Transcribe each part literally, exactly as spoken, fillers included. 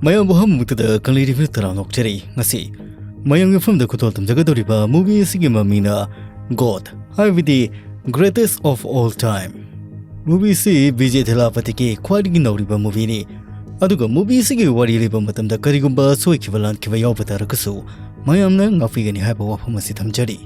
ꯃꯌꯥꯝꯕꯨ ꯑꯍꯥꯟꯕꯃꯛꯇꯗ ꯀꯪꯂꯩ ꯔꯤꯚꯤꯌꯨ ꯇꯔꯥꯝꯅ ꯑꯣꯛꯆꯔꯤ꯫ ꯉꯁꯤ ꯃꯌꯥꯝꯒꯤ ꯃꯐꯝꯗ ꯈꯨꯗꯣꯜ ꯇꯝꯖꯒꯗꯧꯔꯤꯕ movie ꯑꯁꯤꯒꯤ ꯃꯃꯤꯡꯅ God, ꯍꯥꯏꯕꯗꯤ Greatest of All Time꯫ Movie ꯑꯁꯤ ꯕꯤꯖꯦ ꯊꯦꯂꯥꯄꯇꯤꯒꯤ ꯈ꯭ꯋꯥꯏꯗꯒꯤ ꯅꯧꯔꯤꯕ movieꯅꯤ꯫ ꯑꯗꯨꯒ movie ꯑꯁꯤꯒꯤ ꯋꯥꯔꯤ ꯂꯤꯕ ꯃꯇꯝꯗ ꯀꯔꯤꯒꯨꯝꯕ ꯁꯣꯏꯈꯤꯕ ꯂꯥꯟꯈꯤꯕ ꯌꯥꯎꯕ ꯇꯥꯔꯒꯁꯨ ꯃꯌꯥꯝꯅ ꯉꯥꯛꯄꯤꯒꯅꯤ ꯍꯥꯏꯕ ꯋꯥꯐꯝ ꯑꯁꯤ ꯊꯝꯖꯔꯤ꯫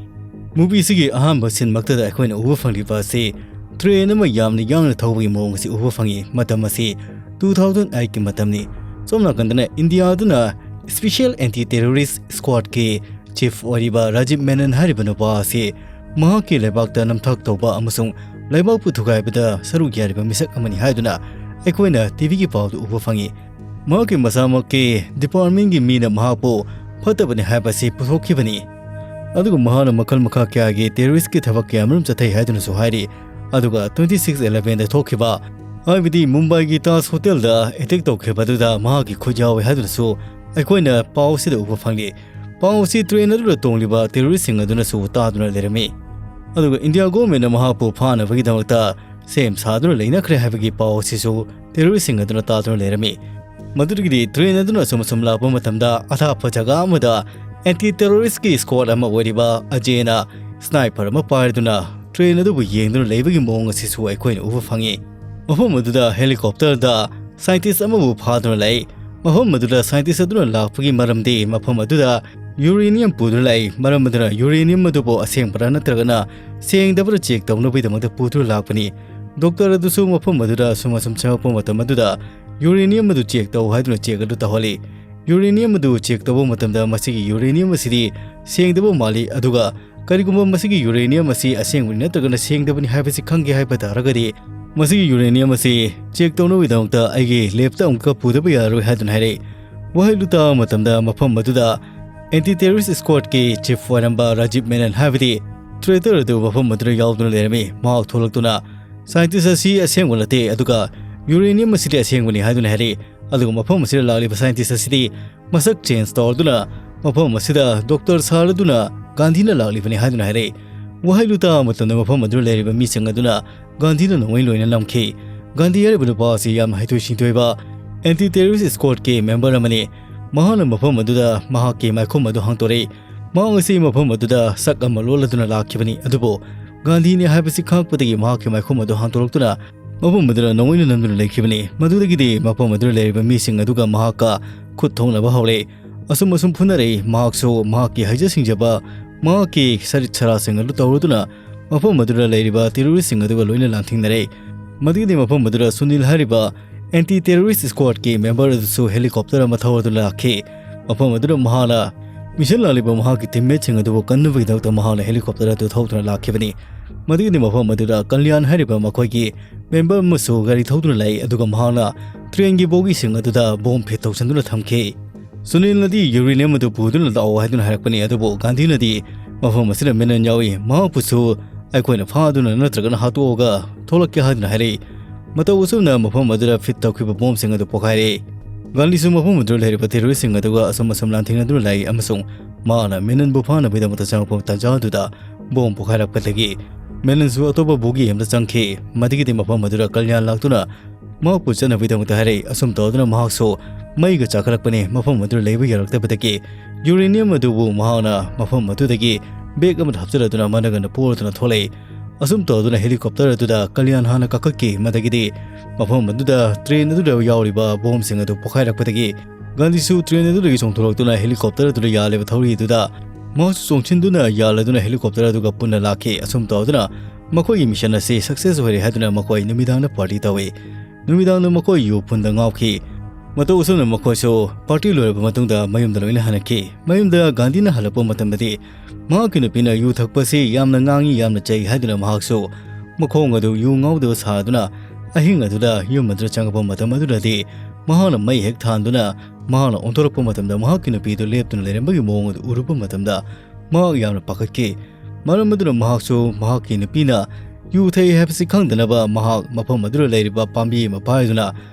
Movie ꯑꯁꯤꯒꯤ ꯑꯍꯥꯟꯕ scene ꯃꯛꯇꯗ ꯑꯩꯈꯣꯏꯅ ꯎꯕ ꯐꯪꯂꯤꯕ ꯑꯁꯤ train ꯑꯃ ꯌꯥꯝꯅ ꯌꯥꯡꯅ ꯊꯧꯕꯒꯤ ꯃꯑꯣꯡ ꯑꯁꯤ ꯎꯕ ꯐꯪꯉꯤ꯫ ꯃꯇꯝ ꯑꯁꯤ two thousand eight ꯀꯤ ꯃꯇꯝꯅꯤ꯫ ꯁꯣꯝ ꯅꯥꯀꯟꯗꯅ ꯏꯟꯗꯤꯌꯥꯗꯨꯅ Special Anti Terrorist Squadꯀꯤ chief ꯑꯣꯏꯔꯤꯕ ꯔꯥꯖꯤꯕ ꯃꯦꯅꯟ ꯍꯥꯏꯔꯤꯕ ꯅꯨꯄꯥ ꯑꯁꯤ ꯃꯍꯥꯛꯀꯤ ꯂꯩꯕꯥꯛꯇ ꯅꯝꯊꯥꯛ ꯇꯧꯕ ꯑꯃꯁꯨꯡ ꯂꯩꯕꯥꯛꯄꯨ ꯊꯨꯒꯥꯏꯕꯗ ꯁꯔꯨꯛ ꯌꯥꯔꯤꯕ ꯃꯤꯁꯛ ꯑꯃꯅꯤ ꯍꯥꯏꯗꯨꯅ ꯑꯩꯈꯣꯏꯅ ꯇꯤꯚꯤꯒꯤ ꯄꯥꯎꯗ ꯎꯕ ꯐꯪꯉꯤ꯫ ꯃꯍꯥꯛꯀꯤ ꯃꯁꯥꯃꯛꯀꯤ departmentꯀꯤ ꯃꯤꯅ ꯃꯍꯥꯛꯄꯨ ꯐꯠꯇꯕꯅꯤ ꯍꯥꯏꯕ ꯑꯁꯤ ꯄꯨꯊꯣꯛꯈꯤꯕꯅꯤ꯫ ꯑꯗꯨꯒ ꯃꯍꯥꯛꯅ ꯃꯈꯜ ꯃꯈꯥ ꯀꯌꯥꯒꯤ terroristꯀꯤ ꯊꯕꯛ ꯀꯌꯥ ꯑꯃꯔꯣꯝ ꯆꯠꯊꯩ ꯍꯥꯏꯗꯨꯅꯁꯨ ꯍꯥꯏꯔꯤ꯫ ꯑꯗꯨꯒ twenty six elevenꯗ ꯊꯣꯛꯈꯤꯕ, ꯍꯥꯏꯕꯗꯤ ꯃꯨꯝꯕꯥꯏꯒꯤ ꯇꯥꯖ ꯍꯣꯇꯦꯜꯗ attack ꯇꯧꯈꯤꯕ ꯑꯗꯨꯗ ꯃꯍꯥꯛꯀꯤ ꯈꯨꯠ ꯌꯥꯎꯏ ꯍꯥꯏꯗꯨꯅꯁꯨ ꯑꯩꯈꯣꯏꯅ ꯄꯥꯎ ꯑꯁꯤꯗ ꯎꯕ ꯐꯪꯂꯤ꯫ ꯄꯥꯎ ꯑꯁꯤ train ꯑꯗꯨꯗ ꯇꯣꯡꯂꯤꯕ terroristꯁꯤꯡ ꯑꯗꯨꯅꯁꯨ ꯇꯥꯗꯨꯅ ꯂꯩꯔꯝꯃꯤ꯫ ꯑꯗꯨꯒ ꯏꯟꯗꯤꯌꯥ governmentꯅ ꯃꯍꯥꯛꯄꯨ ꯐꯥꯅꯕꯒꯤꯗꯃꯛꯇ ꯁꯦꯝ ꯁꯥꯗꯨꯅ ꯂꯩꯅꯈ꯭ꯔꯦ ꯍꯥꯏꯕꯒꯤ ꯄꯥꯎ ꯑꯁꯤꯁꯨ terroristꯁꯤꯡ ꯑꯗꯨꯅ ꯇꯥꯗꯨꯅ ꯂꯩꯔꯝꯃꯤ꯫ ꯃꯗꯨꯗꯒꯤꯗꯤ train ꯑꯗꯨꯅ ꯑꯁꯨꯝ ꯑꯁꯨꯝ ꯂꯥꯛꯄ ꯃꯇꯝꯗ ꯑꯊꯥꯞꯄ ꯖꯒꯥ ꯑꯃꯗ anti terroristꯀꯤ squad ꯑꯃ ꯑꯣꯏꯔꯤꯕ ꯑꯖꯦꯅ sniper ꯑꯃ ꯄꯥꯏꯔꯗꯨꯅ train ꯑꯗꯨꯕꯨ ꯌꯦꯡꯗꯨꯅ ꯂꯩꯕꯒꯤ ꯃꯑꯣꯡ ꯑꯁꯤꯁꯨ ꯑꯩꯈꯣꯏꯅ ꯎꯕ ꯐꯪꯉꯤ꯫ ꯃꯐꯝ ꯑꯗꯨꯗ helicopterꯗ scientist ꯑꯃꯕꯨ ꯐꯥꯗꯨꯅ ꯂꯩ꯫ ꯃꯐꯝ ꯑꯗꯨꯗ scientist ꯑꯗꯨꯅ ꯂꯥꯛꯄꯒꯤ ꯃꯔꯝꯗꯤ ꯃꯐꯝ ꯑꯗꯨꯗ uranium ꯄꯨꯗꯨꯅ ꯂꯥꯛꯏ꯫ ꯃꯔꯝ ꯑꯗꯨꯅ uranium ꯑꯗꯨꯕꯨ ꯑꯁꯦꯡꯕꯔꯥ ꯅꯠꯇ꯭ꯔꯒꯅ ꯁꯦꯡꯗꯕꯔꯥ check ꯇꯧꯅꯕꯒꯤꯗꯃꯛꯇ ꯄꯨꯗꯨꯅ ꯂꯥꯛꯄꯅꯤ꯫ Doctor ꯑꯗꯨꯁꯨ ꯃꯐꯝ ꯑꯗꯨꯗ ꯑꯁꯨꯝ ꯑꯁꯨꯝ ꯆꯪꯂꯛꯄ ꯃꯇꯝ ꯑꯗꯨꯗ uranium ꯑꯗꯨ check ꯇꯧ ꯍꯥꯏꯗꯨꯅ check ꯑꯗꯨ ꯇꯧꯍꯜꯂꯤ꯫ Uranium ꯑꯗꯨ check ꯇꯧꯕ ꯃꯇꯝꯗ ꯃꯁꯤꯒꯤ uranium ꯑꯁꯤꯗꯤ ꯁꯦꯡꯗꯕ ꯃꯥꯜꯂꯤ, ꯑꯗꯨꯒ ꯀꯔꯤꯒꯨꯝꯕ ꯃꯁꯤꯒꯤ uranium ꯑꯁꯤ ꯑꯁꯦꯡꯕꯅꯤ ꯅꯠꯇ꯭ꯔꯒꯅ ꯁꯦꯡꯗꯕꯅꯤ ꯍꯥꯏꯕꯁꯤ ꯈꯪꯒꯦ ꯍꯥꯏꯕ ꯇꯥꯔꯒꯗꯤ ꯃꯁꯤꯒꯤ uranium ꯑꯁꯤ check ꯇꯧꯅꯕꯒꯤꯗꯃꯛꯇ ꯑꯩꯒꯤ labꯇ ꯑꯃꯨꯛꯀ ꯄꯨꯗꯕ ꯌꯥꯔꯔꯣꯏ ꯍꯥꯏꯗꯨꯅ ꯍꯥꯏꯔꯛꯏ꯫ ꯋꯥꯍꯩꯗꯨ ꯇꯥꯕ ꯃꯇꯝꯗ ꯃꯐꯝ ꯑꯗꯨꯗ anti terrorist squadꯀꯤ chief ꯑꯣꯏꯔꯝꯕ ꯔꯥꯖꯤꯕ ꯃꯦꯅꯟ ꯍꯥꯏꯕꯗꯤ traitor ꯑꯗꯨ ꯃꯐꯝ ꯑꯗꯨꯗ ꯌꯥꯎꯗꯨꯅ ꯂꯩꯔꯝꯃꯤ꯫ ꯃꯍꯥꯛ ꯊꯣꯛꯂꯛꯇꯨꯅ scientist ꯑꯁꯤ ꯑꯁꯦꯡꯕ ꯅꯠꯇꯦ, ꯑꯗꯨꯒ uranium ꯑꯁꯤꯗꯤ ꯑꯁꯦꯡꯕꯅꯤ ꯍꯥꯏꯗꯨꯅ ꯍꯥꯏꯔꯛꯏ꯫ ꯑꯗꯨꯒ ꯃꯐꯝ ꯑꯁꯤꯗ ꯂꯥꯛꯂꯤꯕ scientist ꯑꯁꯤꯗꯤ ꯃꯁꯛ change ꯇꯧꯔꯗꯨꯅ ꯃꯐꯝ ꯑꯁꯤꯗ doctor ꯁꯥꯔꯗꯨꯅ ꯒꯥꯟꯙꯤꯅ ꯂꯥꯛꯂꯤꯕꯅꯤ ꯍꯥꯏꯗꯨꯅ ꯍꯥꯏꯔꯛꯏ꯫ ꯋꯥꯍꯩꯗꯨ ꯇꯥꯕ ꯃꯇꯝꯗ ꯃꯐꯝ ꯑꯗꯨꯗ ꯂꯩꯔꯤꯕ ꯃꯤꯁꯤꯡ ꯑꯗꯨꯅ ꯒꯥꯟꯙꯤꯗ ꯅꯣꯡꯃꯩ ꯂꯣꯏꯅ ꯅꯝꯈꯤ꯫ ꯒꯥꯟꯙꯤ ꯍꯥꯏꯔꯤꯕ ꯅꯨꯄꯥ ꯑꯁꯤ ꯌꯥꯝꯅ ꯍꯩꯊꯣꯏ ꯁꯤꯡꯊꯣꯏꯕ ꯑꯦꯟꯇꯤ ꯇꯦꯔꯣꯔꯤꯁ ꯁ꯭ꯀ꯭ꯋꯥꯗꯀꯤ ꯃꯦꯝꯕꯔ ꯑꯃꯅꯤ꯫ ꯃꯍꯥꯛꯅ ꯃꯐꯝ ꯑꯗꯨꯗ ꯃꯍꯥꯛꯀꯤ ꯃꯥꯏꯈꯨꯝ ꯑꯗꯨ ꯍꯥꯡꯗꯣꯔꯛꯏ꯫ ꯃꯍꯥꯛ ꯑꯁꯤ ꯃꯐꯝ ꯑꯗꯨꯗ ꯁꯛ ꯑꯃ ꯂꯣꯜꯂꯗꯨꯅ ꯂꯥꯛꯈꯤꯕꯅꯤ, ꯑꯗꯨꯕꯨ ꯒꯥꯟꯙꯤꯅꯤ ꯍꯥꯏꯕꯁꯤ ꯈꯪꯂꯛꯄꯗꯒꯤ ꯃꯍꯥꯛꯀꯤ ꯃꯥꯏꯈꯨꯝ ꯑꯗꯨ ꯍꯥꯡꯗꯣꯔꯛꯇꯨꯅ ꯃꯐꯝ ꯑꯗꯨꯗ ꯅꯣꯡꯃꯩꯅ ꯅꯝꯗꯨꯅ ꯂꯩꯈꯤꯕꯅꯤ꯫ ꯃꯗꯨꯗꯒꯤꯗꯤ ꯃꯐꯝ ꯑꯗꯨꯗ ꯂꯩꯔꯤꯕ ꯃꯤꯁꯤꯡ ꯑꯗꯨꯒ ꯃꯍꯥꯛꯀ ꯈꯨꯠ ꯊꯣꯛꯅꯕ ꯍꯧꯔꯛꯏ꯫ ꯑꯁꯨꯝ ꯑꯁꯨꯝ ꯐꯨꯅꯔꯛꯏ꯫ ꯃꯍꯥꯛꯁꯨ ꯃꯍꯥꯛꯀꯤ ꯍꯩꯖ ꯁꯤꯡꯖꯕ, ꯃꯍꯥꯛꯀꯤ ꯁꯔꯤꯠ ꯁꯔꯥꯁꯤꯡ ꯑꯗꯨ ꯇꯧꯔꯗꯨꯅ ꯃꯐꯝ ꯑꯗꯨꯗ ꯂꯩꯔꯤꯕ ꯇꯦꯔꯣꯔꯤꯁꯁꯤꯡ ꯑꯗꯨꯒ ꯂꯣꯏꯅ ꯂꯥꯟꯊꯦꯡꯅꯔꯦ꯫ ꯃꯗꯨꯒꯤꯗꯤ ꯃꯐꯝ ꯑꯗꯨꯗ ꯁꯨꯅꯤꯜ ꯍꯥꯏꯔꯤꯕ ꯑꯦꯟꯇꯤ ꯇꯦꯔꯣꯔꯤꯁ ꯁ꯭ꯀ꯭ꯋꯥꯗꯀꯤ ꯃꯦꯝꯕꯔ ꯑꯗꯨꯁꯨ ꯍꯦꯂꯤꯀꯣꯞꯇꯔ ꯑꯃ ꯊꯧꯔꯗꯨꯅ ꯂꯥꯛꯈꯤ꯫ ꯃꯐꯝ ꯑꯗꯨꯗ ꯃꯍꯥꯛꯅ ꯃꯤꯁꯟ ꯂꯥꯛꯂꯤꯕ ꯃꯍꯥꯛꯀꯤ ꯇꯤꯝꯃꯦꯠꯁꯤꯡ ꯑꯗꯨꯕꯨ ꯀꯟꯅꯕꯒꯤꯗꯃꯛꯇ ꯃꯍꯥꯛꯅ ꯍꯦꯂꯤꯀꯣꯞꯇꯔ ꯑꯗꯨ ꯊꯧꯗꯨꯅ ꯂꯥꯛꯈꯤꯕꯅꯤ꯫ ꯃꯗꯨꯒꯤꯗꯤ ꯃꯐꯝ ꯑꯗꯨꯗ ꯀꯜꯌꯥꯟ ꯍꯥꯏꯔꯤꯕ ꯃꯈꯣꯏꯒꯤ ꯃꯦꯝꯕꯔ ꯑꯃꯁꯨ ꯒꯥꯔꯤ ꯊꯧꯗꯨꯅ ꯂꯥꯛꯏ, ꯑꯗꯨꯒ ꯃꯍꯥꯛꯅ ꯇ꯭ꯔꯦꯟꯒꯤ ꯕꯣꯒꯤꯁꯤꯡ ꯑꯗꯨꯗ ꯕꯣꯝ ꯐꯤꯠ ꯇꯧꯁꯤꯟꯗꯨꯅ ꯊꯝꯈꯤ꯫ ꯁꯨꯅꯤꯜꯅꯗꯤ ꯌꯨꯔꯦꯅꯤꯌꯝ ꯑꯗꯨ ꯄꯨꯗꯨꯅ ꯂꯥꯛꯑꯣ ꯍꯥꯏꯗꯨꯅ ꯍꯥꯏꯔꯛꯄꯅꯤ, ꯑꯗꯨꯕꯨ ꯒꯥꯟꯙꯤꯅꯗꯤ ꯃꯐꯝ ꯑꯁꯤꯗ ꯃꯤꯅꯟ ꯌꯥꯎꯏ, ꯃꯍꯥꯛꯄꯨꯁꯨ ꯑꯩꯈꯣꯏꯅ ꯐꯥꯗꯨꯅ ꯅꯠꯇ꯭ꯔꯒꯅ ꯍꯥꯠꯇꯣꯛꯑꯒ ꯊꯣꯛꯂꯛꯀꯦ ꯍꯥꯏꯗꯨꯅ ꯍꯥꯏꯔꯛꯏ꯫ ꯃꯇꯧ ꯑꯁꯨꯝꯅ ꯃꯐꯝ ꯑꯗꯨꯗ ꯐꯤꯠ ꯇꯧꯈꯤꯕ ꯕꯣꯝꯁꯤꯡ ꯑꯗꯨ ꯄꯣꯈꯥꯏꯔꯛꯏ꯫ ꯒꯥꯟꯙꯤꯁꯨ ꯃꯐꯝ ꯑꯗꯨꯗ ꯂꯩꯔꯤꯕ ꯇꯦꯔꯣꯔꯤꯁꯁꯤꯡ ꯑꯗꯨꯒ ꯑꯁꯨꯝ ꯑꯁꯨꯝ ꯂꯥꯟꯊꯦꯡꯅꯗꯨꯅ ꯂꯥꯛꯏ, ꯑꯃꯁꯨꯡ ꯃꯍꯥꯛꯅ ꯃꯤꯅꯟꯕꯨ ꯐꯥꯅꯕꯒꯤꯗꯃꯛꯇ ꯆꯪꯂꯛꯄ ꯇꯥꯟꯖꯥ ꯑꯗꯨꯗ ꯕꯣꯝ ꯄꯣꯈꯥꯏꯔꯛꯄꯗꯒꯤ ꯃꯤꯅꯟꯁꯨ ꯑꯇꯣꯞꯄ ꯕꯣꯒꯤ ꯑꯃꯗ ꯆꯪꯈꯤ꯫ ꯃꯗꯨꯒꯤꯗꯤ ꯃꯐꯝ ꯑꯗꯨꯗ ꯀꯜꯌꯥꯟ ꯂꯥꯛꯇꯨꯅ ꯃꯍꯥꯛꯄꯨ ꯆꯠꯅꯕꯒꯤꯗꯃꯛꯇ ꯍꯥꯏꯔꯛꯏ꯫ ꯑꯁꯨꯝ ꯇꯧꯗꯨꯅ ꯃꯍꯥꯛꯁꯨ ꯃꯩꯒ ꯆꯥꯈꯠꯂꯛꯄꯅꯤ꯫ ꯃꯐꯝ ꯑꯗꯨꯗ ꯂꯩꯕ ꯌꯥꯔꯛꯇꯕꯗꯒꯤ ꯌꯨꯔꯦꯅꯤꯌꯝ ꯑꯗꯨꯕꯨ ꯃꯍꯥꯛꯅ ꯃꯐꯝ ꯑꯗꯨꯗꯒꯤ ꯕꯦꯒ ꯑꯃꯗ ꯍꯥꯞꯆꯤꯜꯂꯗꯨꯅ ꯃꯅꯒꯟꯗ ꯄꯣꯔꯗꯨꯅ ꯊꯣꯛꯂꯛꯏ꯫ ꯑꯁꯨꯝ ꯇꯧꯗꯨꯅ ꯍꯦꯂꯤꯀꯣꯞꯇꯔ ꯑꯗꯨꯗ ꯀꯜꯌꯥꯟ ꯍꯥꯟꯅ ꯀꯥꯈꯠꯈꯤ꯫ ꯃꯗꯒꯤꯗꯤ ꯃꯐꯝ ꯑꯗꯨꯗ ꯇ꯭ꯔꯦꯟ ꯑꯗꯨꯗ ꯌꯥꯎꯔꯤꯕ ꯕꯣꯝꯁꯤꯡ ꯑꯗꯨ ꯄꯣꯈꯥꯏꯔꯛꯄꯗꯒꯤ ꯒꯥꯟꯙꯤꯁꯨ ꯇ꯭ꯔꯦꯟ ꯑꯗꯨꯗꯒꯤ ꯆꯣꯡꯊꯣꯔꯛꯇꯨꯅ ꯍꯦꯂꯤꯀꯣꯞꯇꯔ ꯑꯗꯨꯗ ꯌꯥꯜꯂꯤꯕ ꯊꯧꯔꯤ ꯑꯗꯨꯗ ꯃꯍꯥꯛꯁꯨ ꯆꯣꯡꯁꯤꯟꯗꯨꯅ ꯌꯥꯜꯂꯗꯨꯅ ꯍꯦꯂꯤꯀꯣꯞꯇꯔ ꯑꯗꯨꯒ ꯄꯨꯟꯅ ꯂꯥꯛꯈꯤ꯫ ꯑꯁꯨꯝ ꯇꯧꯗꯨꯅ ꯃꯈꯣꯏꯒꯤ ꯃꯤꯁꯟ ꯑꯁꯤ ꯁꯛꯁꯦꯁ ꯑꯣꯏꯔꯦ ꯍꯥꯏꯗꯨꯅ ꯃꯈꯣꯏ ꯅꯨꯃꯤꯗꯥꯡꯗ ꯄꯥꯔꯇꯤ ꯇꯧꯏ꯫ ꯅꯨꯃꯤꯗꯥꯡꯗ ꯃꯈꯣꯏ ꯌꯨ ꯐꯨꯟꯗ ꯉꯥꯎꯈꯤ꯫ ꯃꯇꯧ ꯑꯁꯨꯝꯅ ꯃꯈꯣꯏꯁꯨ ꯄꯥꯔꯇꯤ ꯂꯣꯏꯔꯕ ꯃꯇꯨꯡꯗ ꯃꯌꯨꯝꯗ ꯂꯣꯏꯅ ꯍꯟꯅꯈꯤ꯫ ꯃꯌꯨꯝꯗ ꯒꯥꯟꯙꯤꯅ ꯍꯜꯂꯛꯄ ꯃꯇꯝꯗꯗꯤ ꯃꯍꯥꯛꯀꯤ ꯅꯨꯄꯤꯅ ꯌꯨ ꯊꯛꯄꯁꯤ ꯌꯥꯝꯅ ꯉꯥꯡꯏ, ꯌꯥꯝꯅ ꯆꯩ ꯍꯥꯏꯗꯨꯅ ꯃꯍꯥꯛꯁꯨ ꯃꯈꯣꯡ ꯑꯗꯨ ꯌꯨ ꯉꯥꯎꯗꯕ ꯁꯥꯗꯨꯅ ꯑꯍꯤꯡ ꯑꯗꯨꯗ ꯌꯨꯝ ꯑꯗꯨꯗ ꯆꯪꯉꯛꯄ ꯃꯇꯝ ꯑꯗꯨꯗꯗꯤ ꯃꯍꯥꯛꯅ ꯃꯩ ꯍꯦꯛ ꯊꯥꯟꯗꯨꯅ ꯃꯍꯥꯛꯅ ꯑꯣꯟꯊꯣꯔꯛꯄ ꯃꯇꯝꯗ ꯃꯍꯥꯛꯀꯤ ꯅꯨꯄꯤꯗꯨ ꯂꯦꯞꯇꯨꯅ ꯂꯩꯔꯝꯕꯒꯤ ꯃꯑꯣꯡ ꯑꯗꯨ ꯎꯔꯨꯕ ꯃꯇꯝꯗ ꯃꯍꯥꯛ ꯌꯥꯝꯅ ꯄꯥꯈꯠꯈꯤ꯫ ꯃꯔꯝ ꯑꯗꯨꯅ ꯃꯍꯥꯛꯁꯨ ꯃꯍꯥꯛꯀꯤ ꯅꯨꯄꯤꯅ ꯌꯨ ꯊꯛꯏ ꯍꯥꯏꯕꯁꯤ ꯈꯪꯗꯅꯕ ꯃꯍꯥꯛ ꯃꯐꯝ ꯑꯗꯨꯗ ꯂꯩꯔꯤꯕ ꯄꯥꯝꯕꯤ ꯑꯃ ꯄꯥꯏꯗꯨꯅ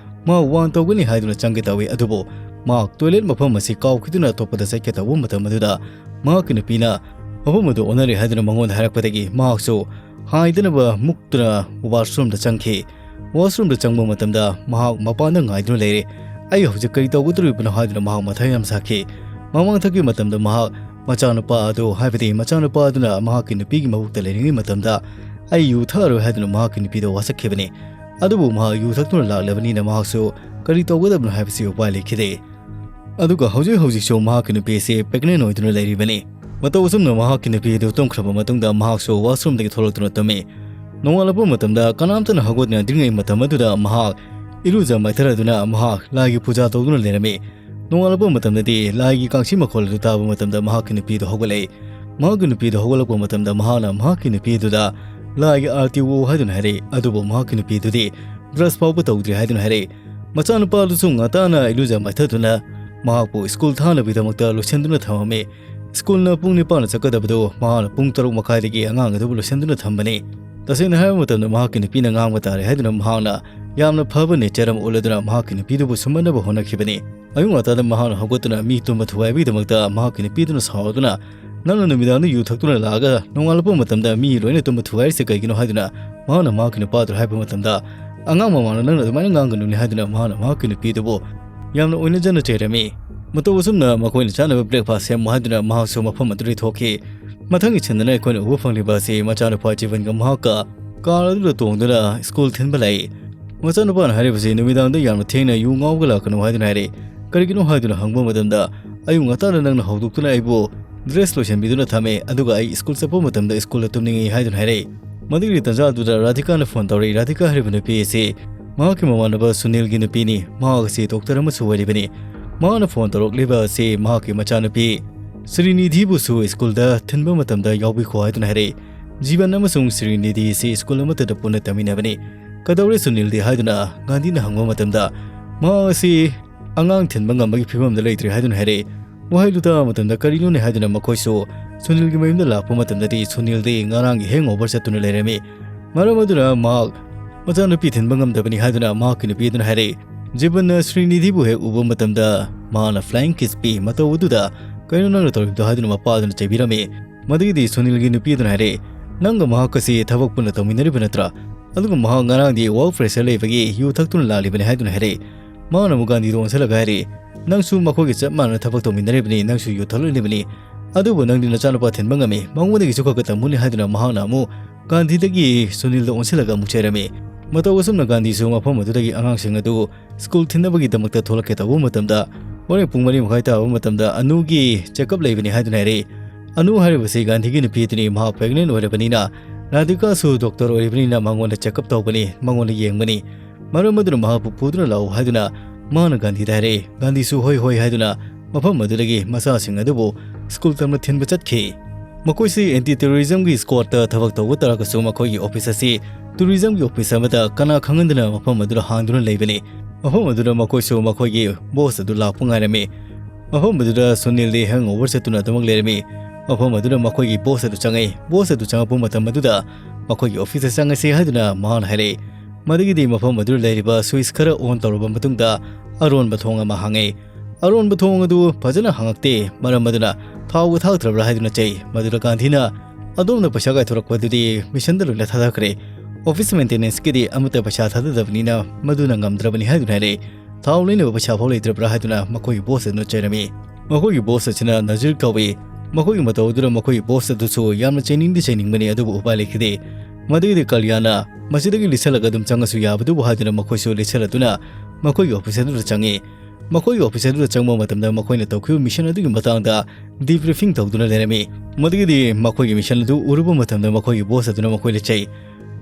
ꯃꯍꯥꯛ ꯋꯥꯟ ꯇꯧꯒꯅꯤ ꯍꯥꯏꯗꯨꯅ ꯆꯪꯒꯦ ꯇꯧꯏ꯫ ꯑꯗꯨꯕꯨ ꯃꯍꯥꯛ ꯇꯣꯏꯂꯦꯠ ꯃꯐꯝ ꯑꯁꯤ ꯀꯥꯎꯈꯤꯗꯨꯅ ꯑꯇꯣꯞꯄꯗ ꯆꯠꯀꯦ ꯇꯧꯕ ꯃꯇꯝ ꯑꯗꯨꯗ ꯃꯍꯥꯛꯀꯤ ꯅꯨꯄꯤꯅ ꯃꯐꯝ ꯑꯗꯨ ꯑꯣꯟꯅꯔꯦ ꯍꯥꯏꯗꯨꯅ ꯃꯉꯣꯟꯗ ꯍꯥꯏꯔꯛꯄꯗꯒꯤ ꯃꯍꯥꯛꯁꯨ ꯍꯥꯏꯗꯅꯕ ꯃꯨꯛꯇꯨꯅ ꯋꯥꯁꯔꯨꯝꯗ ꯆꯪꯈꯤ꯫ ꯋꯥꯁꯔꯨꯝꯗ ꯆꯪꯕ ꯃꯇꯝꯗ ꯃꯍꯥꯛ ꯃꯄꯥꯟꯗ ꯉꯥꯏꯗꯨꯅ ꯂꯩꯔꯦ꯫ "ꯑꯩ ꯍꯧꯖꯤꯛ ꯀꯔꯤ ꯇꯧꯒꯗꯧꯔꯤꯕꯅꯣ?" ꯍꯥꯏꯗꯨꯅ ꯃꯍꯥꯛ ꯃꯊꯥ ꯌꯥꯝ ꯁꯥꯈꯤ꯫ ꯃꯃꯥꯡꯊꯛꯀꯤ ꯃꯇꯝꯗ ꯃꯍꯥꯛ ꯃꯆꯥꯅꯨꯄꯥ ꯑꯗꯨ, ꯍꯥꯏꯕꯗꯤ ꯃꯆꯥꯅꯨꯄꯥ ꯑꯗꯨꯅ ꯃꯍꯥꯛꯀꯤ ꯅꯨꯄꯤꯒꯤ ꯃꯕꯨꯛꯇ ꯂꯩꯔꯤꯉꯩ ꯃꯇꯝꯗ, "ꯑꯩ ꯌꯨ ꯊꯛꯑꯔꯣꯏ" ꯍꯥꯏꯗꯨꯅ ꯃꯍꯥꯛꯀꯤ ꯅꯨꯄꯤꯗ ꯋꯥꯁꯛꯈꯤꯕꯅꯤ꯫ ꯑꯗꯨꯕꯨ ꯃꯍꯥꯛ ꯌꯨ ꯊꯛꯇꯨꯅ ꯂꯥꯛꯂꯕꯅꯤꯅ ꯃꯍꯥꯛꯁꯨ ꯀꯔꯤ ꯇꯧꯒꯗꯕꯅꯣ ꯍꯥꯏꯕꯁꯤ ꯎꯄꯥꯏ ꯂꯩꯈꯤꯗꯦ꯫ ꯑꯗꯨꯒ ꯍꯧꯖꯤꯛ ꯍꯧꯖꯤꯛꯁꯨ ꯃꯍꯥꯛꯀꯤ ꯅꯨꯄꯤ ꯑꯁꯤ pregnant ꯑꯣꯏꯗꯨꯅ ꯂꯩꯔꯤꯕꯅꯤ꯫ ꯃꯇꯧ ꯑꯁꯨꯝꯅ ꯃꯍꯥꯛꯀꯤ ꯅꯨꯄꯤ ꯑꯗꯨ ꯇꯨꯝꯈ꯭ꯔꯕ ꯃꯇꯨꯡꯗ ꯃꯍꯥꯛꯁꯨ ꯋꯥꯁꯔꯨꯝꯗꯒꯤ ꯊꯣꯛꯂꯛꯇꯨꯅ ꯇꯨꯝꯃꯤ꯫ ꯅꯣꯡꯉꯥꯜꯂꯛꯄ ꯃꯇꯝꯗ ꯀꯅꯥꯝꯇꯅ ꯍꯧꯒꯠꯅꯗ꯭ꯔꯤꯉꯩ ꯃꯇꯝ ꯑꯗꯨꯗ ꯃꯍꯥꯛ ꯏꯔꯨꯖ ꯃꯥꯏꯊꯔꯗꯨꯅ ꯃꯍꯥꯛ ꯂꯥꯏꯒꯤ ꯄꯨꯖꯥ ꯇꯧꯗꯨꯅ ꯂꯩꯔꯝꯃꯤ꯫ ꯅꯣꯡꯉꯥꯜꯂꯛꯄ ꯃꯇꯝꯗꯗꯤ ꯂꯥꯏꯒꯤ ꯀꯥꯡꯁꯤ ꯃꯈꯣꯜ ꯑꯗꯨ ꯇꯥꯕ ꯃꯇꯝꯗ ꯃꯍꯥꯛꯀꯤ ꯅꯨꯄꯤꯗꯨ ꯍꯧꯒꯠꯂꯛꯏ꯫ ꯃꯍꯥꯛꯀꯤ ꯅꯨꯄꯤꯗꯨ ꯍꯧꯒꯠꯂꯛꯄ ꯃꯇꯝꯗ ꯃꯍꯥꯛꯅ ꯃꯍꯥꯛꯀꯤ ꯅꯨꯄꯤ ꯑꯗꯨꯗ ꯂꯥꯏꯒꯤ ꯑꯥꯔꯇꯤ ꯎ ꯍꯥꯏꯗꯨꯅ ꯍꯥꯏꯔꯛꯏ꯫ ꯑꯗꯨꯕꯨ ꯃꯍꯥꯛꯀꯤ ꯅꯨꯄꯤ ꯑꯗꯨꯗꯤ brush ꯐꯥꯎꯕ ꯇꯧꯗ꯭ꯔꯤ ꯍꯥꯏꯗꯨꯅ ꯍꯥꯏꯔꯛꯏ꯫ ꯃꯆꯥꯅꯨꯄꯥ ꯑꯗꯨꯁꯨ ꯉꯟꯇꯥꯅ ꯏꯔꯨꯖ ꯃꯥꯏꯊꯗꯨꯅ ꯃꯍꯥꯛꯄꯨ ꯁ꯭ꯀꯨꯜ ꯊꯥꯅꯕꯒꯤꯗꯃꯛꯇ ꯂꯣꯏꯁꯤꯟꯗꯨꯅ ꯊꯝꯃꯝꯃꯤ꯫ ꯁ꯭ꯀꯨꯜꯅ ꯄꯨꯡ ꯅꯤꯄꯥꯟꯗ ꯆꯠꯀꯗꯕꯗꯨ ꯃꯍꯥꯛꯅ ꯄꯨꯡ ꯇꯔꯨꯛ ꯃꯈꯥꯏꯗꯒꯤ ꯑꯉꯥꯡ ꯑꯗꯨꯕꯨ ꯂꯣꯏꯁꯤꯟꯗꯨꯅ ꯊꯝꯕꯅꯤ꯫ ꯇꯁꯦꯡꯅ ꯍꯥꯏꯕ ꯃꯇꯝꯗ ꯃꯍꯥꯛꯀꯤ ꯅꯨꯄꯤꯅ ꯉꯥꯡꯕ ꯇꯥꯔꯦ ꯍꯥꯏꯗꯨꯅ ꯃꯍꯥꯛꯅ ꯌꯥꯝꯅ ꯐꯕ nature ꯑꯃ ꯎꯠꯂꯗꯨꯅ ꯃꯍꯥꯛꯀꯤ ꯅꯨꯄꯤꯗꯨꯕꯨ ꯁꯨꯝꯍꯠꯅꯕ ꯍꯣꯠꯅꯈꯤꯕꯅꯤ꯫ ꯑꯌꯨꯛ ꯉꯟꯇꯥꯗ ꯃꯍꯥꯛꯅ ꯍꯧꯒꯠꯇꯨꯅ ꯃꯤ ꯇꯨꯝꯕ ꯊꯨꯒꯥꯏꯕꯒꯤꯗꯃꯛꯇ ꯃꯍꯥꯛꯀꯤ ꯅꯨꯄꯤꯗꯨꯅ ꯁꯥꯎꯔꯗꯨꯅ, "ꯅꯪꯅ ꯅꯨꯃꯤꯗꯥꯡꯗ ꯌꯨ ꯊꯛꯇꯨꯅ ꯂꯥꯛꯑꯒ ꯅꯣꯡꯉꯥꯜꯂꯛꯄ ꯃꯇꯝꯗ ꯃꯤ ꯂꯣꯏꯅ ꯇꯨꯝꯕ ꯊꯨꯒꯥꯏꯔꯤꯁꯦ ꯀꯩꯒꯤꯅꯣ?" ꯍꯥꯏꯗꯨꯅ ꯃꯍꯥꯛꯅ ꯃꯍꯥꯛꯀꯤ ꯅꯨꯄꯥꯗꯨꯗ ꯍꯥꯏꯕ ꯃꯇꯝꯗ, "ꯑꯉꯥꯡ ꯃꯃꯥꯡꯗ ꯅꯪꯅ ꯑꯗꯨꯃꯥꯏꯅ ꯉꯥꯡꯒꯅꯨꯅꯦ" ꯍꯥꯏꯗꯨꯅ ꯃꯍꯥꯛꯅ ꯃꯍꯥꯛꯀꯤ ꯅꯨꯄꯤꯗꯨꯕꯨ ꯌꯥꯝꯅ ꯑꯣꯏꯅꯖꯅ ꯆꯩꯔꯝꯃꯤ꯫ ꯃꯇꯧ ꯑꯁꯨꯝꯅ ꯃꯈꯣꯏꯅ ꯆꯥꯅꯕ breakfast ꯁꯦꯝꯃꯨ ꯍꯥꯏꯗꯨꯅ ꯃꯍꯥꯛꯁꯨ ꯃꯐꯝ ꯑꯗꯨꯗꯒꯤ ꯊꯣꯛꯈꯤ꯫ ꯃꯊꯪꯒꯤ ꯁꯤꯟꯗꯅ ꯑꯩꯈꯣꯏꯅ ꯎꯕ ꯐꯪꯂꯤꯕ ꯑꯁꯤ ꯃꯆꯥꯅꯨꯄꯥ ꯖꯤꯕꯟꯒ ꯃꯍꯥꯛꯀ car ꯑꯗꯨꯗ ꯇꯣꯡꯗꯨꯅ ꯁ꯭ꯀꯨꯜ ꯊꯤꯟꯕ ꯂꯥꯛꯏ꯫ ꯃꯆꯥꯅꯨꯄꯥꯅ ꯍꯥꯏꯔꯤꯕꯁꯤ ꯅꯨꯃꯤꯗꯥꯡꯗ ꯌꯥꯝꯅ ꯊꯦꯡꯅ ꯌꯨ ꯉꯥꯎꯕ ꯂꯥꯛꯀꯅꯨ ꯍꯥꯏꯗꯨꯅ ꯍꯥꯏꯔꯛꯏ꯫ ꯀꯔꯤꯒꯤꯅꯣ ꯍꯥꯏꯗꯨꯅ ꯍꯪꯕ ꯃꯇꯝꯗ, "ꯑꯌꯨꯛ ꯉꯟꯇꯥꯅ ꯅꯪꯅ ꯍꯧꯗꯣꯛꯇꯨꯅ ꯑꯩꯕꯨ dress ꯂꯣꯏꯁꯤꯟꯕꯤꯗꯨꯅ ꯊꯝꯃꯦ, ꯑꯗꯨꯒ ꯑꯩ ꯁ꯭ꯀꯨꯜ ꯆꯠꯄ ꯃꯇꯝꯗ ꯁ꯭ꯀꯨꯜꯗ ꯇꯨꯝꯅꯤꯡꯉꯤ" ꯍꯥꯏꯗꯨꯅ ꯍꯥꯏꯔꯛꯏ꯫ ꯃꯗꯨꯒꯤ ꯇꯥꯟꯖꯥ ꯑꯗꯨꯗ ꯔꯥꯙꯤꯀꯥꯅ phone ꯇꯧꯔꯛꯏ꯫ ꯔꯥꯙꯤꯀꯥ ꯍꯥꯏꯔꯤꯕ ꯅꯨꯄꯤ ꯑꯁꯤ ꯃꯍꯥꯛꯀꯤ ꯃꯃꯥꯟꯅꯕ ꯁꯨꯅꯤꯜꯒꯤ ꯅꯨꯄꯤꯅꯤ꯫ ꯃꯍꯥꯛ ꯑꯁꯤ doctor ꯑꯃꯁꯨ ꯑꯣꯏꯔꯤꯕꯅꯤ꯫ ꯃꯍꯥꯛꯅ phone ꯇꯧꯔꯛꯂꯤꯕ ꯑꯁꯤ ꯃꯍꯥꯛꯀꯤ ꯃꯆꯥꯅꯨꯄꯤ ꯁ꯭ꯔꯤꯅꯤꯙꯤꯕꯨꯁꯨ ꯁ꯭ꯀꯨꯜꯗ ꯊꯤꯟꯕ ꯃꯇꯝꯗ ꯌꯥꯎꯕꯤꯈꯣ ꯍꯥꯏꯗꯨꯅ ꯍꯥꯏꯔꯛꯏ꯫ ꯖꯤꯕꯟ ꯑꯃꯁꯨꯡ ꯁ꯭ꯔꯤꯅꯤꯙꯤ ꯑꯁꯤ ꯁ꯭ꯀꯨꯜ ꯑꯃꯠꯇꯗ ꯄꯨꯟꯅ ꯇꯝꯃꯤꯟꯅꯕꯅꯤ꯫ "ꯀꯩꯗꯧꯔꯦ ꯁꯨꯅꯤꯜꯗꯤ?" ꯍꯥꯏꯗꯨꯅ ꯒꯥꯟꯙꯤꯅ ꯍꯪꯕ ꯃꯇꯝꯗ, ꯃꯍꯥꯛ ꯑꯁꯤ ꯑꯉꯥꯡ ꯊꯤꯟꯕ ꯉꯝꯕꯒꯤ ꯐꯤꯕꯝꯗ ꯂꯩꯇ꯭ꯔꯦ ꯍꯥꯏꯗꯨꯅ ꯍꯥꯏꯔꯛꯏ꯫ ꯋꯥꯍꯩꯗꯨ ꯇꯥꯕ ꯃꯇꯝꯗ ꯀꯔꯤꯅꯣꯅꯦ ꯍꯥꯏꯗꯨꯅ ꯃꯈꯣꯏꯁꯨ ꯁꯨꯅꯤꯜꯒꯤ ꯃꯌꯨꯝꯗ ꯂꯥꯛꯄ ꯃꯇꯝꯗꯗꯤ ꯁꯨꯅꯤꯜꯗꯤ ꯉꯔꯥꯡꯒꯤ hangover ꯆꯠꯇꯨꯅ ꯂꯩꯔꯝꯃꯤ꯫ ꯃꯔꯝ ꯑꯗꯨꯅ ꯃꯍꯥꯛ ꯃꯆꯥꯅꯨꯄꯤ ꯊꯤꯟꯕ ꯉꯝꯗꯕꯅꯤ ꯍꯥꯏꯗꯨꯅ ꯃꯍꯥꯛꯀꯤ ꯅꯨꯄꯤ ꯑꯗꯨꯅ ꯍꯥꯏꯔꯛꯏ꯫ ꯖꯤꯕꯟꯅ ꯁ꯭ꯔꯤꯅꯤꯙꯤꯕꯨ ꯍꯦꯛ ꯎꯕ ꯃꯇꯝꯗ ꯃꯍꯥꯛꯅ flying kiss ꯄꯤ꯫ ꯃꯇꯧ ꯑꯗꯨꯗ, "ꯀꯩꯅꯣ ꯅꯪꯅ ꯇꯧꯔꯤꯕꯗꯣ?" ꯍꯥꯏꯗꯨꯅ ꯃꯄꯥ ꯑꯗꯨꯅ ꯆꯩꯕꯤꯔꯝꯃꯤ꯫ ꯃꯗꯨꯒꯤꯗꯤ ꯁꯨꯅꯤꯜꯒꯤ ꯅꯨꯄꯤ ꯑꯗꯨꯅ ꯍꯥꯏꯔꯛꯏ, "ꯅꯪꯒ ꯃꯍꯥꯛꯀꯁꯤ ꯊꯕꯛ ꯄꯨꯟꯅ ꯇꯧꯃꯤꯟꯅꯔꯤꯕ ꯅꯠꯇ꯭ꯔꯥ? ꯑꯗꯨꯒ ꯃꯍꯥꯛ ꯉꯔꯥꯡꯗꯤ work pressure ꯂꯩꯕꯒꯤ ꯌꯨ ꯊꯛꯇꯨꯅ ꯂꯥꯛꯂꯤꯕꯅꯤ ꯍꯥꯏꯗꯨꯅ ꯍꯥꯏꯔꯛꯏ꯫ ꯃꯍꯥꯛꯅ ꯑꯃꯨꯛ ꯒꯥꯟꯙꯤꯗ ꯑꯣꯟꯁꯤꯜꯂꯒ ꯍꯥꯏꯔꯛꯏ, "ꯅꯪꯁꯨ ꯃꯈꯣꯏꯒ ꯆꯞ ꯃꯥꯟꯅꯅ ꯊꯕꯛ ꯇꯧꯃꯤꯟꯅꯔꯤꯕꯅꯤ, ꯅꯪꯁꯨ ꯌꯨ ꯊꯛꯂꯛꯂꯤꯕꯅꯤ, ꯑꯗꯨꯕꯨ ꯅꯪꯗꯤ ꯅꯆꯥꯅꯨꯄꯥ ꯊꯤꯟꯕ ꯉꯝꯃꯤ, ꯃꯉꯣꯟꯗꯒꯤꯁꯨ ꯈꯔ ꯈꯔ ꯇꯝꯃꯨꯅꯦ" ꯍꯥꯏꯗꯨꯅ ꯃꯍꯥꯛꯅ ꯑꯃꯨꯛ ꯒꯥꯟꯙꯤꯗꯒꯤ ꯁꯨꯅꯤꯜꯗ ꯑꯣꯟꯁꯤꯜꯂꯒ ꯑꯃꯨꯛ ꯆꯩꯔꯝꯃꯤ꯫ ꯃꯇꯧ ꯑꯁꯨꯝꯅ ꯒꯥꯟꯙꯤꯁꯨ ꯃꯐꯝ ꯑꯗꯨꯗꯒꯤ ꯑꯉꯥꯡꯁꯤꯡ ꯑꯗꯨ ꯁ꯭ꯀꯨꯜ ꯊꯤꯟꯅꯕꯒꯤꯗꯃꯛꯇ ꯊꯣꯛꯂꯛꯀꯦ ꯇꯧꯕ ꯃꯇꯝꯗ, ꯍꯣꯔꯦꯟ ꯄꯨꯡ ꯃꯔꯤ ꯃꯈꯥꯏ ꯇꯥꯕ ꯃꯇꯝꯗ ꯑꯅꯨꯒꯤ checkup ꯂꯩꯕꯅꯤ ꯍꯥꯏꯗꯨꯅ ꯍꯥꯏꯔꯛꯏ꯫ ꯑꯅꯨ ꯍꯥꯏꯔꯤꯕꯁꯤ ꯒꯥꯟꯙꯤꯒꯤ ꯅꯨꯄꯤ ꯑꯗꯨꯅꯤ꯫ ꯃꯍꯥꯛ pregnant ꯑꯣꯏꯔꯕꯅꯤꯅ, ꯔꯥꯙꯤꯀꯥꯁꯨ doctor ꯑꯣꯏꯔꯤꯕꯅꯤꯅ ꯃꯉꯣꯟꯗ checkup ꯇꯧꯒꯅꯤ, ꯃꯉꯣꯟꯗ ꯌꯦꯡꯒꯅꯤ꯫ ꯃꯔꯝ ꯑꯗꯨꯅ ꯃꯍꯥꯛꯄꯨ ꯄꯨꯗꯨꯅ ꯂꯥꯛꯎ ꯍꯥꯏꯗꯨꯅ ꯃꯍꯥꯛꯅ ꯒꯥꯟꯙꯤꯗ ꯍꯥꯏꯔꯛꯏ꯫ ꯒꯥꯟꯙꯤꯁꯨ ꯍꯣꯏ ꯍꯣꯏ ꯍꯥꯏꯗꯨꯅ ꯃꯐꯝ ꯑꯗꯨꯗꯒꯤ ꯃꯆꯥꯁꯤꯡ ꯑꯗꯨꯕꯨ ꯁ꯭ꯀꯨꯜ ꯇꯝꯅ ꯊꯤꯟꯕ ꯆꯠꯈꯤ꯫ ꯃꯈꯣꯏꯁꯤ anti terrorismꯒꯤ squadꯇ ꯊꯕꯛ ꯇꯧꯕ ꯇꯥꯔꯒꯁꯨ ꯃꯈꯣꯏꯒꯤ office ꯑꯁꯤ tourismꯒꯤ office ꯑꯃꯗ ꯀꯅꯥ ꯈꯪꯍꯟꯗꯅ ꯃꯐꯝ ꯑꯗꯨꯗ ꯍꯥꯡꯗꯨꯅ ꯂꯩꯕꯅꯤ꯫ ꯃꯐꯝ ꯑꯗꯨꯗ ꯃꯈꯣꯏꯁꯨ ꯃꯈꯣꯏꯒꯤ boss ꯑꯗꯨ ꯂꯥꯛꯄ ꯉꯥꯏꯔꯝꯃꯤ꯫ ꯃꯐꯝ ꯑꯗꯨꯗ ꯁꯨꯅꯤꯜꯗꯤ hangover ꯆꯠꯇꯨꯅ ꯑꯗꯨꯃꯛ ꯂꯩꯔꯝꯃꯤ꯫ ꯃꯐꯝ ꯑꯗꯨꯗ ꯃꯈꯣꯏꯒꯤ boss ꯑꯗꯨ ꯆꯪꯉꯛꯏ꯫ Boss ꯑꯗꯨ ꯆꯪꯉꯛꯄ ꯃꯇꯝ ꯑꯗꯨꯗ ꯃꯈꯣꯏꯒꯤ officeꯇ ꯆꯪꯉꯁꯤ ꯍꯥꯏꯗꯨꯅ ꯃꯍꯥꯛꯅ ꯍꯥꯏꯔꯛꯏ꯫ ꯃꯗꯨꯒꯤꯗꯤ ꯃꯐꯝ ꯑꯗꯨꯗ ꯂꯩꯔꯤꯕ switch ꯈꯔ on ꯇꯧꯔꯕ ꯃꯇꯨꯡꯗ ꯑꯔꯣꯟꯕ ꯊꯣꯡ ꯑꯃ ꯍꯥꯡꯉꯛꯏ꯫ ꯑꯔꯣꯟꯕ ꯊꯣꯡ ꯑꯗꯨ ꯐꯖꯅ ꯍꯥꯡꯉꯛꯇꯦ, ꯃꯔꯝ ꯑꯗꯨꯅ ꯊꯥꯎꯒ ꯊꯥꯛꯇ꯭ꯔꯕ꯭ꯔꯥ ꯍꯥꯏꯗꯨꯅ ꯆꯩ꯫ ꯃꯗꯨꯗ ꯒꯥꯟꯙꯤꯅ, "ꯑꯗꯣꯝꯅ ꯄꯩꯁꯥ ꯀꯥꯏꯊꯣꯔꯛꯄ ꯑꯗꯨꯗꯤ missionꯗ ꯂꯣꯏꯅ ꯊꯥꯗꯈ꯭ꯔꯦ꯫ Office maintenanceꯀꯤꯗꯤ ꯑꯃꯠꯇ ꯄꯩꯁꯥ ꯊꯥꯗꯗꯕꯅꯤꯅ ꯃꯗꯨꯅ ꯉꯝꯗ꯭ꯔꯕꯅꯤ" ꯍꯥꯏꯗꯨꯅ ꯍꯥꯏꯔꯛꯏ꯫ "ꯊꯥꯎ ꯂꯩꯅꯕ ꯄꯩꯁꯥ ꯐꯥꯎ ꯂꯩꯇ꯭ꯔꯕ꯭ꯔꯥ?" ꯍꯥꯏꯗꯨꯅ ꯃꯈꯣꯏꯒꯤ boss ꯑꯗꯨꯅ ꯆꯩꯔꯝꯃꯤ꯫ ꯃꯈꯣꯏꯒꯤ boss ꯑꯁꯤꯅ ꯅꯖꯤꯔ ꯀꯧꯏ꯫ ꯃꯈꯣꯏꯒꯤ ꯃꯇꯧ ꯑꯗꯨꯗ ꯃꯈꯣꯏꯒꯤ boss ꯑꯗꯨꯁꯨ ꯌꯥꯝꯅ ꯆꯩꯅꯤꯡꯗꯤ ꯆꯩꯅꯤꯡꯕꯅꯤ, ꯑꯗꯨꯕꯨ ꯎꯄꯥꯏ ꯂꯩꯈꯤꯗꯦ꯫ ꯃꯗꯨꯒꯤꯗꯤ ꯀꯜꯌꯥꯅ ꯃꯁꯤꯗꯒꯤ ꯂꯤꯠꯁꯜꯂꯒ ꯑꯗꯨꯝ ꯆꯪꯉꯁꯨ ꯌꯥꯕꯗꯨꯕꯨ ꯍꯥꯏꯗꯨꯅ ꯃꯈꯣꯏꯁꯨ ꯂꯤꯠꯁꯜꯂꯗꯨꯅ ꯃꯈꯣꯏꯒꯤ office ꯑꯗꯨꯗ ꯆꯪꯉꯤ꯫ ꯃꯈꯣꯏꯒꯤ office ꯑꯗꯨꯗ ꯆꯪꯕ ꯃꯇꯝꯗ ꯃꯈꯣꯏꯅ ꯇꯧꯈꯤꯕ mission ꯑꯗꯨꯒꯤ ꯃꯇꯥꯡꯗ debriefing ꯇꯧꯗꯨꯅ ꯂꯩꯔꯝꯃꯤ꯫ ꯃꯗꯨꯒꯤꯗꯤ ꯃꯈꯣꯏꯒꯤ mission ꯑꯗꯨ ꯎꯔꯨꯕ ꯃꯇꯝꯗ ꯃꯈꯣꯏꯒꯤ boss ꯑꯗꯨꯅ ꯃꯈꯣꯏꯗ ꯆꯩ,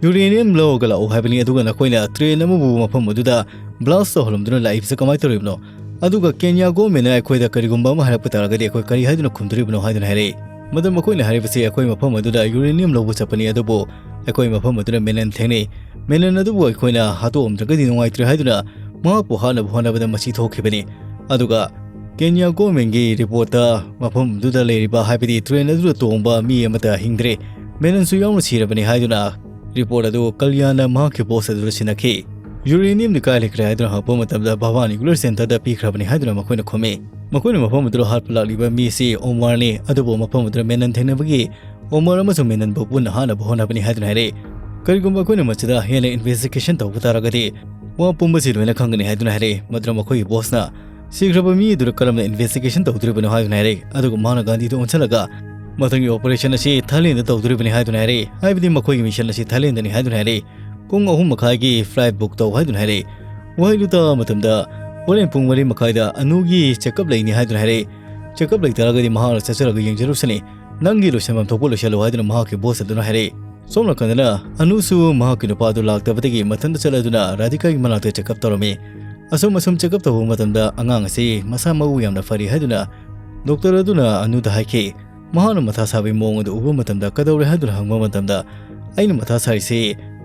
"Uranium ꯂꯧꯔꯒ ꯂꯥꯛꯎ ꯍꯥꯏꯕꯅꯤ, ꯑꯗꯨꯒ ꯅꯈꯣꯏꯅ train ꯑꯃꯕꯨ ꯃꯐꯝ ꯑꯗꯨꯗ blast ꯇꯧꯍꯜꯂꯝꯗꯨꯅ ꯂꯥꯛꯏꯕꯁꯤ ꯀꯃꯥꯏꯅ ꯇꯧꯔꯤꯕꯅꯣ? ꯑꯗꯨꯒ Kenya governmentꯅ ꯑꯩꯈꯣꯏꯗ ꯀꯔꯤꯒꯨꯝꯕ ꯑꯃ ꯍꯥꯏꯔꯛꯄ ꯇꯥꯔꯒꯗꯤ ꯑꯩꯈꯣꯏ ꯀꯔꯤ ꯍꯥꯏꯗꯨꯅ ꯈꯨꯝꯗꯣꯔꯤꯕꯅꯣ?" ꯍꯥꯏꯗꯨꯅ ꯍꯥꯏꯔꯛꯏ꯫ ꯃꯗꯨ ꯃꯈꯣꯏꯅ ꯍꯥꯏꯔꯤꯕꯁꯤ, "ꯑꯩꯈꯣꯏ ꯃꯐꯝ ꯑꯗꯨꯗ uranium ꯂꯧꯕ ꯆꯠꯄꯅꯤ, ꯑꯗꯨꯕꯨ ꯑꯩꯈꯣꯏ ꯃꯐꯝ ꯑꯗꯨꯗ ꯃꯦꯅꯟ ꯊꯦꯡꯅꯩ꯫ ꯃꯦꯅꯟ ꯑꯗꯨꯕꯨ ꯑꯩꯈꯣꯏꯅ ꯍꯥꯠꯇꯣꯛꯑꯝꯗ꯭ꯔꯒꯗꯤ ꯅꯨꯡꯉꯥꯏꯇ꯭ꯔꯦ ꯍꯥꯏꯗꯨꯅ ꯃꯍꯥꯛꯄꯨ ꯍꯥꯠꯅꯕ ꯍꯣꯠꯅꯕꯗ ꯃꯁꯤ ꯊꯣꯛꯈꯤꯕꯅꯤ꯫ ꯑꯗꯨꯒ Kenya governmentꯀꯤ reportꯇ ꯃꯐꯝꯗꯨꯗ ꯂꯩꯔꯤꯕ, ꯍꯥꯏꯕꯗꯤ train ꯑꯗꯨꯗ ꯇꯣꯡꯕ ꯃꯤ ꯑꯃꯠꯇ ꯍꯤꯡꯗ꯭ꯔꯦ, ꯃꯦꯅꯟꯁꯨ ꯌꯥꯎꯅ ꯁꯤꯔꯕꯅꯤ" ꯍꯥꯏꯗꯨꯅ report ꯑꯗꯨ ꯀꯜꯌꯥꯟꯅ ꯃꯍꯥꯛꯀꯤ boss ꯑꯗꯨꯗ ꯁꯤꯟꯅꯈꯤ꯫ "Uraniumꯗꯤ ꯀꯥꯏ ꯂꯩꯈ꯭ꯔꯦ?" ꯍꯥꯏꯗꯨꯅ ꯍꯪꯉꯛꯄ ꯃꯇꯝꯗ Bhabha Nuclear Centreꯗ ꯄꯤꯈ꯭ꯔꯕꯅꯤ ꯍꯥꯏꯗꯨꯅ ꯃꯈꯣꯏꯅ ꯈꯨꯝꯃꯤ꯫ ꯃꯈꯣꯏꯅ ꯃꯐꯝ ꯑꯗꯨꯗ ꯍꯥꯠꯄ ꯂꯥꯛꯂꯤꯕ ꯃꯤ ꯑꯁꯤ ꯑꯣꯃꯥꯔꯅꯤ, ꯑꯗꯨꯕꯨ ꯃꯐꯝ ꯑꯗꯨꯗ ꯃꯦꯅꯟ ꯊꯦꯡꯅꯕꯒꯤ ꯑꯣꯃꯥꯔ ꯑꯃꯁꯨꯡ ꯃꯦꯅꯟꯕꯨ ꯄꯨꯟꯅ ꯍꯥꯠꯅꯕ ꯍꯣꯠꯅꯕꯅꯤ ꯍꯥꯏꯗꯨꯅ ꯍꯥꯏꯔꯛꯏ꯫ "ꯀꯔꯤꯒꯨꯝꯕ ꯑꯩꯈꯣꯏꯅ ꯃꯁꯤꯗ ꯍꯦꯟꯅ investigation ꯇꯧꯕ ꯇꯥꯔꯒꯗꯤ ꯋꯥ ꯄꯨꯝꯕꯁꯤ ꯂꯣꯏꯅ ꯈꯪꯒꯅꯤ" ꯍꯥꯏꯗꯨꯅ ꯍꯥꯏꯔꯛꯏ꯫ ꯃꯗꯨꯗ ꯃꯈꯣꯏꯒꯤ bossꯅ "ꯁꯤꯈ꯭ꯔꯕ ꯃꯤ ꯑꯗꯨꯗ ꯀꯔꯝꯅ investigation ꯇꯧꯗꯣꯔꯤꯕꯅꯣ?" ꯍꯥꯏꯗꯨꯅ ꯍꯥꯏꯔꯛꯏ꯫ ꯑꯗꯨꯒ ꯃꯍꯥꯛꯅ ꯒꯥꯟꯙꯤꯗ ꯑꯣꯟꯁꯤꯜꯂꯒ "ꯃꯊꯪꯒꯤ operation ꯑꯁꯤ Thailandꯗ ꯇꯧꯗꯣꯔꯤꯕꯅꯤ" ꯍꯥꯏꯗꯨꯅ ꯍꯥꯏꯔꯛꯏ꯫ ꯍꯥꯏꯕꯗꯤ ꯃꯈꯣꯏꯒꯤ mission ꯑꯁꯤ Thailandꯗꯅꯤ ꯍꯥꯏꯗꯨꯅ ꯍꯥꯏꯔꯛꯏ꯫ "ꯄꯨꯡ ꯑꯍꯨꯝ ꯃꯈꯥꯏꯒꯤ flight book ꯇꯧ" ꯍꯥꯏꯗꯨꯅ ꯍꯥꯏꯔꯛꯏ꯫ ꯋꯥꯍꯩꯗꯨ ꯇꯥꯕ ꯃꯇꯝꯗ "ꯍꯣꯔꯦꯟ ꯄꯨꯡ ꯃꯔꯤ ꯃꯈꯥꯏꯗ ꯑꯅꯨꯒꯤ checkup ꯂꯩꯅꯤ" ꯍꯥꯏꯗꯨꯅ ꯍꯥꯏꯔꯛꯏ꯫ "Checkup ꯂꯩꯇꯥꯔꯒꯗꯤ ꯃꯍꯥꯛꯅ ꯆꯠꯆꯔꯒ ꯌꯦꯡꯖꯔꯨꯁꯅꯤ꯫ ꯅꯪꯒꯤ ꯂꯣꯏꯁꯤꯟꯐꯝ ꯊꯣꯛꯄ ꯂꯣꯏꯁꯤꯜꯂꯨ" ꯍꯥꯏꯗꯨꯅ ꯃꯍꯥꯛꯀꯤ boss ꯑꯗꯨꯅ ꯍꯥꯏꯔꯛꯏ꯫ ꯁꯣꯝ ꯅꯥꯀꯟꯗꯅ ꯑꯅꯨꯁꯨ ꯃꯍꯥꯛꯀꯤ ꯅꯨꯄꯥꯗꯨ ꯂꯥꯛꯇꯕꯗꯒꯤ ꯃꯊꯟꯇ ꯆꯠꯂꯗꯨꯅ ꯔꯥꯙꯤꯀꯥꯒꯤ ꯃꯅꯥꯛꯇ checkup ꯇꯧꯔꯝꯃꯤ꯫ ꯑꯁꯨꯝ ꯑꯁꯨꯝ checkup ꯇꯧꯕ ꯃꯇꯝꯗ ꯑꯉꯥꯡ ꯑꯁꯤ ꯃꯁꯥ ꯃꯎ ꯌꯥꯝꯅ ꯐꯔꯤ ꯍꯥꯏꯗꯨꯅ doctor ꯑꯗꯨꯅ ꯑꯅꯨꯗ ꯍꯥꯏꯈꯤ꯫ ꯃꯍꯥꯛꯅ ꯃꯊꯥ ꯁꯥꯕꯒꯤ ꯃꯑꯣꯡ ꯑꯗꯨ ꯎꯕ ꯃꯇꯝꯗ "ꯀꯩꯗꯧꯔꯦ?" ꯍꯥꯏꯗꯨꯅ ꯍꯪꯕ ꯃꯇꯝꯗ "ꯑꯩꯅ ꯃꯊꯥ ꯁꯥꯔꯤꯁꯤ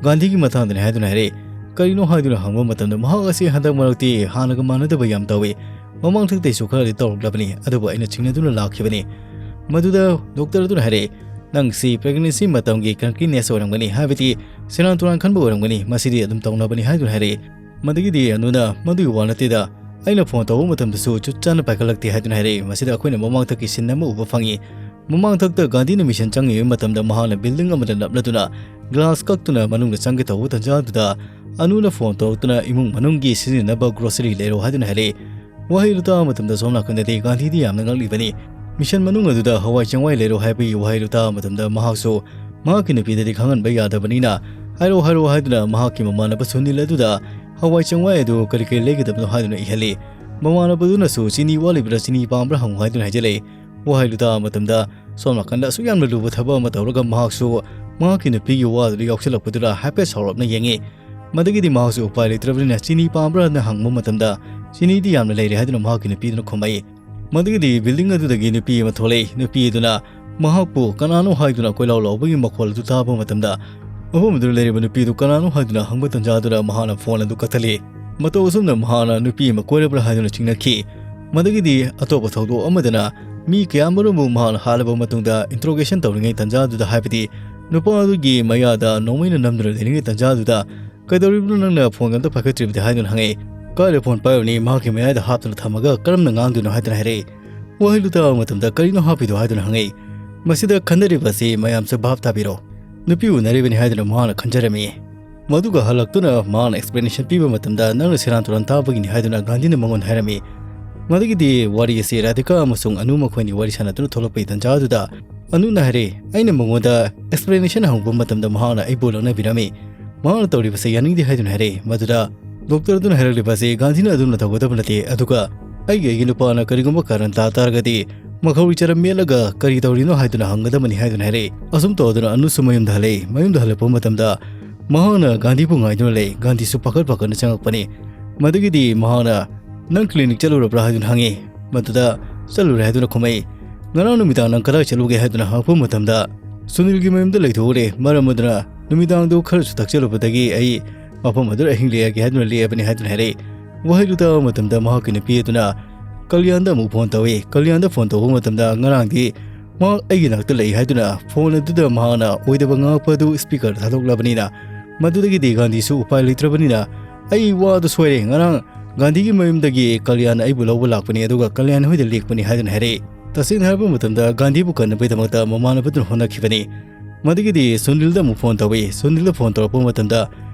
ꯒꯥꯟꯙꯤꯒꯤ ꯃꯇꯥꯡꯗꯅꯤ" ꯍꯥꯏꯗꯨꯅ ꯍꯥꯏꯔꯛꯏ꯫ "ꯀꯔꯤꯅꯣ?" ꯍꯥꯏꯗꯨꯅ ꯍꯪꯕ ꯃꯇꯝꯗ ꯃꯍꯥꯛ ꯑꯁꯤ ꯍꯟꯗꯛ ꯃꯔꯛꯇꯤ ꯍꯥꯟꯅꯒ ꯃꯥꯟꯅꯗꯕ ꯌꯥꯝ ꯇꯧꯏ꯫ ꯃꯃꯥꯡꯊꯛꯇꯩꯁꯨ ꯈꯔꯗꯤ ꯇꯧꯔꯛꯂꯕꯅꯤ, ꯑꯗꯨꯕꯨ ꯑꯩꯅ ꯆꯤꯡꯅꯗꯨꯅ ꯂꯥꯛꯈꯤꯕꯅꯤ꯫ ꯃꯗꯨꯗ doctor ꯑꯗꯨꯅ ꯍꯥꯏꯔꯛꯏ, "ꯅꯪꯁꯤ pregnancy ꯃꯇꯝꯒꯤ clumsiness ꯑꯣꯏꯔꯝꯒꯅꯤ, ꯍꯥꯏꯕꯗꯤ ꯁꯦꯔꯥꯟ ꯇꯨꯔꯥꯟ ꯈꯟꯕ ꯑꯣꯏꯔꯝꯒꯅꯤ, ꯃꯁꯤꯗꯤ ꯑꯗꯨꯝ ꯇꯧꯅꯕꯅꯤ" ꯍꯥꯏꯗꯨꯅ ꯍꯥꯏꯔꯛꯏ꯫ ꯃꯗꯒꯤꯗꯤ ꯑꯅꯨꯅ "ꯃꯗꯨꯒꯤ ꯋꯥ ꯅꯠꯇꯦꯗ, ꯑꯩꯅ phone ꯇꯧꯕ ꯃꯇꯝꯗꯁꯨ ꯆꯨꯞ ꯆꯥꯅ ꯄꯥꯏꯈꯠꯂꯛꯇꯦ" ꯍꯥꯏꯗꯨꯅ ꯍꯥꯏꯔꯛꯏ꯫ ꯃꯁꯤꯗ ꯑꯩꯈꯣꯏꯅ ꯃꯃꯥꯡꯊꯛꯀꯤ scene ꯑꯃ ꯎꯕ ꯐꯪꯉꯤ꯫ ꯃꯃꯥꯡꯊꯛꯇ ꯒꯥꯟꯙꯤꯅ mission ꯆꯪꯉꯤꯉꯩ ꯃꯇꯝꯗ ꯃꯍꯥꯛꯅ building ꯑꯃꯗ ꯅꯞꯂꯗꯨꯅ glass ꯀꯛꯇꯨꯅ ꯃꯅꯨꯡꯗ ꯆꯪꯒꯦ ꯇꯧꯕ ꯇꯟꯖꯥꯗꯨꯗ ꯑꯅꯨꯅ phone ꯇꯧꯔꯛꯇꯨꯅ "ꯏꯃꯨꯡ ꯃꯅꯨꯡꯒꯤ ꯁꯤꯖꯤꯟꯅꯅꯕ grocery ꯂꯩꯔꯣ" ꯍꯥꯏꯗꯨꯅ ꯍꯥꯏꯔꯛꯏ꯫ ꯋꯥꯍꯩꯗꯨ ꯇꯥꯕ ꯃꯇꯝꯗ ꯁꯣꯝ ꯅꯥꯀꯟꯗꯗꯤ ꯒꯥꯟꯙꯤꯗꯤ ꯌꯥꯝꯅ ꯉꯛꯂꯤꯕꯅꯤ꯫ Mission ꯃꯅꯨꯡ ꯑꯗꯨꯗ ꯍꯋꯥꯏ ꯆꯦꯡꯋꯥꯏ ꯂꯩꯔꯣ ꯍꯥꯏꯕꯒꯤ ꯋꯥꯍꯩꯗꯨ ꯇꯥꯕ ꯃꯇꯝꯗ ꯃꯍꯥꯛꯁꯨ ꯃꯍꯥꯛꯀꯤ ꯅꯨꯄꯤꯗꯗꯤ ꯈꯪꯍꯟꯕ ꯌꯥꯗꯕꯅꯤꯅ "ꯍꯥꯏꯔꯣ, ꯍꯥꯏꯔꯣ" ꯍꯥꯏꯗꯨꯅ ꯃꯍꯥꯛꯀꯤ ꯃꯃꯥꯟꯅꯕ ꯁꯨꯅꯤꯜ ꯑꯗꯨꯗ ꯍꯋꯥꯏ ꯆꯦꯡꯋꯥꯏ ꯑꯗꯨ ꯀꯔꯤ ꯀꯔꯤ ꯂꯩꯒꯗꯕꯅꯣ ꯍꯥꯏꯗꯨꯅ ꯏꯍꯜꯂꯤ꯫ ꯃꯃꯥꯟꯅꯕꯗꯨꯅꯁꯨ "ꯆꯤꯅꯤ ꯋꯥꯠꯂꯤꯕ꯭ꯔꯥ, ꯆꯤꯅꯤ ꯄꯥꯝꯕ꯭ꯔꯥ ꯍꯪꯉꯨ" ꯍꯥꯏꯗꯨꯅ ꯍꯥꯏꯖꯤꯜꯂꯛꯏ꯫ ꯋꯥꯍꯩꯗꯨ ꯇꯥꯕ ꯃꯇꯝꯗ ꯁꯣꯝ ꯅꯥꯀꯟꯗ ꯑꯁꯨꯛ ꯌꯥꯝꯅ ꯂꯨꯕ ꯊꯕꯛ ꯑꯃ ꯇꯧꯔꯒ ꯃꯍꯥꯛꯁꯨ ꯃꯍꯥꯛꯀꯤ ꯅꯨꯄꯤꯒꯤ ꯋꯥꯗꯨꯗ ꯌꯥꯎꯁꯤꯜꯂꯛꯄꯗꯨꯗ ꯍꯥꯏꯐꯦꯠ ꯁꯥꯎꯔꯞꯅ ꯌꯦꯡꯉꯤ꯫ ꯃꯗꯒꯤꯗꯤ ꯃꯍꯥꯛꯁꯨ ꯎꯄꯥꯏ ꯂꯩꯇ꯭ꯔꯕꯅꯤꯅ "ꯆꯤꯅꯤ ꯄꯥꯝꯕ꯭ꯔꯥ?" ꯍꯥꯏꯅ ꯍꯪꯕ ꯃꯇꯝꯗ "ꯆꯤꯅꯤꯗꯤ ꯌꯥꯝꯅ ꯂꯩꯔꯦ" ꯍꯥꯏꯗꯨꯅ ꯃꯍꯥꯛꯀꯤ ꯅꯨꯄꯤꯗꯨꯅ ꯈꯨꯝꯃꯛꯏ꯫ ꯃꯗꯒꯤꯗꯤ building ꯑꯗꯨꯗꯒꯤ ꯅꯨꯄꯤ ꯑꯃ ꯊꯣꯛꯂꯛꯏ꯫ ꯅꯨꯄꯤ ꯑꯗꯨꯅ ꯃꯍꯥꯛꯄꯨ ꯀꯅꯥꯅꯣ ꯍꯥꯏꯗꯨꯅ ꯀꯣꯏꯂꯥꯎ ꯂꯥꯎꯕꯒꯤ ꯃꯈꯣꯜ ꯑꯗꯨ ꯇꯥꯕ ꯃꯇꯝꯗ ꯃꯐꯝ ꯑꯗꯨꯗ ꯂꯩꯔꯤꯕ ꯅꯨꯄꯤ ꯑꯗꯨ ꯀꯅꯥꯅꯣ ꯍꯥꯏꯗꯨꯅ ꯍꯪꯕ ꯇꯟꯖꯥꯗꯨꯗ ꯃꯍꯥꯛꯅ phone ꯑꯗꯨ ꯀꯛꯊꯠꯂꯤ꯫ ꯃꯇꯧ ꯑꯁꯨꯝꯅ ꯃꯍꯥꯛꯅ ꯅꯨꯄꯤ ꯑꯃ ꯀꯣꯏꯔꯕ꯭ꯔꯥ ꯍꯥꯏꯗꯨꯅ ꯆꯤꯡꯅꯈꯤ꯫ ꯃꯗꯒꯤꯗꯤ ꯑꯇꯣꯞꯄ ꯊꯧꯗꯣꯛ ꯑꯃꯗꯅ ꯃꯤ ꯀꯌꯥꯃꯔꯨꯝꯕꯨ ꯃꯍꯥꯛꯅ ꯍꯥꯠꯂꯕ ꯃꯇꯨꯡꯗ interrogation ꯇꯧꯔꯤꯉꯩ ꯇꯟꯖꯥꯗꯨꯗ, ꯍꯥꯏꯕꯗꯤ ꯅꯨꯄꯥ ꯑꯗꯨꯒꯤ ꯃꯌꯥꯗ ꯅꯣꯡꯃꯩꯅ ꯅꯝꯗꯨꯅ ꯂꯩꯔꯤꯉꯩ ꯇꯟꯖꯥꯗꯨꯗ "ꯀꯩꯗꯧꯔꯤꯕꯅꯣ ꯅꯪꯅ phone ꯑꯝꯇ ꯄꯥꯏꯈꯠꯇ꯭ꯔꯤꯕꯗꯤ?" ꯍꯥꯏꯗꯨꯅ ꯍꯪꯉꯛꯏ꯫ "ꯀꯥꯏꯗ phone ꯄꯥꯏꯔꯨꯅꯤ? ꯃꯍꯥꯛꯀꯤ ꯃꯌꯥꯏꯗ ꯍꯥꯞꯇꯨꯅ ꯊꯝꯃꯒ ꯀꯔꯝꯅ ꯉꯥꯡꯗꯣꯏꯅꯣ?" ꯍꯥꯏꯗꯨꯅ ꯍꯥꯏꯔꯛꯏ꯫ ꯋꯥꯍꯩꯗꯨ ꯇꯥꯕ ꯃꯇꯝꯗ "ꯀꯔꯤꯅꯣ ꯍꯥꯞꯄꯤꯗꯣ?" ꯍꯥꯏꯗꯨꯅ ꯍꯪꯉꯛꯏ꯫ ꯃꯁꯤꯗ ꯈꯟꯅꯔꯤꯕ ꯑꯁꯤ ꯃꯌꯥꯝꯁꯨ ꯚꯥꯞ ꯇꯥꯕꯤꯔꯣ꯫ ꯅꯨꯄꯤ ꯎꯅꯔꯤꯕꯅꯤ ꯍꯥꯏꯗꯨꯅ ꯃꯍꯥꯛꯅ ꯈꯟꯖꯔꯝꯃꯤ꯫ ꯃꯗꯨꯒ ꯍꯜꯂꯛꯇꯨꯅ ꯃꯍꯥꯛꯅ explanation ꯄꯤꯕ ꯃꯇꯝꯗ, "ꯅꯪꯅ ꯁꯦꯔꯥꯟ ꯇꯨꯔꯥꯟ ꯇꯥꯕꯒꯤꯅꯤ" ꯍꯥꯏꯗꯨꯅ ꯒꯥꯟꯙꯤꯅ ꯃꯉꯣꯟꯗ ꯍꯥꯏꯔꯝꯃꯤ꯫ ꯃꯗꯨꯒꯤꯗꯤ ꯋꯥꯔꯤ ꯑꯁꯤ ꯔꯥꯙꯤꯀꯥ ꯑꯃꯁꯨꯡ ꯑꯅꯨ ꯃꯈꯣꯏꯅꯤ ꯋꯥꯔꯤ ꯁꯥꯟꯅꯗꯨꯅ ꯊꯣꯛꯂꯛꯄꯒꯤ ꯇꯥꯟꯖꯥ ꯑꯗꯨꯗ, ꯑꯅꯨꯅ ꯍꯥꯏꯔꯦ, "ꯑꯩꯅ ꯃꯉꯣꯟꯗ explanation ꯍꯪꯕ ꯃꯇꯝꯗ ꯃꯍꯥꯛꯅ ꯑꯩꯕꯨ ꯂꯛꯅꯕꯤꯔꯝꯃꯤ꯫ ꯃꯍꯥꯛꯅ ꯇꯧꯔꯤꯕꯁꯦ ꯌꯥꯅꯤꯡꯗꯦ" ꯍꯥꯏꯗꯨꯅ ꯍꯥꯏꯔꯦ꯫ ꯃꯗꯨꯗ ꯗꯣꯛꯇꯔ ꯑꯗꯨꯅ ꯍꯥꯏꯔꯛꯂꯤꯕ ꯑꯁꯤ ꯒꯥꯟꯙꯤꯅ ꯑꯗꯨꯝꯅ ꯇꯧꯒꯗꯕ ꯅꯠꯇꯦ, ꯑꯗꯨꯒ ꯑꯩꯒꯤ ꯑꯩꯒꯤ ꯅꯨꯄꯥꯅ ꯀꯔꯤꯒꯨꯝꯕ ꯀꯥꯔꯟ ꯇꯥ ꯇꯥꯔꯒꯗꯤ ꯃꯈꯧꯔꯤ ꯆꯔꯝ ꯃꯦꯠꯂꯒ ꯀꯔꯤ ꯇꯧꯔꯤꯅꯣ ꯍꯥꯏꯗꯨꯅ ꯍꯪꯒꯗꯕꯅꯤ ꯍꯥꯏꯗꯨꯅ ꯍꯥꯏꯔꯛꯏ꯫ ꯑꯁꯨꯝ ꯇꯧꯗꯨꯅ ꯑꯅꯨꯁꯨ ꯃꯌꯨꯝꯗ ꯍꯜꯂꯛꯏ꯫ ꯃꯌꯨꯝꯗ ꯍꯜꯂꯛꯄ ꯃꯇꯝꯗ ꯃꯍꯥꯛꯅ ꯒꯥꯟꯙꯤꯕꯨ ꯉꯥꯏꯗꯨꯅ ꯂꯩ꯫ ꯒꯥꯟꯙꯤꯁꯨ ꯄꯥꯈꯠ ꯄꯥꯈꯠꯅ ꯆꯪꯉꯛꯄꯅꯤ꯫ ꯃꯗꯨꯒꯤꯗꯤ ꯃꯍꯥꯛꯅ, "ꯅꯪ clinic ꯆꯠꯂꯨꯔꯕ꯭ꯔꯥ?" ꯍꯥꯏꯗꯨꯅ ꯍꯪꯉꯤ꯫ ꯃꯗꯨꯗ, "ꯆꯠꯂꯨꯔꯦ" ꯍꯥꯏꯗꯨꯅ ꯈꯨꯝꯃꯛꯏ꯫ "ꯉꯔꯥꯡ ꯅꯨꯃꯤꯗꯥꯡ ꯅꯪ ꯀꯗꯥꯏ ꯆꯠꯂꯨꯒꯦ?" ꯍꯥꯏꯗꯨꯅ ꯍꯪꯉꯛꯄ ꯃꯇꯝꯗ, "ꯁꯨꯅꯤꯜꯒꯤ ꯃꯌꯨꯝꯗ ꯂꯩꯊꯣꯛꯎꯔꯦ, ꯃꯔꯝ ꯑꯗꯨꯅ ꯅꯨꯃꯤꯗꯥꯡꯗꯨ ꯈꯔꯁꯨ ꯊꯛꯆꯜꯂꯨꯕꯗꯒꯤ ꯑꯩ ꯃꯐꯝ ꯑꯗꯨꯗ ꯑꯍꯤꯡ ꯂꯦꯛꯑꯒꯦ" ꯍꯥꯏꯗꯨꯅ ꯂꯦꯛꯑꯕꯅꯤ ꯍꯥꯏꯗꯨꯅ ꯍꯥꯏꯔꯛꯏ꯫ ꯋꯥꯍꯩꯗꯨ ꯇꯥꯕ ꯃꯇꯝꯗ ꯃꯍꯥꯛꯀꯤ ꯅꯨꯄꯤ ꯑꯗꯨꯅ ꯀꯜꯌꯥꯟꯗ ꯑꯃꯨꯛ phone ꯇꯧꯏ꯫ ꯀꯜꯌꯥꯟꯗ phone ꯇꯧꯕ ꯃꯇꯝꯗ ꯉꯔꯥꯡꯗꯤ ꯃꯍꯥꯛ ꯑꯩꯒꯤ ꯅꯥꯛꯇ ꯂꯩ ꯍꯥꯏꯗꯨꯅ phone ꯑꯗꯨꯗ ꯃꯍꯥꯛꯅ ꯑꯣꯏꯗꯕ ꯉꯥꯡꯉꯛꯄ ꯑꯗꯨ speaker ꯊꯥꯗꯣꯛꯂꯕꯅꯤꯅ, ꯃꯗꯨꯗꯒꯤꯗꯤ ꯒꯥꯟꯙꯤꯁꯨ ꯎꯄꯥꯏ ꯂꯩꯇ꯭ꯔꯕꯅꯤꯅ, "ꯑꯩ ꯋꯥꯗꯨ ꯁꯣꯏꯔꯦ, ꯉꯔꯥꯡ ꯒꯥꯟꯙꯤꯒꯤ ꯃꯌꯨꯝꯗꯒꯤ ꯀꯜꯌꯥꯟ ꯑꯩꯕꯨ ꯂꯧꯕ ꯂꯥꯛꯄꯅꯤ, ꯑꯗꯨꯒ ꯀꯜꯌꯥꯟ ꯍꯣꯏꯗ ꯂꯦꯛꯄꯅꯤ" ꯍꯥꯏꯗꯨꯅ ꯍꯥꯏꯔꯛꯏ꯫ ꯇꯁꯦꯡꯅ ꯍꯥꯏꯔꯕ ꯃꯇꯝꯗ ꯒꯥꯟꯙꯤꯕꯨ ꯀꯟꯅꯕꯒꯤꯗꯃꯛꯇ ꯃꯃꯥꯟꯅꯕꯗꯨꯅ ꯍꯣꯠꯅꯈꯤꯕꯅꯤ꯫ ꯃꯗꯨꯒꯤꯗꯤ ꯁꯨꯅꯤꯜꯗ ꯑꯃꯨꯛ phone ꯇꯧꯏ꯫ ꯁꯨꯅꯤꯜꯗ phone ꯇꯧꯔꯛꯄ ꯃꯇꯝꯗ,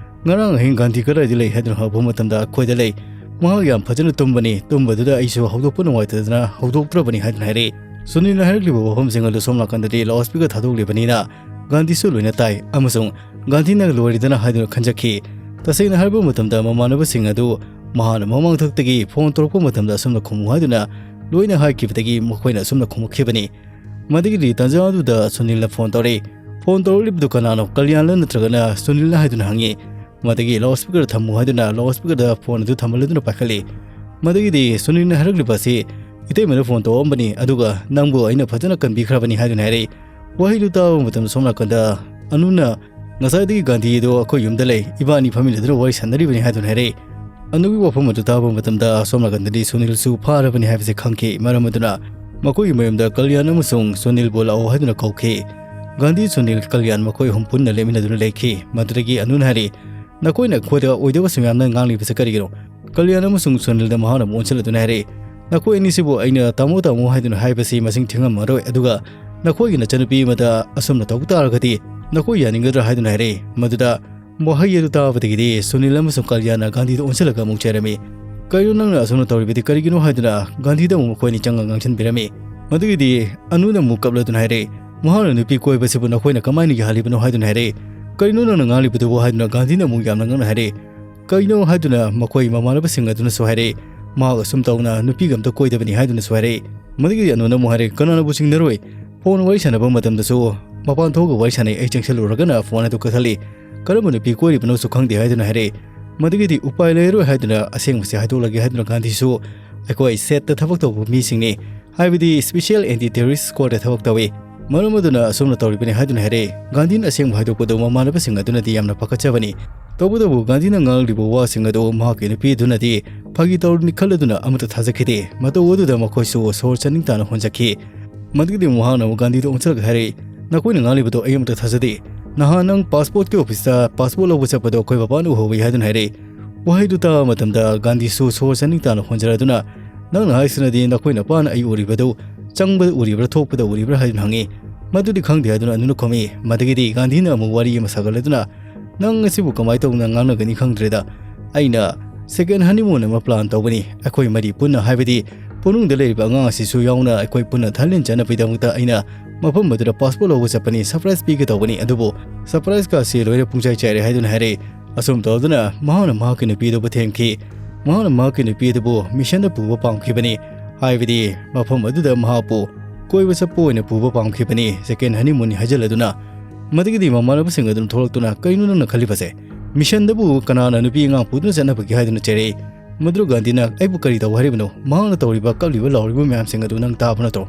"ꯉꯔꯥꯡ ꯑꯍꯤꯡ ꯒꯥꯟꯙꯤ ꯀꯗꯥꯏꯗ ꯂꯩ?" ꯍꯥꯏꯗꯨꯅ ꯍꯪꯉꯛꯄ ꯃꯇꯝꯗ, "ꯑꯩꯈꯣꯏꯗ ꯂꯩ꯫ ꯃꯍꯥꯛ ꯌꯥꯝ ꯐꯖꯅ ꯇꯨꯝꯕꯅꯤ꯫ ꯇꯨꯝꯕꯗꯨꯗ ꯑꯩꯁꯨ ꯍꯧꯗꯣꯛꯄ ꯅꯨꯡꯉꯥꯏꯇꯗꯅ ꯍꯧꯗꯣꯛꯇ꯭ꯔꯕꯅꯤ" ꯍꯥꯏꯗꯨꯅ ꯍꯥꯏꯔꯛꯏ꯫ ꯁꯨꯅꯤꯜꯅ ꯍꯥꯏꯔꯛꯂꯤꯕ ꯋꯥꯐꯝꯁꯤꯡ ꯑꯗꯨ ꯁꯣꯝ ꯅꯥꯀꯟꯗꯗꯤ loudspeaker ꯊꯥꯗꯣꯛꯂꯤꯕꯅꯤꯅ ꯒꯥꯟꯙꯤꯁꯨ ꯂꯣꯏꯅ ꯇꯥꯏ ꯑꯃꯁꯨꯡ ꯒꯥꯟꯙꯤꯅ ꯂꯣꯏꯔꯦꯗꯅ ꯍꯥꯏꯗꯨꯅ ꯈꯟꯖꯈꯤ꯫ ꯇꯁꯦꯡꯅ ꯍꯥꯏꯔꯕ ꯃꯇꯝꯗ ꯃꯃꯥꯟꯅꯕꯁꯤꯡ ꯑꯗꯨ ꯃꯍꯥꯛꯅ ꯃꯃꯥꯡꯊꯛꯇꯒꯤ phone ꯇꯧꯔꯛꯄ ꯃꯇꯝꯗ ꯑꯁꯨꯝꯅ ꯈꯨꯝꯃꯨ ꯍꯥꯏꯗꯨꯅ ꯂꯣꯏꯅ ꯍꯥꯏꯈꯤꯕꯗꯒꯤ ꯃꯈꯣꯏꯅ ꯑꯁꯨꯝꯅ ꯈꯨꯝꯃꯛꯈꯤꯕꯅꯤ꯫ ꯃꯗꯨꯒꯤꯗꯤ ꯇꯥꯟꯖꯥ ꯑꯗꯨꯗ ꯁꯨꯅꯤꯜꯅ phone ꯇꯧꯔꯛꯏ꯫ Phone ꯇꯧꯔꯛꯂꯤꯕꯗꯨ ꯀꯅꯥꯅꯣ? ꯀꯜꯌꯥꯟꯂ ꯅꯠꯇ꯭ꯔꯒꯅ ꯁꯨꯅꯤꯜꯅ ꯍꯥꯏꯗꯨꯅ ꯍꯪꯉꯤ꯫ ꯃꯗꯨꯒꯤ loudspeaker ꯊꯝꯃꯨ ꯍꯥꯏꯗꯨꯅ loudspeakerꯗ phone ꯑꯗꯨ ꯊꯝꯍꯜꯂꯗꯨꯅ ꯄꯥꯏꯈꯠꯂꯤ꯫ ꯃꯗꯨꯒꯤꯗꯤ ꯁꯨꯅꯤꯜꯅ ꯍꯥꯏꯔꯛꯂꯤꯕ ꯑꯁꯤ, "ꯏꯇꯩꯃꯅ phone ꯇꯧꯔꯛꯑꯝꯕꯅꯤ, ꯑꯗꯨꯒ ꯅꯪꯕꯨ ꯑꯩꯅ ꯐꯖꯅ ꯀꯟꯕꯤꯈ꯭ꯔꯕꯅꯤ" ꯍꯥꯏꯗꯨꯅ ꯍꯥꯏꯔꯛꯏ꯫ ꯋꯥꯍꯩꯗꯨ ꯇꯥꯕ ꯃꯇꯝꯗ ꯁꯣꯝ ꯅꯥꯀꯟꯗ ꯑꯅꯨꯅ, "ꯉꯁꯥꯏꯗꯒꯤ ꯒꯥꯟꯙꯤ ꯑꯗꯣ ꯑꯩꯈꯣꯏ ꯌꯨꯝꯗ ꯂꯩ, ꯏꯕꯥꯅꯤ ꯐꯝꯃꯤꯟꯅꯗꯨꯅ ꯋꯥꯔꯤ ꯁꯥꯟꯅꯔꯤꯕꯅꯤ" ꯍꯥꯏꯗꯨꯅ ꯍꯥꯏꯔꯛꯏ꯫ ꯑꯅꯨꯒꯤ ꯋꯥꯐꯝ ꯑꯗꯨ ꯇꯥꯕ ꯃꯇꯝꯗ ꯁꯣꯝ ꯅꯥꯀꯟꯗꯗꯤ ꯁꯨꯅꯤꯜꯁꯨ ꯐꯥꯔꯕꯅꯤ ꯍꯥꯏꯕꯁꯤ ꯈꯪꯈꯤ꯫ ꯃꯔꯝ ꯑꯗꯨꯅ ꯃꯈꯣꯏꯒꯤ ꯃꯌꯨꯝꯗ ꯀꯜꯌꯥꯟ ꯑꯃꯁꯨꯡ ꯁꯨꯅꯤꯜꯕꯨ ꯂꯥꯛꯑꯣ ꯍꯥꯏꯗꯨꯅ ꯀꯧꯈꯤ꯫ ꯒꯥꯟꯙꯤ, ꯁꯨꯅꯤꯜ, ꯀꯜꯌꯥꯟ ꯃꯈꯣꯏ ꯑꯍꯨꯝ ꯄꯨꯟꯅ ꯂꯦꯞꯃꯤꯟꯅꯗꯨꯅ ꯂꯩꯈꯤ꯫ ꯃꯗꯨꯗꯒꯤ ꯑꯅꯨꯅ ꯍꯥꯏꯔꯤ, "ꯅꯈꯣꯏꯅ ꯑꯩꯈꯣꯏꯗ ꯑꯣꯏꯗꯕꯁꯤꯡ ꯌꯥꯝꯅ ꯉꯥꯡꯂꯤꯕꯁꯤ ꯀꯔꯤꯒꯤꯅꯣ?" ꯀꯜꯌꯥꯟ ꯑꯃꯁꯨꯡ ꯁꯨꯅꯤꯜꯗ ꯃꯍꯥꯛꯅ ꯑꯃꯨꯛ ꯑꯣꯟꯁꯤꯜꯂꯗꯨꯅ ꯍꯥꯏꯔꯛꯏ, "ꯅꯈꯣꯏ ꯑꯅꯤꯁꯤꯕꯨ ꯑꯩꯅ ꯇꯥꯃꯣ ꯇꯥꯃꯣ ꯍꯥꯏꯗꯨꯅ ꯍꯥꯏꯕꯁꯤ ꯃꯁꯤꯡ ꯊꯤꯉꯝꯃꯔꯣꯏ, ꯑꯗꯨꯒ ꯅꯈꯣꯏꯒꯤ ꯅꯆꯟꯅꯨꯄꯤ ꯑꯃꯗ ꯑꯁꯨꯝꯅ ꯇꯧ ꯇꯥꯔꯒꯗꯤ "ꯅꯈꯣꯏ ꯌꯥꯅꯤꯡꯒꯗ꯭ꯔꯥ?" ꯍꯥꯏꯗꯨꯅ ꯍꯥꯏꯔꯛꯏ꯫ ꯃꯗꯨꯗ ꯋꯥꯍꯩ ꯑꯗꯨ ꯇꯥꯕꯗꯒꯤꯗꯤ ꯁꯨꯅꯤꯜ ꯑꯃꯁꯨꯡ ꯀꯜꯌꯥꯟꯅ ꯒꯥꯟꯙꯤꯗ ꯑꯣꯟꯁꯤꯜꯂꯒ ꯑꯃꯨꯛ ꯆꯩꯔꯝꯃꯤ꯫ "ꯀꯔꯤꯅꯣ ꯅꯪꯅ ꯑꯁꯨꯝꯅ ꯇꯧꯔꯤꯕꯗꯤ? ꯀꯔꯤꯒꯤꯅꯣ?" ꯍꯥꯏꯗꯨꯅ ꯒꯥꯟꯙꯤꯗ ꯑꯃꯨꯛ ꯃꯈꯣꯏ ꯑꯅꯤ ꯆꯪꯉꯒ ꯉꯥꯡꯁꯤꯟꯕꯤꯔꯝꯃꯤ꯫ ꯃꯗꯨꯒꯤꯗꯤ ꯑꯅꯨꯅ ꯑꯃꯨꯛ ꯀꯞꯂꯗꯨꯅ ꯍꯥꯏꯔꯛꯏ, "ꯃꯍꯥꯛꯅ ꯅꯨꯄꯤ ꯀꯣꯏꯕꯁꯤꯕꯨ ꯅꯈꯣꯏꯅ ꯀꯃꯥꯏꯅ ꯌꯥꯍꯜꯂꯤꯕꯅꯣ?" ꯍꯥꯏꯗꯨꯅ ꯍꯥꯏꯔꯛꯏ꯫ "ꯀꯔꯤꯅꯣ ꯅꯪꯅ ꯉꯥꯡꯂꯤꯕꯗꯨꯕꯨ?" ꯍꯥꯏꯗꯨꯅ ꯒꯥꯟꯙꯤꯅ ꯑꯃꯨꯛ ꯌꯥꯝꯅ ꯉꯛꯅ ꯍꯥꯏꯔꯛꯏ꯫ "ꯀꯔꯤꯅꯣ?" ꯍꯥꯏꯗꯨꯅ ꯃꯈꯣꯏ ꯃꯃꯥꯟꯅꯕꯁꯤꯡ ꯑꯗꯨꯅꯁꯨ ꯍꯥꯏꯔꯛꯏ꯫ "ꯃꯍꯥꯛ ꯑꯁꯨꯝ ꯇꯧꯅ ꯅꯨꯄꯤꯒ ꯑꯝꯇ ꯀꯣꯏꯗꯕꯅꯤ" ꯍꯥꯏꯗꯨꯅꯁꯨ ꯍꯥꯏꯔꯛꯏ꯫ ꯃꯗꯨꯒꯤꯗꯤ ꯑꯅꯨꯅ ꯑꯃꯨꯛ ꯍꯥꯏꯔꯛꯏ, "ꯀꯅꯥꯅꯕꯨ ꯆꯤꯡꯅꯔꯣꯏ? ꯐꯣꯟ ꯋꯥꯔꯤ ꯁꯥꯟꯅꯕ ꯃꯇꯝꯗꯁꯨ ꯃꯄꯥꯟ ꯊꯣꯛꯑꯒ ꯋꯥꯔꯤ ꯁꯥꯟꯅꯩ, ꯑꯩ ꯆꯪꯁꯤꯜꯂꯨꯔꯒꯅ ꯐꯣꯟ ꯑꯗꯨ ꯀꯛꯊꯠꯂꯤ꯫ ꯀꯔꯝꯕ ꯅꯨꯄꯤ ꯀꯣꯏꯔꯤꯕꯅꯣꯁꯨ ꯈꯪꯗꯦ" ꯍꯥꯏꯗꯨꯅ ꯍꯥꯏꯔꯛꯏ꯫ ꯃꯗꯨꯒꯤꯗꯤ ꯎꯄꯥꯏ ꯂꯩꯔꯔꯣꯏ ꯍꯥꯏꯗꯨꯅ ꯑꯁꯦꯡꯕꯁꯤ ꯍꯥꯏꯗꯣꯛꯂꯒꯦ ꯍꯥꯏꯗꯨꯅ ꯒꯥꯟꯙꯤꯁꯨ ꯑꯩꯈꯣꯏ ꯁꯦꯠꯇ ꯊꯕꯛ ꯇꯧꯕ ꯃꯤꯁꯤꯡꯅꯤ, ꯍꯥꯏꯕꯗꯤ Special Anti Terrorist Squadꯇ ꯊꯕꯛ ꯇꯧꯏ, ꯃꯔꯝ ꯑꯗꯨꯅ ꯑꯁꯨꯝꯅ ꯇꯧꯔꯤꯕꯅꯤ ꯍꯥꯏꯗꯨꯅ ꯍꯥꯏꯔꯛꯏ꯫ ꯒꯥꯟꯙꯤꯅ ꯑꯁꯦꯡꯕ ꯍꯥꯏꯗꯣꯛꯄꯗꯨ ꯃꯃꯥꯟꯅꯕꯁꯤꯡ ꯑꯗꯨꯅꯗꯤ ꯌꯥꯝꯅ ꯄꯥꯈꯠꯆꯕꯅꯤ꯫ ꯇꯧꯕꯇꯕꯨ ꯒꯥꯟꯙꯤꯅ ꯉꯥꯡꯂꯤꯕ ꯋꯥꯁꯤꯡ ꯑꯗꯨ ꯃꯍꯥꯛꯀꯤ ꯅꯨꯄꯤ ꯑꯗꯨꯅꯗꯤ ꯐꯥꯒꯤ ꯇꯧꯔꯅꯤ ꯈꯜꯂꯗꯨꯅ ꯑꯃꯠꯇ ꯊꯥꯖꯈꯤꯗꯦ꯫ ꯃꯇꯧ ꯑꯗꯨꯗ ꯃꯈꯣꯏꯁꯨ ꯁꯣꯔ ꯆꯥꯅꯤꯡ ꯇꯥꯅ ꯍꯣꯟꯖꯈꯤ꯫ ꯃꯗꯨꯒꯤꯗꯤ ꯃꯍꯥꯛꯅ ꯑꯃꯨꯛ ꯒꯥꯟꯙꯤꯗ ꯑꯣꯟꯁꯤꯜꯂꯒ ꯍꯥꯏꯔꯛꯏ, "ꯅꯈꯣꯏꯅ ꯉꯥꯡꯂꯤꯕꯗꯣ ꯑꯩ ꯑꯃꯠꯇ ꯊꯥꯖꯗꯦ꯫ ꯅꯍꯥꯟ ꯅꯪ ꯄꯥꯁꯄꯣꯔꯠꯀꯤ ꯑꯣꯐꯤꯁꯇ ꯄꯥꯁꯄꯣꯔꯠ ꯂꯧꯕ ꯆꯠꯄꯗꯣ ꯑꯩꯈꯣꯏ ꯕꯕꯥꯅ ꯎꯍꯧꯏ" ꯍꯥꯏꯗꯨꯅ ꯍꯥꯏꯔꯛꯏ꯫ ꯋꯥꯍꯩꯗꯨ ꯇꯥꯕ ꯃꯇꯝꯗ ꯒꯥꯟꯙꯤꯁꯨ ꯁꯣꯔ ꯆꯥꯅꯤꯡ ꯇꯥꯅ ꯍꯣꯟꯖꯔꯗꯨꯅ, "ꯅꯪꯅ ꯍꯥꯏꯁꯤꯅꯗꯤ ꯅꯈꯣꯏ ꯅꯄꯥꯅ ꯑꯩ ꯎꯔꯤꯕꯗꯨ ꯆꯪꯕꯗ ꯎꯔꯤꯕ꯭ꯔꯥ, ꯊꯣꯛꯄꯗ ꯎꯔꯤꯕ꯭ꯔꯥ?" ꯍꯥꯏꯗꯨꯅ ꯍꯪꯉꯤ꯫ "ꯃꯗꯨꯗꯤ ꯈꯪꯗꯦ" ꯍꯥꯏꯗꯨꯅ ꯑꯅꯨꯅ ꯈꯨꯝꯃꯤ꯫ ꯃꯗꯒꯤꯗꯤ ꯒꯥꯟꯙꯤꯅ ꯑꯃꯨꯛ ꯋꯥꯔꯤ ꯑꯃ ꯁꯥꯒꯠꯂꯗꯨꯅ, "ꯅꯪ ꯑꯁꯤꯕꯨ ꯀꯃꯥꯏꯅ ꯇꯧꯗꯅ ꯉꯥꯡꯅꯒꯅꯤ ꯈꯪꯗ꯭ꯔꯦꯗ꯫ ꯑꯩꯅ second honeymoon ꯑꯃ plan ꯇꯧꯕꯅꯤ꯫ ꯑꯩꯈꯣꯏ ꯃꯔꯤ ꯄꯨꯟꯅ, ꯍꯥꯏꯕꯗꯤ ꯄꯨꯛꯅꯨꯡꯗ ꯂꯩꯔꯤꯕ ꯑꯉꯥꯡ ꯑꯁꯤꯁꯨ ꯌꯥꯎꯅ ꯑꯩꯈꯣꯏ ꯄꯨꯟꯅ ꯊꯥꯏꯂꯦꯟ ꯆꯠꯅꯕꯒꯤꯗꯃꯛꯇ ꯑꯩꯅ ꯃꯐꯝ ꯑꯗꯨꯗ ꯄꯥꯁꯄꯣꯔꯠ ꯂꯧꯕ ꯆꯠꯄꯅꯤ, ꯁꯔꯄ꯭ꯔꯥꯏꯖ ꯄꯤꯒꯦ ꯇꯧꯕꯅꯤ꯫ ꯑꯗꯨꯕꯨ ꯁꯔꯄ꯭ꯔꯥꯏꯖꯀ ꯑꯁꯤ ꯂꯣꯏꯅ ꯄꯨꯡꯆꯥꯏ ꯆꯥꯏꯔꯦ" ꯍꯥꯏꯗꯨꯅ ꯍꯥꯏꯔꯛꯏ꯫ ꯑꯁꯨꯝ ꯇꯧꯗꯨꯅ ꯃꯍꯥꯛꯅ ꯃꯍꯥꯛꯀꯤ ꯅꯨꯄꯤ ꯑꯗꯨꯕꯨ ꯊꯦꯝꯈꯤ꯫ ꯃꯍꯥꯛꯅ ꯃꯍꯥꯛꯀꯤ ꯅꯨꯄꯤ ꯑꯗꯨꯕꯨ ꯃꯤꯁꯟꯗ ꯄꯨꯕ ꯄꯥꯝꯈꯤꯕꯅꯤ, ꯍꯥꯏꯕꯗꯤ ꯃꯐꯝ ꯑꯗꯨꯗ ꯃꯍꯥꯛꯄꯨ ꯀꯣꯏꯕ ꯆꯠꯄ ꯑꯣꯏꯅ ꯄꯨꯕ ꯄꯥꯝꯈꯤꯕꯅꯤ, second honeymoon ꯍꯥꯏꯖꯤꯜꯂꯗꯨꯅ꯫ ꯃꯗꯨꯒꯤꯗꯤ ꯃꯃꯥꯟꯅꯕꯁꯤꯡ ꯑꯗꯨꯅ ꯊꯣꯛꯂꯛꯇꯨꯅ, "ꯀꯔꯤꯅꯣ ꯅꯪꯅ ꯈꯜꯂꯤꯕꯁꯦ? ꯃꯤꯁꯟꯗꯕꯨ ꯀꯅꯥꯅ ꯅꯨꯄꯤ ꯑꯉꯥꯡ ꯄꯨꯗꯨꯅ ꯆꯠꯅꯕꯒꯦ?" ꯍꯥꯏꯗꯨꯅ ꯆꯩꯔꯛꯏ꯫ ꯃꯗꯨ ꯒꯥꯟꯙꯤꯅ, "ꯑꯩꯕꯨ ꯀꯔꯤ ꯇꯧ ꯍꯥꯏꯔꯤꯕꯅꯣ? ꯃꯍꯥꯛꯅ ꯇꯧꯔꯤꯕ ꯀꯞꯂꯤꯕ ꯂꯥꯎꯔꯤꯕ ꯃꯌꯥꯝꯁꯤꯡ ꯑꯗꯨ ꯅꯪ ꯇꯥꯕ ꯅꯠꯇ꯭ꯔꯣ?"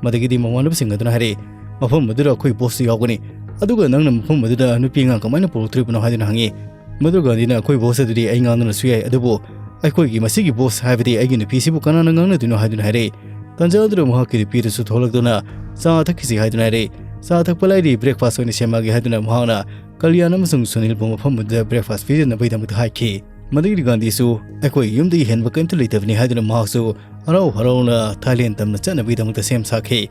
ꯃꯗꯒꯤꯗꯤ ꯃꯃꯥꯟꯅꯕꯁꯤꯡ ꯑꯗꯨꯅ ꯍꯥꯏꯔꯛꯏ, "ꯃꯐꯝ ꯑꯗꯨꯗ ꯑꯩꯈꯣꯏ ꯕꯣꯁꯁꯨ ꯌꯥꯎꯒꯅꯤ, ꯑꯗꯨꯒ ꯅꯪꯅ ꯃꯐꯝ ꯑꯗꯨꯗ ꯅꯨꯄꯤ ꯑꯉꯥꯡ ꯀꯃꯥꯏꯅ ꯄꯨꯔꯛꯇꯣꯔꯤꯕꯅꯣ?" ꯍꯥꯏꯗꯨꯅ ꯍꯪꯉꯤ꯫ ꯃꯗꯨ ꯒꯥꯟꯙꯤꯅ, "ꯑꯩꯈꯣꯏ ꯕꯣꯁ ꯑꯗꯨꯗꯤ ꯑꯩ ꯉꯥꯡꯗꯨꯅꯁꯨ ꯌꯥꯏ, ꯑꯗꯨꯕꯨ ꯑꯩꯈꯣꯏꯒꯤ ꯃꯁꯤꯒꯤ ꯕꯣꯁ, ꯍꯥꯏꯕꯗꯤ ꯑꯩꯒꯤ ꯅꯨꯄꯤꯁꯤꯕꯨ ꯀꯅꯥꯅ ꯉꯥꯡꯅꯗꯣꯏꯅꯣ?" ꯍꯥꯏꯗꯨꯅ ꯍꯥꯏꯔꯛꯏ꯫ ꯇꯟꯖꯥ ꯑꯗꯨꯗ ꯃꯍꯥꯛꯀꯤ ꯅꯨꯄꯤ ꯑꯗꯨꯁꯨ ꯊꯣꯛꯂꯛꯇꯨꯅ, "ꯆꯥ ꯊꯛꯈꯤꯁꯤ" ꯍꯥꯏꯗꯨꯅ ꯍꯥꯏꯔꯛꯏ꯫ "ꯆꯥ ꯊꯛꯄ ꯂꯥꯏꯔꯤ, ꯕ꯭ꯔꯦꯛꯐꯥꯁ ꯑꯣꯏꯅ ꯁꯦꯝꯃꯛꯑꯒꯦ" ꯍꯥꯏꯗꯨꯅ ꯃꯍꯥꯛꯅ ꯀꯜꯌꯥꯟ ꯑꯃꯁꯨꯡ ꯁꯨꯅꯤꯜꯕꯨ ꯃꯐꯝ ꯑꯗꯨꯗ ꯕ꯭ꯔꯦꯛꯐꯥꯁ ꯄꯤꯖꯅꯕꯒꯤꯗꯃꯛꯇ ꯍꯥꯏꯈꯤ꯫ ꯃꯗꯨꯒꯤ ꯒꯥꯟꯙꯤꯁꯨ ꯑꯩꯈꯣꯏ ꯌꯨꯝꯗꯒꯤ ꯍꯦꯟꯕ ꯀꯔꯤꯝꯇ ꯂꯩꯇꯕꯅꯤ ꯍꯥꯏꯗꯨꯅ ꯃꯍꯥꯛꯁꯨ ꯍꯔꯥꯎ ꯍꯔꯥꯎꯅ ꯊꯥꯏꯂꯦꯟ ꯇꯝꯅ ꯆꯠꯅꯕꯒꯤꯗꯃꯛꯇ ꯁꯦꯝ ꯁꯥꯈꯤ꯫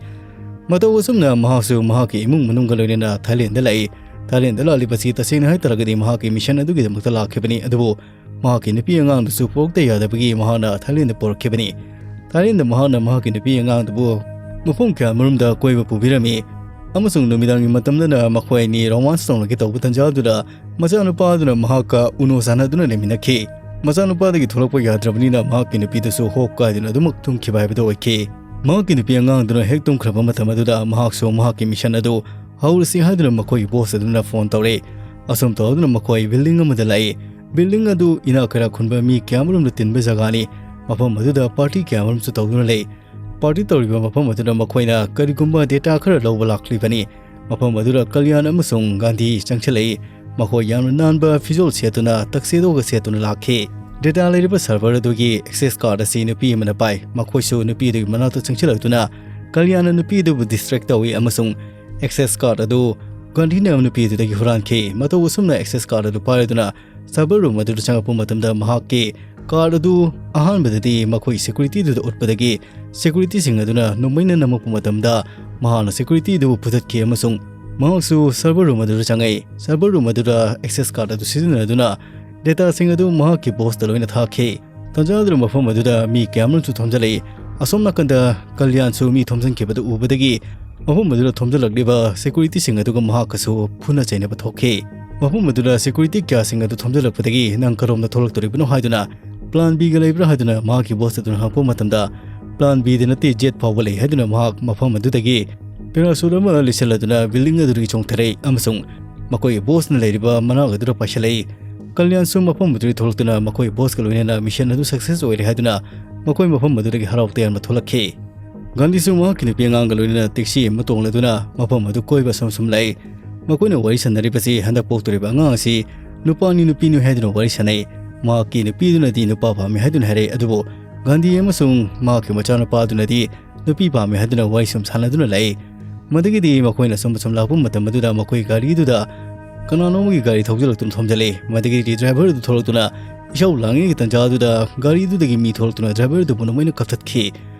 ꯃꯇꯧ ꯑꯁꯨꯝꯅ ꯃꯍꯥꯛꯁꯨ ꯃꯍꯥꯛꯀꯤ ꯏꯃꯨꯡ ꯃꯅꯨꯡꯒ ꯂꯣꯏꯅꯅ ꯊꯥꯏꯂꯦꯟꯗ ꯂꯥꯛꯏ꯫ ꯊꯥꯏꯂꯦꯟꯗ ꯂꯥꯛꯂꯤꯕꯁꯤ ꯇꯁꯦꯡꯅ ꯍꯥꯏꯇꯥꯔꯒꯗꯤ ꯃꯍꯥꯛꯀꯤ mission ꯑꯗꯨꯒꯤꯗꯃꯛꯇ ꯂꯥꯛꯈꯤꯕꯅꯤ꯫ ꯑꯗꯨꯕꯨ ꯃꯍꯥꯛꯀꯤ ꯅꯨꯄꯤ ꯑꯉꯥꯡꯗꯨꯁꯨ ꯄꯣꯛꯇ ꯌꯥꯗꯕꯒꯤ ꯃꯍꯥꯛꯅ ꯊꯥꯏꯂꯦꯟꯗ ꯄꯨꯔꯛꯈꯤꯕꯅꯤ꯫ ꯊꯥꯏꯂꯦꯟꯗ ꯃꯍꯥꯛꯅ ꯃꯍꯥꯛꯀꯤ ꯅꯨꯄꯤ ꯑꯉꯥꯡꯗꯨꯕꯨ ꯃꯐꯝ ꯀꯌꯥꯃꯔꯨꯝꯗ ꯀꯣꯏꯕ ꯄꯨꯕꯤꯔꯝꯃꯤ꯫ ꯑꯃꯁꯨꯡ ꯅꯨꯃꯤꯗꯥꯡꯒꯤ ꯃꯇꯝꯗꯅ ꯃꯈꯣꯏ ꯑꯅꯤ romance ꯇꯧꯅꯒꯦ ꯇꯧꯕ ꯇꯟꯖꯥꯗꯨꯗ ꯃꯆꯥꯅꯨꯄꯥ ꯑꯗꯨꯅ ꯃꯍꯥꯛꯀ ꯎꯅꯣ ꯆꯥꯟꯅꯗꯨꯅ ꯂꯩꯃꯤꯟꯅꯈꯤ꯫ ꯃꯆꯥꯅꯨꯄꯥꯗꯒꯤ ꯊꯣꯛꯂꯛꯄ ꯌꯥꯗ꯭ꯔꯕꯅꯤꯅ ꯃꯍꯥꯛꯀꯤ ꯅꯨꯄꯤꯗꯨꯁꯨ ꯍꯣꯞ ꯀꯥꯏꯗꯨꯅ ꯑꯗꯨꯃꯛ ꯇꯨꯝꯈꯤꯕ ꯍꯥꯏꯕꯗꯨ ꯑꯣꯏꯈꯤ꯫ ꯃꯍꯥꯛꯀꯤ ꯅꯨꯄꯤ ꯑꯉꯥꯡꯗꯨꯅ ꯍꯦꯛ ꯇꯨꯝꯈ꯭ꯔꯕ ꯃꯇꯝ ꯑꯗꯨꯗ ꯃꯍꯥꯛꯁꯨ ꯃꯍꯥꯛꯀꯤ mission ꯑꯗꯨ ꯍꯧꯔꯁꯤ ꯍꯥꯏꯗꯨꯅ ꯃꯈꯣꯏꯒꯤ boss ꯑꯗꯨꯅ phone ꯇꯧꯔꯛꯏ꯫ ꯑꯁꯨꯝ ꯇꯧꯗꯨꯅ ꯃꯈꯣꯏ building ꯑꯃꯗ ꯂꯥꯛꯏ꯫ Building ꯑꯗꯨ ꯏꯅꯥꯛ ꯀꯩꯔꯥꯛ ꯈꯨꯟꯕ ꯃꯤ ꯀꯌꯥꯃꯔꯨꯝꯅ ꯇꯤꯟꯕ ꯖꯒꯥꯅꯤ꯫ ꯃꯐꯝ ꯑꯗꯨꯗ party ꯀꯌꯥꯃꯔꯨꯝꯁꯨ ꯇꯧꯗꯨꯅ ꯂꯩ꯫ Party ꯇꯧꯔꯤꯕ ꯃꯐꯝ ꯑꯗꯨꯗ ꯃꯈꯣꯏꯅ ꯀꯔꯤꯒꯨꯝꯕ data ꯈꯔ ꯂꯧꯕ ꯂꯥꯛꯂꯤꯕꯅꯤ꯫ ꯃꯐꯝ ꯑꯗꯨꯗ ꯀꯜꯌꯥꯟ ꯑꯃꯁꯨꯡ ꯒꯥꯟꯙꯤ ꯆꯪꯁꯤꯜꯂꯛꯏ꯫ ꯃꯈꯣꯏ ꯌꯥꯝꯅ ꯅꯥꯟꯕ ꯐꯤꯖꯣꯜ ꯁꯦꯠꯇꯨꯅ tuxedo ꯒ ꯁꯦꯠꯇꯨꯅ ꯂꯥꯛꯈꯤ꯫ Data ꯂꯩꯔꯤꯕ server ꯑꯗꯨꯒꯤ access card ꯑꯁꯤ ꯅꯨꯄꯤ ꯑꯃꯅ ꯄꯥꯏ꯫ ꯃꯈꯣꯏꯁꯨ ꯅꯨꯄꯤ ꯑꯗꯨꯒꯤ ꯃꯅꯥꯛꯇ ꯆꯪꯁꯤꯜꯂꯛꯇꯨꯅ ꯀꯜꯌꯥꯟꯅ ꯅꯨꯄꯤ ꯑꯗꯨꯕꯨ distract ꯇꯧꯏ ꯑꯃꯁꯨꯡ access card ꯑꯗꯨ ꯒꯥꯟꯙꯤꯅ ꯅꯨꯄꯤ ꯑꯗꯨꯗꯒꯤ ꯍꯨꯔꯥꯟꯈꯤ꯫ ꯃꯇꯧ ꯑꯁꯨꯝꯅ access card ꯑꯗꯨ ꯄꯥꯏꯔꯗꯨꯅ server room ꯑꯗꯨꯗ ꯆꯪꯉꯛꯄ ꯃꯇꯝꯗ ꯃꯍꯥꯛꯀꯤ card ꯑꯗꯨ ꯑꯍꯥꯟꯕꯗꯗꯤ ꯃꯈꯣꯏ security ꯗꯨꯗ ꯎꯠꯄꯗꯒꯤ security ꯁꯤꯡ ꯑꯗꯨꯅ ꯅꯣꯡꯃꯩꯅ ꯅꯝꯃꯛꯄ ꯃꯇꯝꯗ ꯃꯍꯥꯛꯅ security ꯗꯨꯕꯨ ꯐꯨꯗꯠꯈꯤ ꯑꯃꯁꯨꯡ ꯃꯍꯥꯛꯁꯨ server room ꯑꯗꯨꯗ ꯆꯪꯉꯛꯏ꯫ Server room ꯑꯗꯨꯗ access card ꯑꯗꯨ ꯁꯤꯖꯤꯟꯅꯗꯨꯅ data ꯁꯤꯡ ꯑꯗꯨ ꯃꯍꯥꯛꯀꯤ boss ꯇ ꯂꯣꯏꯅ ꯊꯥꯈꯤ꯫ ꯇꯟꯖꯥꯗꯨꯗ ꯃꯐꯝ ꯑꯗꯨꯗ ꯃꯤ ꯀꯌꯥꯃꯔꯨꯝꯁꯨ ꯊꯣꯝꯖꯤꯜꯂꯛꯏ꯫ ꯑꯁꯣꯝ ꯅꯥꯀꯟꯗ ꯀꯜꯌꯥꯟꯁꯨ ꯃꯤ ꯊꯣꯝꯖꯤꯟꯈꯤꯕꯗꯨ ꯎꯕꯗꯒꯤ ꯃꯐꯝ ꯑꯗꯨꯗ ꯊꯣꯝꯖꯤꯜꯂꯛꯂꯤꯕ security ꯁꯤꯡ ꯑꯗꯨꯒ ꯃꯍꯥꯛꯀꯁꯨ ꯐꯨꯅ ꯆꯩꯅꯕ ꯊꯣꯛꯈꯤ꯫ ꯃꯐꯝ ꯑꯗꯨꯗ security ꯀꯌꯥꯁꯤꯡ ꯑꯗꯨ ꯊꯣꯝꯖꯤꯜꯂꯛꯄꯗꯒꯤ ꯅꯪ ꯀꯔꯣꯝꯗ ꯊꯣꯛꯂꯛꯇꯣꯔꯤꯕꯅꯣ ꯍꯥꯏꯗꯨꯅ plan B ꯒ ꯂꯩꯕ꯭ꯔꯥ ꯍꯥꯏꯗꯨꯅ ꯃꯍꯥꯛꯀꯤ boss ꯑꯗꯨꯅ ꯍꯪꯉꯛꯄ ꯃꯇꯝꯗ plan B ꯗ ꯅꯠꯇꯦ, Z ꯐꯥꯎꯕ ꯂꯩ ꯍꯥꯏꯗꯨꯅ ꯃꯍꯥꯛ ꯃꯐꯝ ꯑꯗꯨꯗꯒꯤ parachute ꯑꯃ ꯂꯤꯁꯤꯜꯂꯗꯨꯅ building ꯑꯗꯨꯗꯒꯤ ꯆꯣꯡꯊꯔꯛꯏ ꯑꯃꯁꯨꯡ ꯃꯈꯣꯏꯒꯤ boss ꯅ ꯂꯩꯔꯤꯕ ꯃꯅꯥꯛ ꯑꯗꯨꯗ ꯄꯥꯏꯁꯤꯜꯂꯛꯏ꯫ ꯀꯜꯌꯥꯟꯁꯨ ꯃꯐꯝ ꯑꯗꯨꯗꯒꯤ ꯊꯣꯛꯂꯛꯇꯨꯅ ꯃꯈꯣꯏ boss ꯀ ꯂꯣꯏꯅꯅ mission ꯑꯗꯨ success ꯑꯣꯏꯔꯦ ꯍꯥꯏꯗꯨꯅ ꯃꯈꯣꯏ ꯃꯐꯝ ꯑꯗꯨꯗꯒꯤ ꯍꯔꯥꯎ ꯇꯌꯥꯝꯅ ꯊꯣꯛꯂꯛꯈꯤ꯫ ꯒꯥꯟꯙꯤꯁꯨ ꯃꯍꯥꯛꯀꯤ ꯅꯨꯄꯤ ꯑꯉꯥꯡꯒ ꯂꯣꯏꯅꯅ taxi ꯑꯃ ꯇꯣꯡꯂꯗꯨꯅ ꯃꯐꯝ ꯑꯗꯨ ꯀꯣꯏꯕ ꯑꯁꯨꯝ ꯑꯁꯨꯝ ꯂꯥꯛꯏ꯫ ꯃꯈꯣꯏꯅ ꯋꯥꯔꯤ ꯁꯥꯟꯅꯔꯤꯕꯁꯤ ꯍꯟꯗꯛ ꯄꯣꯛꯇꯣꯔꯤꯕ ꯑꯉꯥꯡ ꯑꯁꯤ ꯅꯨꯄꯥꯅꯤ ꯅꯨꯄꯤꯅꯤ ꯍꯥꯏꯗꯨꯅ ꯋꯥꯔꯤ ꯁꯥꯟꯅꯩ꯫ ꯃꯍꯥꯛꯀꯤ ꯅꯨꯄꯤꯗꯨꯅꯗꯤ ꯅꯨꯄꯥ ꯄꯥꯝꯃꯤ ꯍꯥꯏꯗꯨꯅ ꯍꯥꯏꯔꯛꯏ, ꯑꯗꯨꯕꯨ ꯒꯥꯟꯙꯤ ꯑꯃꯁꯨꯡ ꯃꯍꯥꯛꯀꯤ ꯃꯆꯥꯅꯨꯄꯥꯗꯨꯅꯗꯤ ꯅꯨꯄꯤ ꯄꯥꯝꯃꯤ ꯍꯥꯏꯗꯨꯅ ꯋꯥꯔꯤ ꯁꯨꯝ ꯁꯥꯟꯅꯗꯨꯅ ꯂꯩ꯫ ꯃꯗꯒꯤꯗꯤ ꯃꯈꯣꯏꯅ ꯁꯨꯝ ꯁꯨꯝ ꯂꯥꯛꯄ ꯃꯇꯝ ꯑꯗꯨꯗ ꯃꯈꯣꯏ ꯒꯥꯔꯤꯗꯨꯗ ꯀꯅꯥꯅꯣ ꯑꯃꯒꯤ ꯒꯥꯔꯤ ꯊꯧꯖꯤꯜꯂꯛꯇꯨꯅ ꯊꯣꯝꯖꯤꯜꯂꯛꯏ꯫ ꯃꯗꯒꯤꯗꯤ driver ꯑꯗꯨ ꯊꯣꯛꯂꯛꯇꯨꯅ ꯏꯁꯧ ꯂꯥꯡꯉꯤꯉꯩꯒꯤ ꯇꯟꯖꯥꯗꯨꯗ ꯒꯥꯔꯤꯗꯨꯗꯒꯤ ꯃꯤ ꯊꯣꯛꯂꯛꯇꯨꯅ driver ꯑꯗꯨꯕꯨ ꯅꯣꯡꯃꯩꯅ ꯀꯥꯞꯊꯠꯈꯤ꯫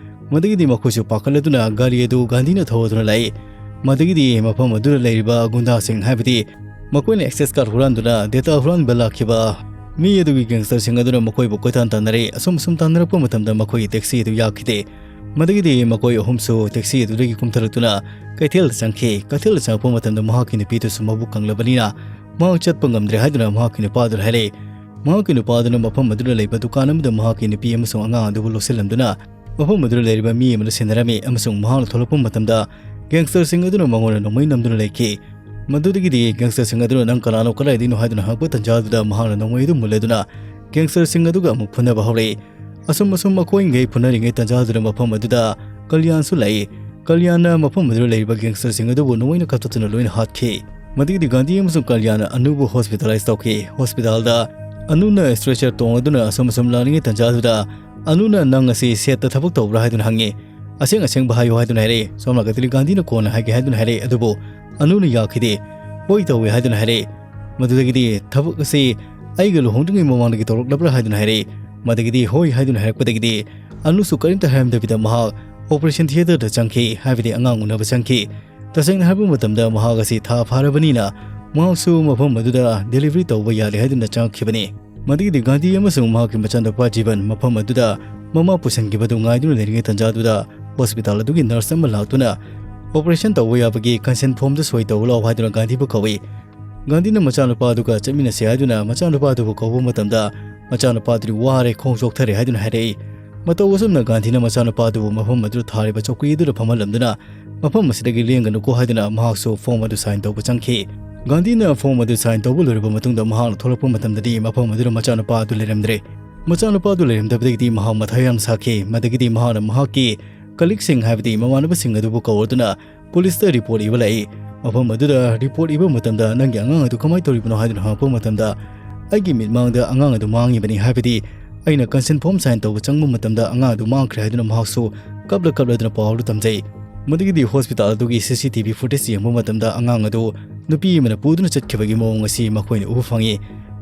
ꯃꯗꯒꯤꯗꯤ ꯃꯈꯣꯏꯁꯨ ꯄꯥꯈꯠꯂꯗꯨꯅ ꯒꯥꯔꯤ ꯑꯗꯨ ꯒꯥꯟꯙꯤꯅ ꯊꯧꯗꯨꯅ ꯂꯥꯛꯏ꯫ ꯃꯗꯒꯤꯗꯤ ꯃꯐꯝ ꯑꯗꯨꯗ ꯂꯩꯔꯤꯕ ꯒꯨꯟꯗꯥꯁꯤꯡ, ꯍꯥꯏꯕꯗꯤ ꯃꯈꯣꯏꯅ access card ꯍꯨꯔꯥꯟꯗꯨꯅ data ꯍꯨꯔꯥꯟꯕ ꯂꯥꯛꯈꯤꯕ ꯃꯤ ꯑꯗꯨꯒꯤ gangsterꯁꯤꯡ ꯑꯗꯨꯅ ꯃꯈꯣꯏꯕꯨ ꯀꯣꯏꯇꯥꯟ ꯇꯥꯟꯅꯔꯦ꯫ ꯑꯁꯨꯝ ꯑꯁꯨꯝ ꯇꯥꯟꯅꯔꯛꯄ ꯃꯇꯝꯗ ꯃꯈꯣꯏꯒꯤ taxi ꯑꯗꯨ ꯌꯥꯈꯤꯗꯦ꯫ ꯃꯗꯒꯤꯗꯤ ꯃꯈꯣꯏ ꯑꯍꯨꯝꯁꯨ taxi ꯑꯗꯨꯗꯒꯤ ꯀꯨꯝꯊꯔꯛꯇꯨꯅ ꯀꯩꯊꯦꯜꯗ ꯆꯪꯈꯤ꯫ ꯀꯩꯊꯦꯜꯗ ꯆꯪꯉꯛꯄ ꯃꯇꯝꯗ ꯃꯍꯥꯛꯀꯤ ꯅꯨꯄꯤꯗꯨꯁꯨ ꯃꯕꯨꯛ ꯀꯪꯂꯕꯅꯤꯅ ꯃꯍꯥꯛ ꯆꯠꯄ ꯉꯝꯗ꯭ꯔꯦ ꯍꯥꯏꯗꯨꯅ ꯃꯍꯥꯛꯀꯤ ꯅꯨꯄꯥꯗꯨꯗ ꯍꯥꯏꯔꯛꯏ꯫ ꯃꯍꯥꯛꯀꯤ ꯅꯨꯄꯥꯗꯨꯅ ꯃꯐꯝ ꯑꯗꯨꯗ ꯂꯩꯕ ꯗꯨꯀꯥꯟ ꯑꯃꯗ ꯃꯍꯥꯛꯀꯤ ꯅꯨꯄꯤ ꯑꯃꯁꯨꯡ ꯑꯉꯥꯡ ꯑꯗꯨꯕꯨ ꯂꯧꯁꯤꯜꯂꯝꯗꯨꯅ ꯃꯐꯝ ꯑꯗꯨꯗ ꯂꯩꯔꯤꯕ ꯃꯤ ꯑꯃꯗ ꯁꯤꯟꯅꯔꯝꯃꯤ ꯑꯃꯁꯨꯡ ꯃꯍꯥꯛꯅ ꯊꯣꯛꯂꯛꯄ ꯃꯇꯝꯗ gangsterꯁꯤꯡ ꯑꯗꯨꯅ ꯃꯉꯣꯟꯗ ꯅꯣꯡꯃꯩ ꯅꯝꯗꯨꯅ ꯂꯩꯈꯤ꯫ ꯃꯗꯨꯗꯒꯤꯗꯤ gangsterꯁꯤꯡ ꯑꯗꯨꯅ "ꯅꯪ ꯀꯅꯥꯅꯣ, ꯀꯗꯥꯏꯗꯒꯤꯅꯣ?" ꯍꯥꯏꯗꯨꯅ ꯍꯪꯉꯛꯄ ꯇꯟꯖꯥ ꯑꯗꯨꯗ ꯃꯍꯥꯛꯅ ꯅꯣꯡꯃꯩ ꯑꯗꯨ ꯃꯨꯜꯂꯗꯨꯅ gangsterꯁꯤꯡ ꯑꯗꯨꯒ ꯑꯃꯨꯛ ꯐꯨꯅꯕ ꯍꯧꯔꯛꯏ꯫ ꯑꯁꯨꯝ ꯑꯁꯨꯝ ꯃꯈꯣꯏꯉꯩ ꯐꯨꯅꯔꯤꯉꯩ ꯇꯟꯖꯥ ꯑꯗꯨꯗ ꯃꯐꯝ ꯑꯗꯨꯗ ꯀꯜꯌꯥꯟꯁꯨ ꯂꯥꯛꯏ꯫ ꯀꯜꯌꯥꯟꯅ ꯃꯐꯝ ꯑꯗꯨꯗ ꯂꯩꯔꯤꯕ gangsterꯁꯤꯡ ꯑꯗꯨꯕꯨ ꯅꯣꯡꯃꯩꯅ ꯀꯥꯞꯊꯠꯇꯨꯅ ꯂꯣꯏꯅ ꯍꯥꯠꯈꯤ꯫ ꯃꯗꯨꯒꯤꯗꯤ ꯒꯥꯟꯙꯤ ꯑꯃꯁꯨꯡ ꯀꯜꯌꯥꯟ ꯑꯅꯨꯕꯨ hospitalize ꯇꯧꯈꯤ꯫ Hospitalꯗ ꯑꯅꯨꯅ stretcher ꯇꯣꯡꯂꯗꯨꯅ ꯑꯁꯨꯝ ꯑꯁꯨꯝ ꯂꯥꯛꯂꯤꯉꯩ ꯇꯟꯖꯥ ꯑꯗꯨꯗ ꯑꯅꯨꯅ "ꯅꯪ ꯑꯁꯤ setꯇ ꯊꯕꯛ ꯇꯧꯕ꯭ꯔꯥ?" ꯍꯥꯏꯗꯨꯅ ꯍꯪꯉꯤ꯫ "ꯑꯁꯦꯡ ꯑꯁꯦꯡꯕ ꯍꯥꯏꯌꯨ" ꯍꯥꯏꯗꯨꯅ ꯍꯥꯏꯔꯛꯏ꯫ ꯁꯣꯝ ꯅꯥꯀꯟꯗꯗꯤ ꯒꯥꯟꯙꯤꯅ "ꯀꯣꯟꯅ ꯍꯥꯏꯒꯦ" ꯍꯥꯏꯗꯨꯅ ꯍꯥꯏꯔꯛꯏ, ꯑꯗꯨꯕꯨ ꯑꯅꯨꯅ "ꯌꯥꯈꯤꯗꯦ, ꯍꯣꯏ ꯇꯧꯋꯦ" ꯍꯥꯏꯗꯨꯅ ꯍꯥꯏꯔꯛꯏ꯫ ꯃꯗꯨꯗꯒꯤꯗꯤ "ꯊꯕꯛ ꯑꯁꯤ ꯑꯩꯒ ꯂꯨꯍꯣꯡꯗ꯭ꯔꯤꯉꯩ ꯃꯃꯥꯡꯗꯒꯤ ꯇꯧꯔꯛꯂꯕ꯭ꯔꯥ?" ꯍꯥꯏꯗꯨꯅ ꯍꯥꯏꯔꯛꯏ꯫ ꯃꯗꯒꯤꯗꯤ "ꯍꯣꯏ" ꯍꯥꯏꯗꯨꯅ ꯍꯥꯏꯔꯛꯄꯗꯒꯤꯗꯤ ꯑꯅꯨꯁꯨ ꯀꯔꯤꯝꯇ ꯍꯥꯏꯔꯝꯗꯕꯤꯗ ꯃꯍꯥꯛ operation theatreꯗ ꯆꯪꯈꯤ, ꯍꯥꯏꯕꯗꯤ ꯑꯉꯥꯡ ꯎꯅꯕ ꯆꯪꯈꯤ꯫ ꯇꯁꯦꯡꯅ ꯍꯥꯏꯕ ꯃꯇꯝꯗ ꯃꯍꯥꯛ ꯑꯁꯤ ꯊꯥ ꯐꯥꯔꯕꯅꯤꯅ ꯃꯍꯥꯛꯁꯨ ꯃꯐꯝ ꯑꯗꯨꯗ delivery ꯇꯧꯕ ꯌꯥꯔꯦ ꯍꯥꯏꯗꯨꯅ ꯆꯪꯉꯛꯈꯤꯕꯅꯤ꯫ ꯃꯗꯒꯤꯗꯤ ꯒꯥꯟꯙꯤ ꯑꯃꯁꯨꯡ ꯃꯍꯥꯛꯀꯤ ꯃꯆꯥꯅꯨꯄꯥ ꯖꯤꯕꯟ ꯃꯐꯝ ꯑꯗꯨꯗ ꯃꯃꯥ ꯄꯨꯁꯤꯟꯈꯤꯕꯗꯨ ꯉꯥꯏꯗꯨꯅ ꯂꯩꯔꯤꯉꯩ ꯇꯟꯖꯥꯗꯨꯗ hospital ꯑꯗꯨꯒꯤ nurse ꯑꯃ ꯂꯥꯛꯇꯨꯅ operation ꯇꯧꯕ ꯌꯥꯕꯒꯤ consent formꯗ ꯁꯣꯏ ꯇꯧꯕ ꯂꯥꯛꯑꯣ ꯍꯥꯏꯗꯨꯅ ꯒꯥꯟꯙꯤꯕꯨ ꯀꯧꯏ꯫ ꯒꯥꯟꯙꯤꯅ ꯃꯆꯥꯅꯨꯄꯥ ꯑꯗꯨꯒ ꯆꯠꯃꯤꯟꯅꯁꯤ ꯍꯥꯏꯗꯨꯅ ꯃꯆꯥꯅꯨꯄꯥ ꯑꯗꯨꯕꯨ ꯀꯧꯕ ꯃꯇꯝꯗ ꯃꯆꯥꯅꯨꯄꯥ ꯑꯗꯨꯗꯤ ꯋꯥꯔꯦ, ꯈꯣꯡ ꯆꯣꯛꯊꯔꯦ ꯍꯥꯏꯗꯨꯅ ꯍꯥꯏꯔꯛꯏ꯫ ꯃꯇꯧ ꯑꯁꯨꯝꯅ ꯒꯥꯟꯙꯤꯅ ꯃꯆꯥꯅꯨꯄꯥ ꯑꯗꯨꯕꯨ ꯃꯐꯝ ꯑꯗꯨꯗ ꯊꯥꯔꯤꯕ ꯆꯧꯀ꯭ꯔꯤ ꯑꯗꯨꯗ ꯐꯝꯍꯜꯂꯝꯗꯨꯅ "ꯃꯐꯝ ꯑꯁꯤꯗꯒꯤ ꯂꯦꯡꯒꯅꯨꯀꯣ" ꯍꯥꯏꯗꯨꯅ ꯃꯍꯥꯛꯁꯨ form ꯑꯗꯨ sign ꯇꯧꯕ ꯆꯪꯈꯤ꯫ ꯒꯥꯟꯙꯤꯅ form ꯑꯗꯨ sign ꯇꯧꯕ ꯂꯣꯏꯔꯕ ꯃꯇꯨꯡꯗ ꯃꯍꯥꯛꯅ ꯊꯣꯛꯂꯛꯄ ꯃꯇꯝꯗꯗꯤ ꯃꯐꯝ ꯑꯗꯨꯗ ꯃꯆꯥꯅꯨꯄꯥ ꯑꯗꯨ ꯂꯩꯔꯝꯗ꯭ꯔꯦ꯫ ꯃꯆꯥꯅꯨꯄꯥ ꯑꯗꯨ ꯂꯩꯔꯝꯗꯕꯗꯒꯤꯗꯤ ꯃꯍꯥꯛ ꯃꯊꯥ ꯌꯥꯝ ꯁꯥꯈꯤ꯫ ꯃꯗꯒꯤꯗꯤ ꯃꯍꯥꯛꯅ ꯃꯍꯥꯛꯀꯤ colleagueꯁꯤꯡ, ꯍꯥꯏꯕꯗꯤ ꯃꯃꯥꯟꯅꯕꯁꯤꯡ ꯑꯗꯨꯕꯨ ꯀꯧꯔꯗꯨꯅ ꯄꯨꯂꯤꯁꯇ report ꯏꯕ ꯂꯥꯛꯏ꯫ ꯃꯐꯝ ꯑꯗꯨꯗ report ꯏꯕ ꯃꯇꯝꯗ "ꯅꯪꯒꯤ ꯑꯉꯥꯡ ꯑꯗꯨ ꯀꯃꯥꯏꯅ ꯇꯧꯔꯤꯕꯅꯣ?" ꯍꯥꯏꯗꯨꯅ ꯍꯪꯉꯛꯄ ꯃꯇꯝꯗ "ꯑꯩꯒꯤ ꯃꯤꯠꯃꯥꯡꯗ ꯑꯉꯥꯡ ꯑꯗꯨ ꯃꯥꯡꯉꯤꯕꯅꯤ", ꯍꯥꯏꯕꯗꯤ ꯑꯩꯅ consent form sign ꯇꯧꯕ ꯆꯪꯕ ꯃꯇꯝꯗ ꯑꯉꯥꯡ ꯑꯗꯨ ꯃꯥꯡꯈ꯭ꯔꯦ ꯍꯥꯏꯗꯨꯅ ꯃꯍꯥꯛꯁꯨ ꯀꯞꯂ ꯀꯞꯂꯗꯨꯅ ꯄꯥꯎ ꯑꯗꯨ ꯇꯝꯖꯩ꯫ ꯃꯗꯨꯒꯤꯗꯤ hospital ꯑꯗꯨꯒꯤ C C T V footage ꯌꯦꯡꯕ ꯃꯇꯝꯗ ꯑꯉꯥꯡ ꯑꯗꯨ ꯅꯨꯄꯤ ꯑꯃꯅ ꯄꯨꯗꯨꯅ ꯆꯠꯈꯤꯕꯒꯤ ꯃꯑꯣꯡ ꯑꯁꯤ ꯃꯈꯣꯏꯅ ꯎꯕ ꯐꯪꯉꯤ꯫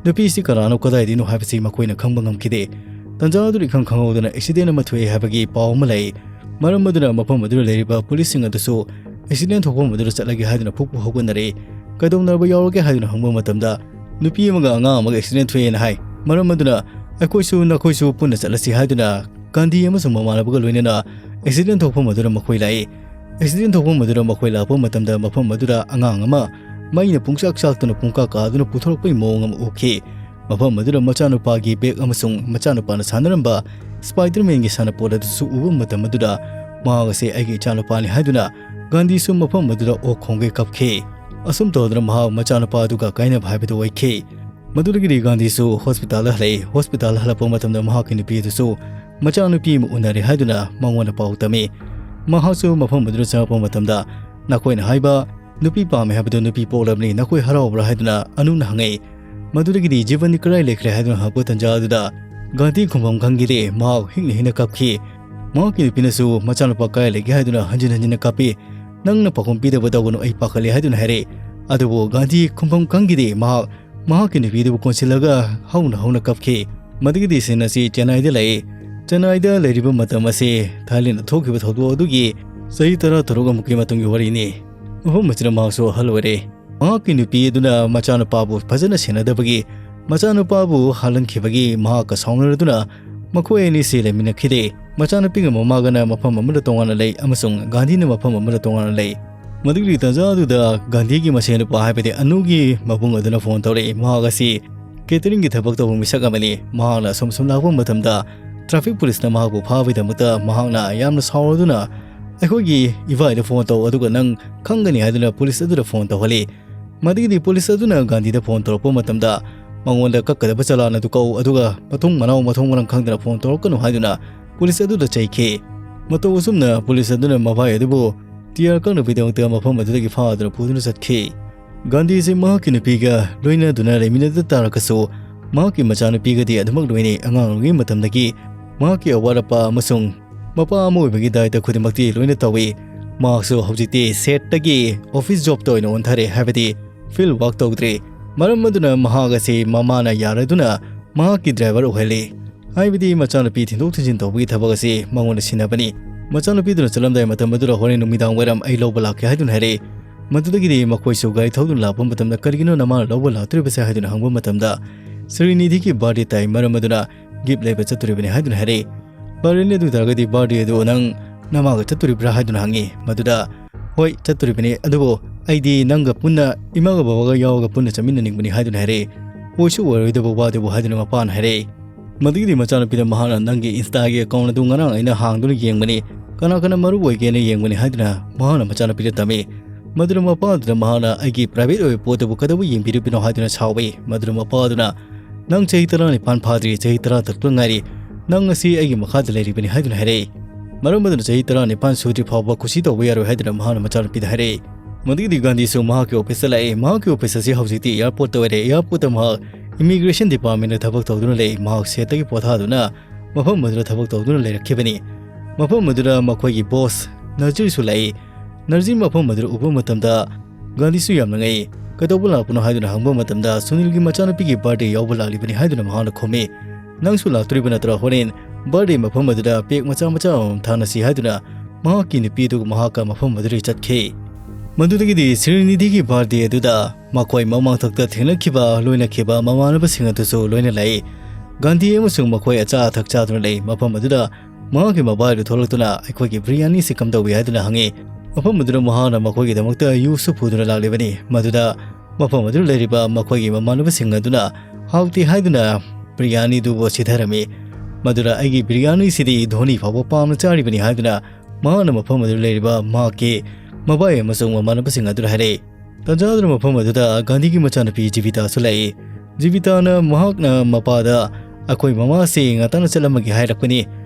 ꯅꯨꯄꯤ ꯑꯁꯤ ꯀꯅꯥꯅꯣ, ꯀꯗꯥꯏꯗꯩꯅꯣ ꯍꯥꯏꯕꯁꯤ ꯃꯈꯣꯏꯅ ꯈꯪꯕ ꯉꯝꯈꯤꯗꯦ꯫ ꯇꯟꯖꯥ ꯑꯗꯨꯗ ꯏꯈꯪ ꯈꯪꯍꯧꯗꯅ accident ꯑꯃ ꯊꯣꯛꯑꯦ ꯍꯥꯏꯕꯒꯤ ꯄꯥꯎ ꯑꯃ ꯂꯩ꯫ ꯃꯔꯝ ꯑꯗꯨꯅ ꯃꯐꯝ ꯑꯗꯨꯗ ꯂꯩꯔꯤꯕ ꯄꯨꯂꯤꯁꯁꯤꯡ ꯑꯗꯨꯁꯨ ꯑꯦꯛꯁꯤꯗꯦꯟ ꯊꯣꯛꯐꯝ ꯑꯗꯨꯗ ꯆꯠꯂꯒꯦ ꯍꯥꯏꯗꯨꯅ ꯐꯨꯛ ꯐꯨꯛ ꯍꯧꯒꯠꯅꯔꯦ꯫ ꯀꯩꯗꯧꯅꯔꯕ ꯌꯥꯎꯔꯒꯦ ꯍꯥꯏꯗꯨꯅ ꯍꯪꯕ ꯃꯇꯝꯗ ꯅꯨꯄꯤ ꯑꯃꯒ ꯑꯉꯥꯡ ꯑꯃꯒ ꯑꯦꯛꯁꯤꯗꯦꯟ ꯊꯣꯛꯑꯦꯅ ꯍꯥꯏ꯫ ꯃꯔꯝ ꯑꯗꯨꯅ ꯑꯩꯈꯣꯏꯁꯨ ꯅꯈꯣꯏꯁꯨ ꯄꯨꯟꯅ ꯆꯠꯂꯁꯤ ꯍꯥꯏꯗꯨꯅ ꯒꯥꯟꯙꯤ ꯑꯃꯁꯨꯡ ꯃꯃꯥꯟꯅꯕꯒ ꯂꯣꯏꯅꯅ ꯑꯦꯛꯁꯤꯗꯦꯟ ꯊꯣꯛꯐꯝ ꯑꯗꯨꯗ ꯃꯈꯣꯏ ꯂꯥꯛꯏ꯫ ꯑꯦꯛꯁꯤꯗꯦꯟ ꯊꯣꯛꯐꯝ ꯑꯗꯨꯗ ꯃꯈꯣꯏ ꯂꯥꯛꯄ ꯃꯇꯝꯗ ꯃꯐꯝ ꯑꯗꯨꯗ ꯑꯉꯥꯡ ꯑꯃ ꯃꯩꯅ ꯄꯨꯡꯆꯥꯛ ꯆꯥꯛꯇꯨꯅ ꯄꯨꯡꯀꯥ ꯀꯥꯗꯨꯅ ꯄꯨꯊꯣꯔꯛꯄꯒꯤ ꯃꯑꯣꯡ ꯑꯃ ꯎꯈꯤ꯫ ꯃꯐꯝ ꯑꯗꯨꯗ ꯃꯆꯥꯅꯨꯄꯥꯒꯤ ꯕꯦꯒ ꯑꯃꯁꯨꯡ ꯃꯆꯥꯅꯨꯄꯥꯅ ꯁꯥꯟꯅꯔꯝꯕ ꯁ꯭ꯄꯥꯏꯗꯔꯃꯦꯟꯒꯤ ꯁꯥꯟꯅꯄꯣꯠ ꯑꯗꯨꯁꯨ ꯎꯕ ꯃꯇꯝ ꯑꯗꯨꯗ ꯃꯍꯥꯛ ꯑꯁꯤ ꯑꯩꯒꯤ ꯏꯆꯥꯅꯨꯄꯥꯅꯤ ꯍꯥꯏꯗꯨꯅ ꯒꯥꯟꯙꯤꯁꯨ ꯃꯐꯝ ꯑꯗꯨꯗ ꯑꯣꯛ ꯈꯣꯡꯒꯩ ꯀꯞꯈꯤ꯫ ꯑꯁꯨꯝ ꯇꯧꯗꯨꯅ ꯃꯍꯥꯛ ꯃꯆꯥꯅꯨꯄꯥ ꯑꯗꯨꯒ ꯀꯥꯏꯅꯕ ꯍꯥꯏꯕꯗꯨ ꯑꯣꯏꯈꯤ꯫ ꯃꯗꯨꯗꯒꯤꯗꯤ ꯒꯥꯟꯙꯤꯁꯨ ꯍꯣꯁꯄꯤꯇꯥꯜꯗ ꯍꯜꯂꯛꯏ꯫ ꯍꯣꯁꯄꯤꯇꯥꯜꯗ ꯍꯜꯂꯛꯄ ꯃꯇꯝꯗ ꯃꯍꯥꯛꯀꯤ ꯅꯨꯄꯤ ꯑꯗꯨꯁꯨ ꯃꯆꯥꯅꯨꯄꯤ ꯑꯃ ꯎꯅꯔꯦ ꯍꯥꯏꯗꯨꯅ ꯃꯉꯣꯟꯗ ꯄꯥꯎ ꯇꯝꯃꯤ꯫ ꯃꯍꯥꯛꯁꯨ ꯃꯐꯝ ꯑꯗꯨꯗ ꯆꯪꯂꯛꯄ ꯃꯇꯝꯗ ꯅꯈꯣꯏꯅ ꯍꯥꯏꯕ ꯅꯨꯄꯤ ꯄꯥꯝꯃꯦ ꯍꯥꯏꯕꯗꯨ ꯅꯨꯄꯤ ꯄꯣꯛꯂꯕꯅꯤ, ꯅꯈꯣꯏ ꯍꯔꯥꯎꯕ꯭ꯔꯥ ꯍꯥꯏꯗꯨꯅ ꯑꯅꯨꯅ ꯍꯪꯉꯛꯏ꯫ ꯃꯗꯨꯗꯒꯤꯗꯤ "ꯖꯤꯕꯟꯗꯤ ꯀꯗꯥꯏ ꯂꯩꯈ꯭ꯔꯦ?" ꯍꯥꯏꯗꯨꯅ ꯍꯪꯉꯛꯄ ꯇꯟꯖꯥ ꯑꯗꯨꯗ ꯒꯥꯟꯙꯤ ꯈꯨꯝꯐꯝ ꯈꯪꯈꯤꯗꯦ꯫ ꯃꯍꯥꯛ ꯍꯤꯡꯅ ꯍꯤꯡꯅ ꯀꯞꯈꯤ꯫ ꯃꯍꯥꯛꯀꯤ ꯅꯨꯄꯤꯅꯁꯨ "ꯃꯆꯥꯅꯨꯄꯥ ꯀꯗꯥꯏ ꯂꯩꯒꯦ?" ꯍꯥꯏꯗꯨꯅ ꯍꯟꯖꯤꯟ ꯍꯟꯖꯤꯟꯅ ꯀꯞꯄꯤ꯫ "ꯅꯪꯅ ꯄꯥꯎꯈꯨꯝ ꯄꯤꯗꯕ ꯇꯧꯒꯅꯨ, ꯑꯩ ꯄꯥꯈꯠꯂꯤ" ꯍꯥꯏꯗꯨꯅ ꯍꯥꯏꯔꯛꯏ꯫ ꯑꯗꯨꯕꯨ ꯒꯥꯟꯙꯤ ꯈꯨꯝꯐꯝ ꯈꯪꯈꯤꯗꯦ꯫ ꯃꯍꯥꯛ ꯃꯍꯥꯛꯀꯤ ꯅꯨꯄꯤꯗꯨꯕꯨ ꯀꯣꯟꯁꯤꯜꯂꯒ ꯍꯧꯅ ꯍꯧꯅ ꯀꯞꯈꯤ꯫ ꯃꯗꯨꯒꯤꯗꯤ ꯁꯤꯟ ꯑꯁꯤ ꯆꯦꯟꯅꯥꯏꯗ ꯂꯩ꯫ ꯆꯦꯟꯅꯥꯏꯗ ꯂꯩꯔꯤꯕ ꯃꯇꯝ ꯑꯁꯤ ꯊꯥꯏꯂꯦꯟꯗ ꯊꯣꯛꯈꯤꯕ ꯊꯧꯗꯣꯛ ꯑꯗꯨꯒꯤ ꯆꯍꯤ ꯇꯔꯥ ꯇꯔꯨꯛ ꯑꯃꯨꯛꯀꯤ ꯃꯇꯨꯡꯒꯤ ꯋꯥꯔꯤꯅꯤ꯫ ꯃꯐꯝ ꯑꯁꯤꯗ ꯃꯍꯥꯛꯁꯨ ꯑꯍꯜ ꯑꯣꯏꯔꯦ꯫ ꯃꯍꯥꯛꯀꯤ ꯅꯨꯄꯤ ꯑꯗꯨꯅ ꯃꯆꯥꯅꯨꯄꯥꯕꯨ ꯐꯖꯅ ꯁꯦꯟꯅꯗꯕꯒꯤ ꯃꯆꯥꯅꯨꯄꯥꯕꯨ ꯍꯥꯜꯍꯟꯈꯤꯕꯒꯤ ꯃꯍꯥꯛꯀ ꯁꯥꯎꯅꯔꯗꯨꯅ ꯃꯈꯣꯏ ꯑꯅꯤꯁꯤ ꯂꯩꯃꯤꯟꯅꯈꯤꯗꯦ꯫ ꯃꯆꯥꯅꯨꯄꯤꯒ ꯃꯃꯥꯒꯅ ꯃꯐꯝ ꯑꯃꯗ ꯇꯣꯉꯥꯟꯅ ꯂꯩ ꯑꯃꯁꯨꯡ ꯒꯥꯟꯙꯤꯅ ꯃꯐꯝ ꯑꯃꯗ ꯇꯣꯉꯥꯟꯅ ꯂꯩ꯫ ꯃꯗꯨꯒꯤ ꯇꯥꯟꯖꯥ ꯑꯗꯨꯗ ꯒꯥꯟꯙꯤꯒꯤ ꯃꯁꯦꯟ ꯅꯨꯄꯥ ꯍꯥꯏꯕꯗꯤ ꯑꯅꯨꯒꯤ ꯃꯕꯨꯡ ꯑꯗꯨꯅ ꯐꯣꯟ ꯇꯧꯔꯛꯏ꯫ ꯃꯍꯥꯛ ꯑꯁꯤ ꯀꯦꯇꯔꯤꯡꯒꯤ ꯊꯕꯛ ꯇꯧꯕ ꯃꯤꯁꯛ ꯑꯃꯅꯤ꯫ ꯃꯍꯥꯛꯅ ꯑꯁꯨꯝ ꯁꯨꯝ ꯂꯥꯛꯄ ꯃꯇꯝꯗ ꯇ꯭ꯔꯥꯐꯤꯛ ꯄꯨꯂꯤꯁꯅ ꯃꯍꯥꯛꯄꯨ ꯐꯥꯕꯒꯤꯗꯃꯛꯇ ꯃꯍꯥꯛꯅ ꯌꯥꯝꯅ ꯁꯥꯎꯔꯗꯨꯅ "ꯑꯩꯈꯣꯏꯒꯤ ꯏꯕꯥꯏꯗ ꯐꯣꯟ ꯇꯧ, ꯑꯗꯨꯒ ꯅꯪ ꯈꯪꯒꯅꯤ" ꯍꯥꯏꯗꯨꯅ ꯄꯨꯂꯤꯁ ꯑꯗꯨꯗ ꯐꯣꯟ ꯇꯧꯍꯜꯂꯤ꯫ ꯃꯗꯨꯒꯤꯗꯤ ꯄꯨꯂꯤꯁ ꯑꯗꯨꯅ ꯒꯥꯟꯙꯤꯗ ꯐꯣꯟ ꯇꯧꯔꯛꯄ ꯃꯇꯝꯗ ꯃꯉꯣꯟꯗ ꯀꯛꯀꯗꯕ ꯆꯂꯥꯟ ꯑꯗꯨ ꯀꯛꯎ, ꯑꯗꯨꯒ ꯃꯊꯣꯡ ꯃꯅꯥꯎ ꯃꯊꯣꯡ ꯃꯔꯝ ꯈꯪꯗꯅ ꯐꯣꯟ ꯇꯧꯔꯛꯀꯅꯨ ꯍꯥꯏꯗꯨꯅ ꯄꯨꯂꯤꯁ ꯑꯗꯨꯗ ꯆꯩꯈꯤ꯫ ꯃꯇꯧ ꯑꯁꯨꯝꯅ ꯄꯨꯂꯤꯁ ꯑꯗꯨꯅ ꯃꯚꯥꯏ ꯑꯗꯨꯕꯨ ꯇꯤꯌꯥꯔ ꯀꯛꯅꯕꯒꯤꯗꯃꯛꯇ ꯃꯐꯝ ꯑꯗꯨꯗꯒꯤ ꯐꯥꯗꯨꯅ ꯄꯨꯗꯨꯅ ꯆꯠꯈꯤ꯫ ꯒꯥꯟꯙꯤꯁꯤ ꯃꯍꯥꯛꯀꯤ ꯅꯨꯄꯤꯒ ꯂꯣꯏꯅꯗꯨꯅ ꯂꯩꯃꯤꯟꯅꯗ ꯇꯥꯔꯒꯁꯨ ꯃꯍꯥꯛꯀꯤ ꯃꯆꯥꯅꯨꯄꯤꯒꯗꯤ ꯑꯗꯨꯃꯛ ꯂꯣꯏꯅꯩ꯫ ꯑꯉꯥꯡ ꯑꯣꯏꯔꯤꯉꯩ ꯃꯇꯝꯗꯒꯤ ꯃꯍꯥꯛꯀꯤ ꯑꯋꯥꯠ ꯑꯄꯥ ꯑꯃꯁꯨꯡ ꯃꯄꯥ ꯑꯃ ꯑꯣꯏꯕꯒꯤ ꯗꯥꯏꯇ ꯈꯨꯗꯤꯡꯃꯛꯇꯤ ꯂꯣꯏꯅ ꯇꯧꯏ꯫ ꯃꯍꯥꯛꯁꯨ ꯍꯧꯖꯤꯛꯇꯤ ꯁꯦꯠꯇꯒꯤ ꯑꯣꯐꯤꯁ ꯖꯣꯕꯇ ꯑꯣꯏꯅ ꯑꯣꯟꯊꯔꯦ, ꯍꯥꯏꯕꯗꯤ ꯐꯤꯜ ꯋꯥꯛ ꯇꯧꯗ꯭ꯔꯦ꯫ ꯃꯔꯝ ꯑꯗꯨꯅ ꯃꯍꯥꯛ ꯑꯁꯤ ꯃꯃꯥꯅ ꯌꯥꯔꯗꯨꯅ ꯃꯍꯥꯛꯀꯤ ꯗ꯭ꯔꯥꯏꯚꯔ ꯑꯣꯏꯍꯜꯂꯤ꯫ ꯍꯥꯏꯕꯗꯤ ꯃꯆꯥꯅꯨꯄꯤ ꯊꯤꯟꯗꯣꯛ ꯊꯤꯟꯖꯤꯟ ꯇꯧꯕꯒꯤ ꯊꯕꯛ ꯑꯁꯤ ꯃꯉꯣꯟꯗ ꯁꯤꯟꯅꯕꯅꯤ꯫ ꯃꯆꯥꯅꯨꯄꯤꯗꯨꯅ ꯆꯠꯂꯝꯗꯥꯏ ꯃꯇꯝ ꯑꯗꯨꯗ ꯍꯣꯔꯦꯟ ꯅꯨꯃꯤꯗꯥꯡ ꯋꯥꯏꯔꯝ ꯑꯩ ꯂꯧꯕ ꯂꯥꯛꯀꯦ ꯍꯥꯏꯗꯨꯅ ꯍꯥꯏꯔꯛꯏ꯫ ꯃꯗꯨꯗꯒꯤꯗꯤ ꯃꯈꯣꯏꯁꯨ ꯒꯥꯔꯤ ꯊꯧꯗꯨꯅ ꯂꯥꯛꯄ ꯃꯇꯝꯗ ꯀꯔꯤꯒꯤꯅꯣ ꯅꯃꯥꯅ ꯂꯧꯕ ꯂꯥꯛꯇ꯭ꯔꯤꯕꯁꯦ ꯍꯥꯏꯗꯨꯅ ꯍꯪꯕ ꯃꯇꯝꯗ ꯁ꯭ꯔꯤꯅꯤꯙꯤꯒꯤ ꯕꯥꯔꯗꯦ ꯇꯥꯏ, ꯃꯔꯝ ꯑꯗꯨꯅ ꯒꯤꯐ ꯂꯩꯕ ꯆꯠꯇꯣꯔꯤꯕꯅꯤ ꯍꯥꯏꯗꯨꯅ ꯍꯥꯏꯔꯛꯏ꯫ ꯐꯔꯦꯅꯦ, ꯑꯗꯨ ꯑꯣꯏꯇꯥꯔꯒꯗꯤ ꯕꯥꯔꯗꯦ ꯑꯗꯨ ꯅꯪ ꯅꯃꯥꯒ ꯆꯠꯇꯣꯔꯤꯕ꯭ꯔꯥ ꯍꯥꯏꯗꯨꯅ ꯍꯪꯉꯤ꯫ ꯃꯗꯨꯗ ꯍꯣꯏ, ꯆꯠꯇꯣꯔꯤꯕꯅꯤ, ꯑꯗꯨꯕꯨ ꯑꯩꯗꯤ ꯅꯪꯒ ꯄꯨꯟꯅ ꯏꯃꯥꯒ ꯕꯕꯥꯒ ꯌꯥꯎꯔꯒ ꯄꯨꯟꯅ ꯆꯠꯃꯤꯟꯅꯅꯤꯡꯕꯅꯤ ꯍꯥꯏꯗꯨꯅ ꯍꯥꯏꯔꯛꯏ꯫ ꯑꯣꯏꯁꯨ ꯑꯣꯏꯔꯣꯏꯗꯕ ꯋꯥꯗꯨꯕꯨ ꯍꯥꯏꯗꯨꯅ ꯃꯄꯥꯅ ꯍꯥꯏꯔꯛꯏ꯫ ꯃꯗꯨꯒꯤꯗꯤ ꯃꯆꯥꯅꯨꯄꯤꯗ ꯃꯍꯥꯛꯅ ꯅꯪꯒꯤ Insta-ꯒꯤ account ꯑꯗꯨ ꯉꯔꯥꯡ ꯑꯩꯅ ꯍꯥꯡꯗꯨꯅ ꯌꯦꯡꯕꯅꯤ, ꯀꯅꯥ ꯀꯅꯥ ꯃꯔꯨ ꯑꯣꯏꯒꯦꯅ ꯌꯦꯡꯕꯅꯤ ꯍꯥꯏꯗꯨꯅ ꯃꯍꯥꯛꯅ ꯃꯆꯥꯅꯨꯄꯤꯗ ꯇꯝꯃꯤ꯫ ꯃꯗꯨꯗ ꯃꯄꯥꯗꯨꯅ ꯃꯍꯥꯛꯅ ꯑꯩꯒꯤ private ꯑꯣꯏꯕ ꯄꯣꯠꯇꯨꯕꯨ ꯀꯩꯗꯧꯕ ꯌꯦꯡꯕꯤꯔꯤꯕꯅꯣ ꯍꯥꯏꯗꯨꯅ ꯁꯥꯎꯏ꯫ ꯃꯗꯨꯗ ꯃꯄꯥꯗꯨꯅ ꯅꯪ ꯆꯍꯤ ꯇꯔꯥꯅꯤꯄꯥꯟ ꯐꯥꯗ꯭ꯔꯤ, ꯆꯍꯤ ꯇꯔꯥ ꯇꯔꯨꯛꯇ ꯉꯥꯏꯔꯤ, ꯅꯪ ꯑꯁꯤ ꯑꯩꯒꯤ ꯃꯈꯥꯗ ꯂꯩꯔꯤꯕꯅꯤ ꯍꯥꯏꯗꯨꯅ ꯍꯥꯏꯔꯛꯏ꯫ ꯃꯔꯝ ꯑꯗꯨꯅ ꯆꯍꯤ ꯇꯔꯥꯅꯤꯄꯥꯟ ꯁꯨꯗ꯭ꯔꯤ ꯐꯥꯎꯕ ꯀꯨꯁꯤ ꯇꯧꯕ ꯌꯥꯔꯣꯏ ꯍꯥꯏꯗꯨꯅ ꯃꯍꯥꯛꯅ ꯃꯆꯥꯅꯨꯄꯤꯗ ꯍꯥꯏꯔꯛꯏ꯫ ꯃꯗꯨꯒꯤꯗꯤ ꯒꯥꯟꯙꯤꯁꯨ ꯃꯍꯥꯛꯀꯤ office-ꯇ ꯂꯥꯛꯏ꯫ ꯃꯍꯥꯛꯀꯤ office ꯑꯁꯤ ꯍꯧꯖꯤꯛꯇꯤ airport-ꯇ ꯑꯣꯏꯔꯦ꯫ Airport-ꯇ ꯃꯍꯥꯛ immigration department-ꯇ ꯊꯕꯛ ꯇꯧꯗꯨꯅ ꯂꯩ꯫ ꯃꯍꯥꯛ set-ꯇꯒꯤ ꯄꯣꯊꯥꯗꯨꯅ ꯃꯐꯝ ꯑꯗꯨꯗ ꯊꯕꯛ ꯇꯧꯗꯨꯅ ꯂꯩꯔꯛꯈꯤꯕꯅꯤ꯫ ꯃꯐꯝ ꯑꯗꯨꯗ ꯃꯈꯣꯏꯒꯤ boss ꯅꯖꯤꯔꯁꯨ ꯂꯥꯛꯏ꯫ ꯅꯖꯤꯔ ꯃꯐꯝ ꯑꯗꯨꯗ ꯎꯕ ꯃꯇꯝꯗ ꯒꯥꯟꯙꯤꯁꯨ ꯌꯥꯝꯅ ꯉꯛꯏ꯫ "ꯀꯩꯗꯧꯕ ꯂꯥꯛꯄꯅꯣ?" ꯍꯥꯏꯗꯨꯅ ꯍꯪꯕ ꯃꯇꯝꯗ, "ꯁꯨꯅꯤꯜꯒꯤ ꯃꯆꯥꯅꯨꯄꯤꯒꯤ birthday ꯌꯥꯎꯕ ꯂꯥꯛꯂꯤꯕꯅꯤ" ꯍꯥꯏꯗꯨꯅ ꯃꯍꯥꯛꯅ ꯈꯨꯝꯃꯤ꯫ "ꯅꯪꯁꯨ ꯂꯥꯛꯇꯣꯔꯤꯕ ꯅꯠꯇ꯭ꯔꯥ? ꯍꯣꯔꯦꯟ birthday ꯃꯐꯝ ꯑꯗꯨꯗ cake ꯃꯆꯥ ꯃꯆꯥ ꯑꯃꯃꯝ ꯊꯥꯅꯁꯤ" ꯍꯥꯏꯗꯨꯅ ꯃꯍꯥꯛꯀꯤ ꯅꯨꯄꯤ ꯑꯗꯨꯒ ꯃꯍꯥꯛꯀ ꯃꯐꯝ ꯑꯗꯨꯗꯒꯤ ꯆꯠꯈꯤ꯫ ꯃꯗꯨꯗꯒꯤꯗꯤ ꯁ꯭ꯔꯤꯅꯤꯙꯤꯒꯤ birthday ꯑꯗꯨꯗ ꯃꯈꯣꯏ ꯃꯃꯥꯡꯊꯛꯇ ꯊꯦꯡꯅꯈꯤꯕ, ꯂꯣꯏꯅꯈꯤꯕ ꯃꯃꯥꯟꯅꯕꯁꯤꯡ ꯑꯗꯨꯁꯨ ꯂꯣꯏꯅ ꯂꯥꯛꯏ꯫ ꯒꯥꯟꯙꯤ ꯑꯃꯁꯨꯡ ꯃꯈꯣꯏ ꯑꯆꯥ ꯑꯊꯛ ꯆꯥꯗꯨꯅ ꯂꯩ꯫ ꯃꯐꯝ ꯑꯗꯨꯗ ꯃꯍꯥꯛꯀꯤ mobile ꯑꯗꯨ ꯊꯣꯛꯂꯛꯇꯨꯅ "ꯑꯩꯈꯣꯏꯒꯤ biryani-ꯁꯤ ꯀꯝꯗꯧꯏ?" ꯍꯥꯏꯗꯨꯅ ꯍꯪꯉꯤ꯫ ꯃꯐꯝ ꯑꯗꯨꯗ ꯃꯍꯥꯛꯅ ꯃꯈꯣꯏꯒꯤꯗꯃꯛꯇ ꯌꯨꯁꯨ ꯄꯨꯗꯨꯅ ꯂꯥꯛꯂꯤꯕꯅꯤ꯫ ꯃꯗꯨꯗ ꯃꯐꯝ ꯑꯗꯨꯗ ꯂꯩꯔꯤꯕ ꯃꯈꯣꯏꯒꯤ ꯃꯃꯥꯟꯅꯕꯁꯤꯡ ꯑꯗꯨꯅ ꯍꯥꯎꯇꯦ ꯍꯥꯏꯗꯨꯅ biryani-ꯗꯨꯕꯨ ꯁꯤꯊꯔꯝꯃꯤ꯫ ꯃꯗꯨꯗ "ꯑꯩꯒꯤ biryani-ꯁꯤꯗꯤ ꯙꯣꯅꯤ ꯐꯥꯎꯕ ꯄꯥꯝꯅ ꯆꯥꯔꯤꯕꯅꯤ" ꯍꯥꯏꯗꯨꯅ ꯃꯍꯥꯛꯅ ꯃꯐꯝ ꯑꯗꯨꯗ ꯂꯩꯔꯤꯕ ꯃꯍꯥꯛꯀꯤ ꯃꯕꯥꯏ ꯑꯃꯁꯨꯡ ꯃꯃꯥꯟꯅꯕꯁꯤꯡ ꯑꯗꯨꯗ ꯍꯥꯏꯔꯛꯏ꯫ ꯇꯥꯟꯖꯥ ꯑꯗꯨꯗ ꯃꯐꯝ ꯑꯗꯨꯗ ꯒꯥꯟꯙꯤꯒꯤ ꯃꯆꯥꯅꯨꯄꯤ ꯖꯤꯕꯤꯇꯥꯁꯨ ꯂꯥꯛꯏ꯫ ꯖꯤꯕꯤꯇꯥꯅ ꯃꯍꯥꯛꯅ ꯃꯄꯥꯗ "ꯑꯩꯈꯣꯏ ꯃꯃꯥꯁꯤ ꯉꯟꯇꯥꯅ ꯆꯠꯂꯝꯃꯒꯦ ꯍꯥꯏꯔꯛꯄꯅꯤ,